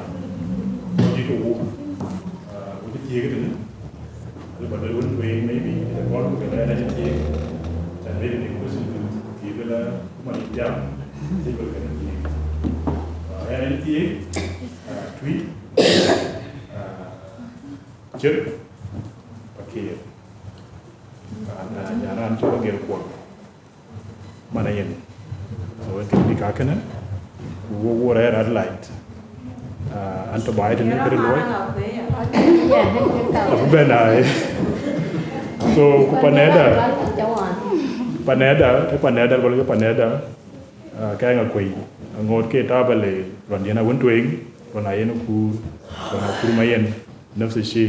Kɔc dït ku wok, ah, wok cï thiëëk tënë, lë ba lueel wën tueŋ, maybe, the call ku ke lɛɛr acï thiëëk, can maybe the question ku thiëëk lë, ku man yï jam, thiëëk ku kënë thiëëk. Ah, ɣɛn ë thiëëk, ah, tui, ah, Cït, Pakëër. Raan, ah, nyan raan cɔl Ager Kuɔl. Man Ayen. So, ë tïŋ bï ka kënë, ku wo, wo rɛ̈ɛ̈r Adelaide. Ah, an tɔ̈ baai tënë këde luɔi. Abï bɛ̈n ai. So, ku panɛda. Panɛda, ë panɛda, bɔl ke panɛda. Ah, kɛŋ akuei. Aŋoot ke tabale, rɔn diɛn awën tueŋ, rɔn Ayen Kuur, rɔn Akur Mayen, nafsi shi.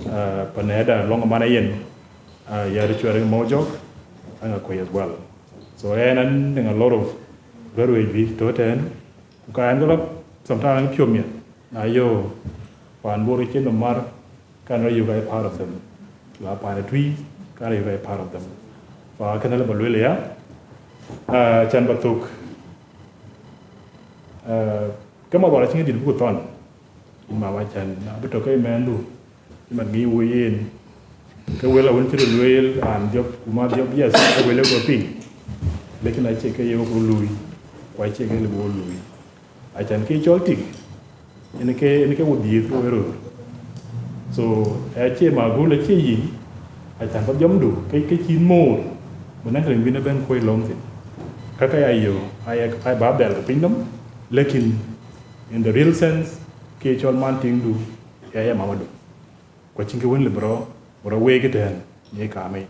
Ah, panɛda lɔŋ man Ayen, ah, yär cuɛr ë Mɔjɔk, aŋ akuei as well. So, ɣɛn an nɔŋ a lot of rɛ̈ɛ̈r wec bï tɔ̈ tɛ̈ɛ̈n, ku ka ɣɛn ke lɔ, sometimes aŋ piɔ̈u miɛt, na yo, pan Bor cïn nɔm mar, kan rɔt yök a part of them. La pan ë tui, kan rɔt yök a part of them. Fa kënë lë ba lueel ya, ah, can ba thök. Ah, ke Malual acïn dït buk thɔn. Mama can, na bï tɔ̈ ke mɛnhdu, cï man ŋic wo yen. Ke wël awën cï röt lueel, raan dhiɔp, ku ma dhiɔp, yes, ke wël ë guɔ piny. Lekin acie ke ye wok röt luui, ku acie ke lëu bï wo luui. Acan ke cɔl tik, en ke, en ke wo dhiëëth wo ë röör. So, acie magul, acie yic, acan ba dhiɔmdu, ke, ke cïn moor, bï naŋ riŋ bïn ëbɛ̈n kuɔ̈i lɔ̈ŋ thïn. Ka ka ya yök, aya, aya ba bɛ̈l ke piny nɔm, lekin in the real sense, ke cɔl man tiŋdu, ya, ya mamadu. Ku acïn kë wën lë bï rɔt, bï rɔt week ëtɛ̈ɛ̈n, ye kaamei.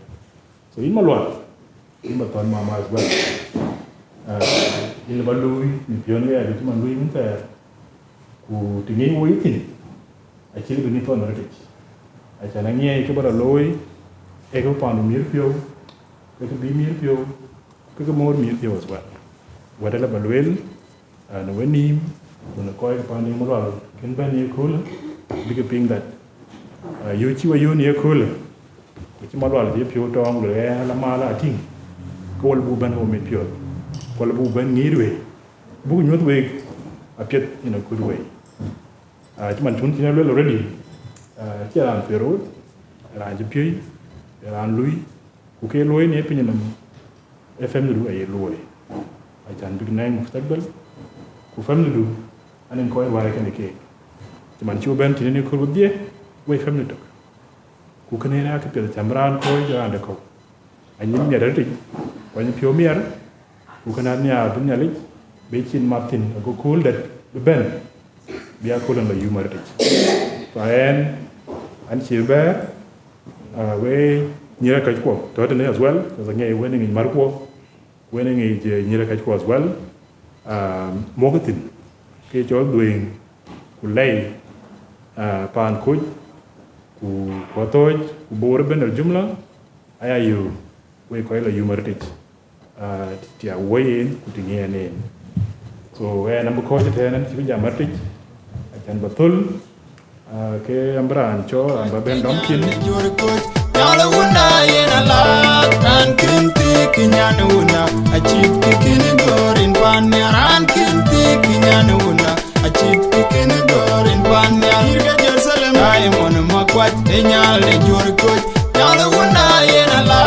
So, yïn Malual, yïn ba thɔ̈n mama as well. Ah, yïn lë ba luui, në piɔ̈n ke ya jɔ cï man luui wën thɛɛr. Ku të ŋic wo yï thïn, acï lë bï yïn thɔ̈n arëtic. Acan aŋiɛc kë ba rɔt looi, ee kë pandu miɛt piɔ̈u, ke kë bï miɛt piɔ̈u, ke kë moor miɛt piɔ̈u as well. Wɛ̈t alë ba lueel, ah, në wenïïm, ku në kɔc ke panden Malual, kën bɛ̈n ye köölë, bïk piŋ that, ah, yöö cï we yöön ye köölë, ku cï Malual cï piɔ̈u tɔɔŋ, ku lueel ɣɛn ala mal a tïŋ, ke wal buk bɛ̈n wo mit piɔ̈ɔ̈th, ku wal buk bɛ̈n ŋiɛc wei, buk nyuɔ̈th week apiɛth in a good way. Ah, cï man cun cïn a lueel already, ah, cï raan piɛth rot, raan cï piöc, raan lui, ku ke luɔi në piny nɔm, ee family du aye luɔi. Acan bïk nɛ̈ŋ mustakbal, ku family du, anɔŋ kɔc ruääi kenë keek. Cï man cï wo bɛ̈n tïn në kööl wedhie, wei family tök. Ku kënë yen akë piɛth, cam raan kɔc raan de kɔ̈u. Anyin miɛt arëtic, ku anyin piɔ̈u miɛt, ku kënë anhiaar bï Nhialic bï cin mat thïn, ago kööl dɛ̈t bï bɛ̈n, bï ya kööl en la yum arëtic. Fa ɣɛn, an cï bɛ̈ɛ̈r, ah, we nyïïr ë kackuɔ tɔ̈ tënë as well, ka ŋiɛc wen ŋic märkuɔ, wen ŋic, eh, nyïïr ë kackuɔ as well, ah, muɔ̈kkë thïn, ke cɔl dhuëëŋ, ku lɛi, ah, paan kuc, ku, ku athööc, ku Bor ëbën al jumla, aya yöök, wek kɔc la yum arëtic, ah, tiak woi en, ku tiŋ en en. So, ɣɛn abï kɔ̈ɔ̈c ëtɛ̈ɛ̈n, ɛn cï bï jam arëtic, acan ba thöl, ah, ke an bï raan cɔɔl, raan ba ben dɔm cin. Juɔ̈r kɔc, nyal wunda yen ala, raan kën thïk nyan wunda, acït kë kën gɔ̈ɔ̈r rin pan nhial, raan kën thïk nyan wunda, acït kë kën gɔ̈ɔ̈r rin pan nhial. Yïr ke Jerusalem, Diamond Makuac, ë nyal de juɔ̈r kɔc, nyal wunda yen ala,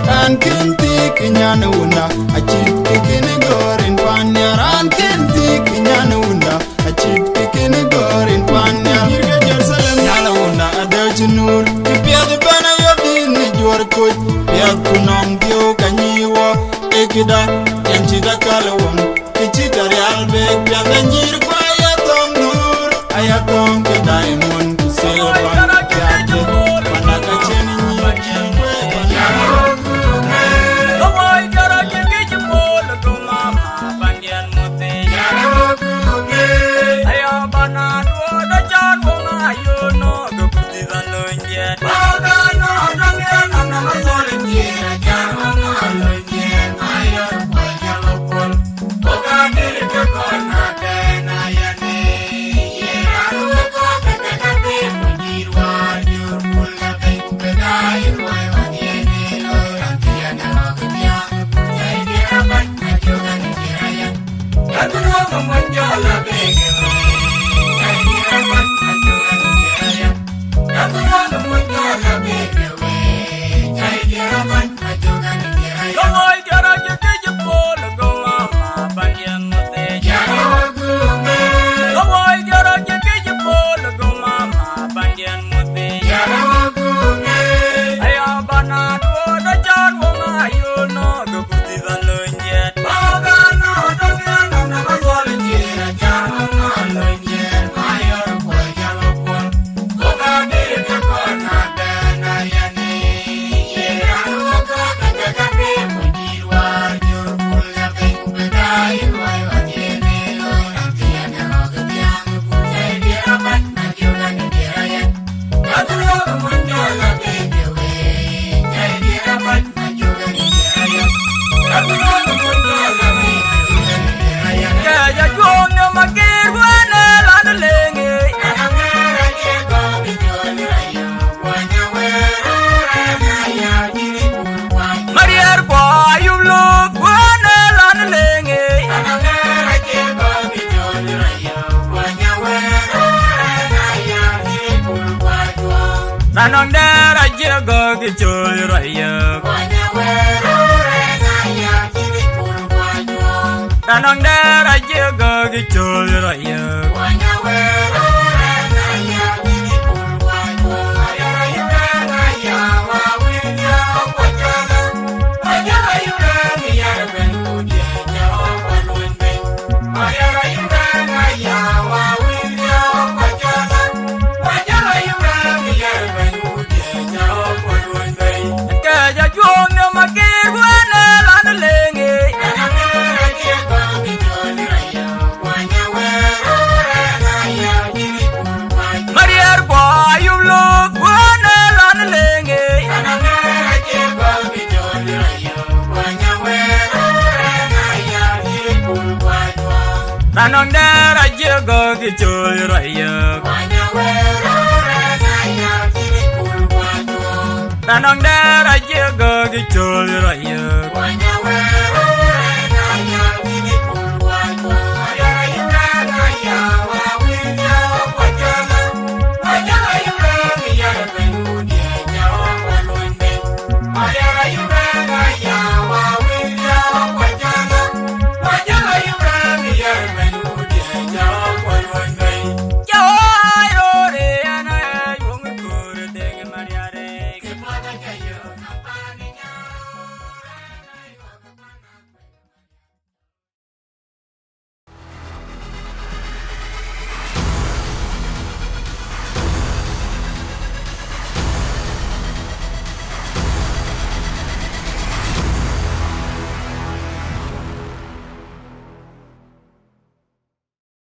raan kën thïk nyan wunda, acït kë kën gɔ̈ɔ̈r rin pan nhial, raan kën thïk nyan wunda, acït kë kën gɔ̈ɔ̈r rin pan nhial. Yïr ke Jerusalem, nyal wunda, adë cï nur, kë piɛth bɛ̈n ayök dït në juɔ̈r kɔc, piɛth ku nɔm dhiëëu ka nyïï wɔ, ee këda, yɛn cï da kal wun, kë cï da rial bek piɛth anyïïr ku aya thɔ̈ŋ nur, aya thɔ̈ŋ ke Diamond ku Silver, piath de, mana ka cïn nyïïr cï wek. Mariar kua ayup lop kuan lan leŋe. Ranɔŋ dɛɛr acie gɔ̈k col rɔyë. Ranɔŋ dɛɛr acie gɔ̈k col rɔyë. Kɛc ajuɔ̈ɔ̈ŋ në makir wën ë lan leŋe. Mariar kua ayup lop wën ë lan leŋe. Ranɔŋ dɛɛr acie gɔ̈k col rɔyë. Ranɔŋ dɛɛr acie gɔ̈k col rɔyë.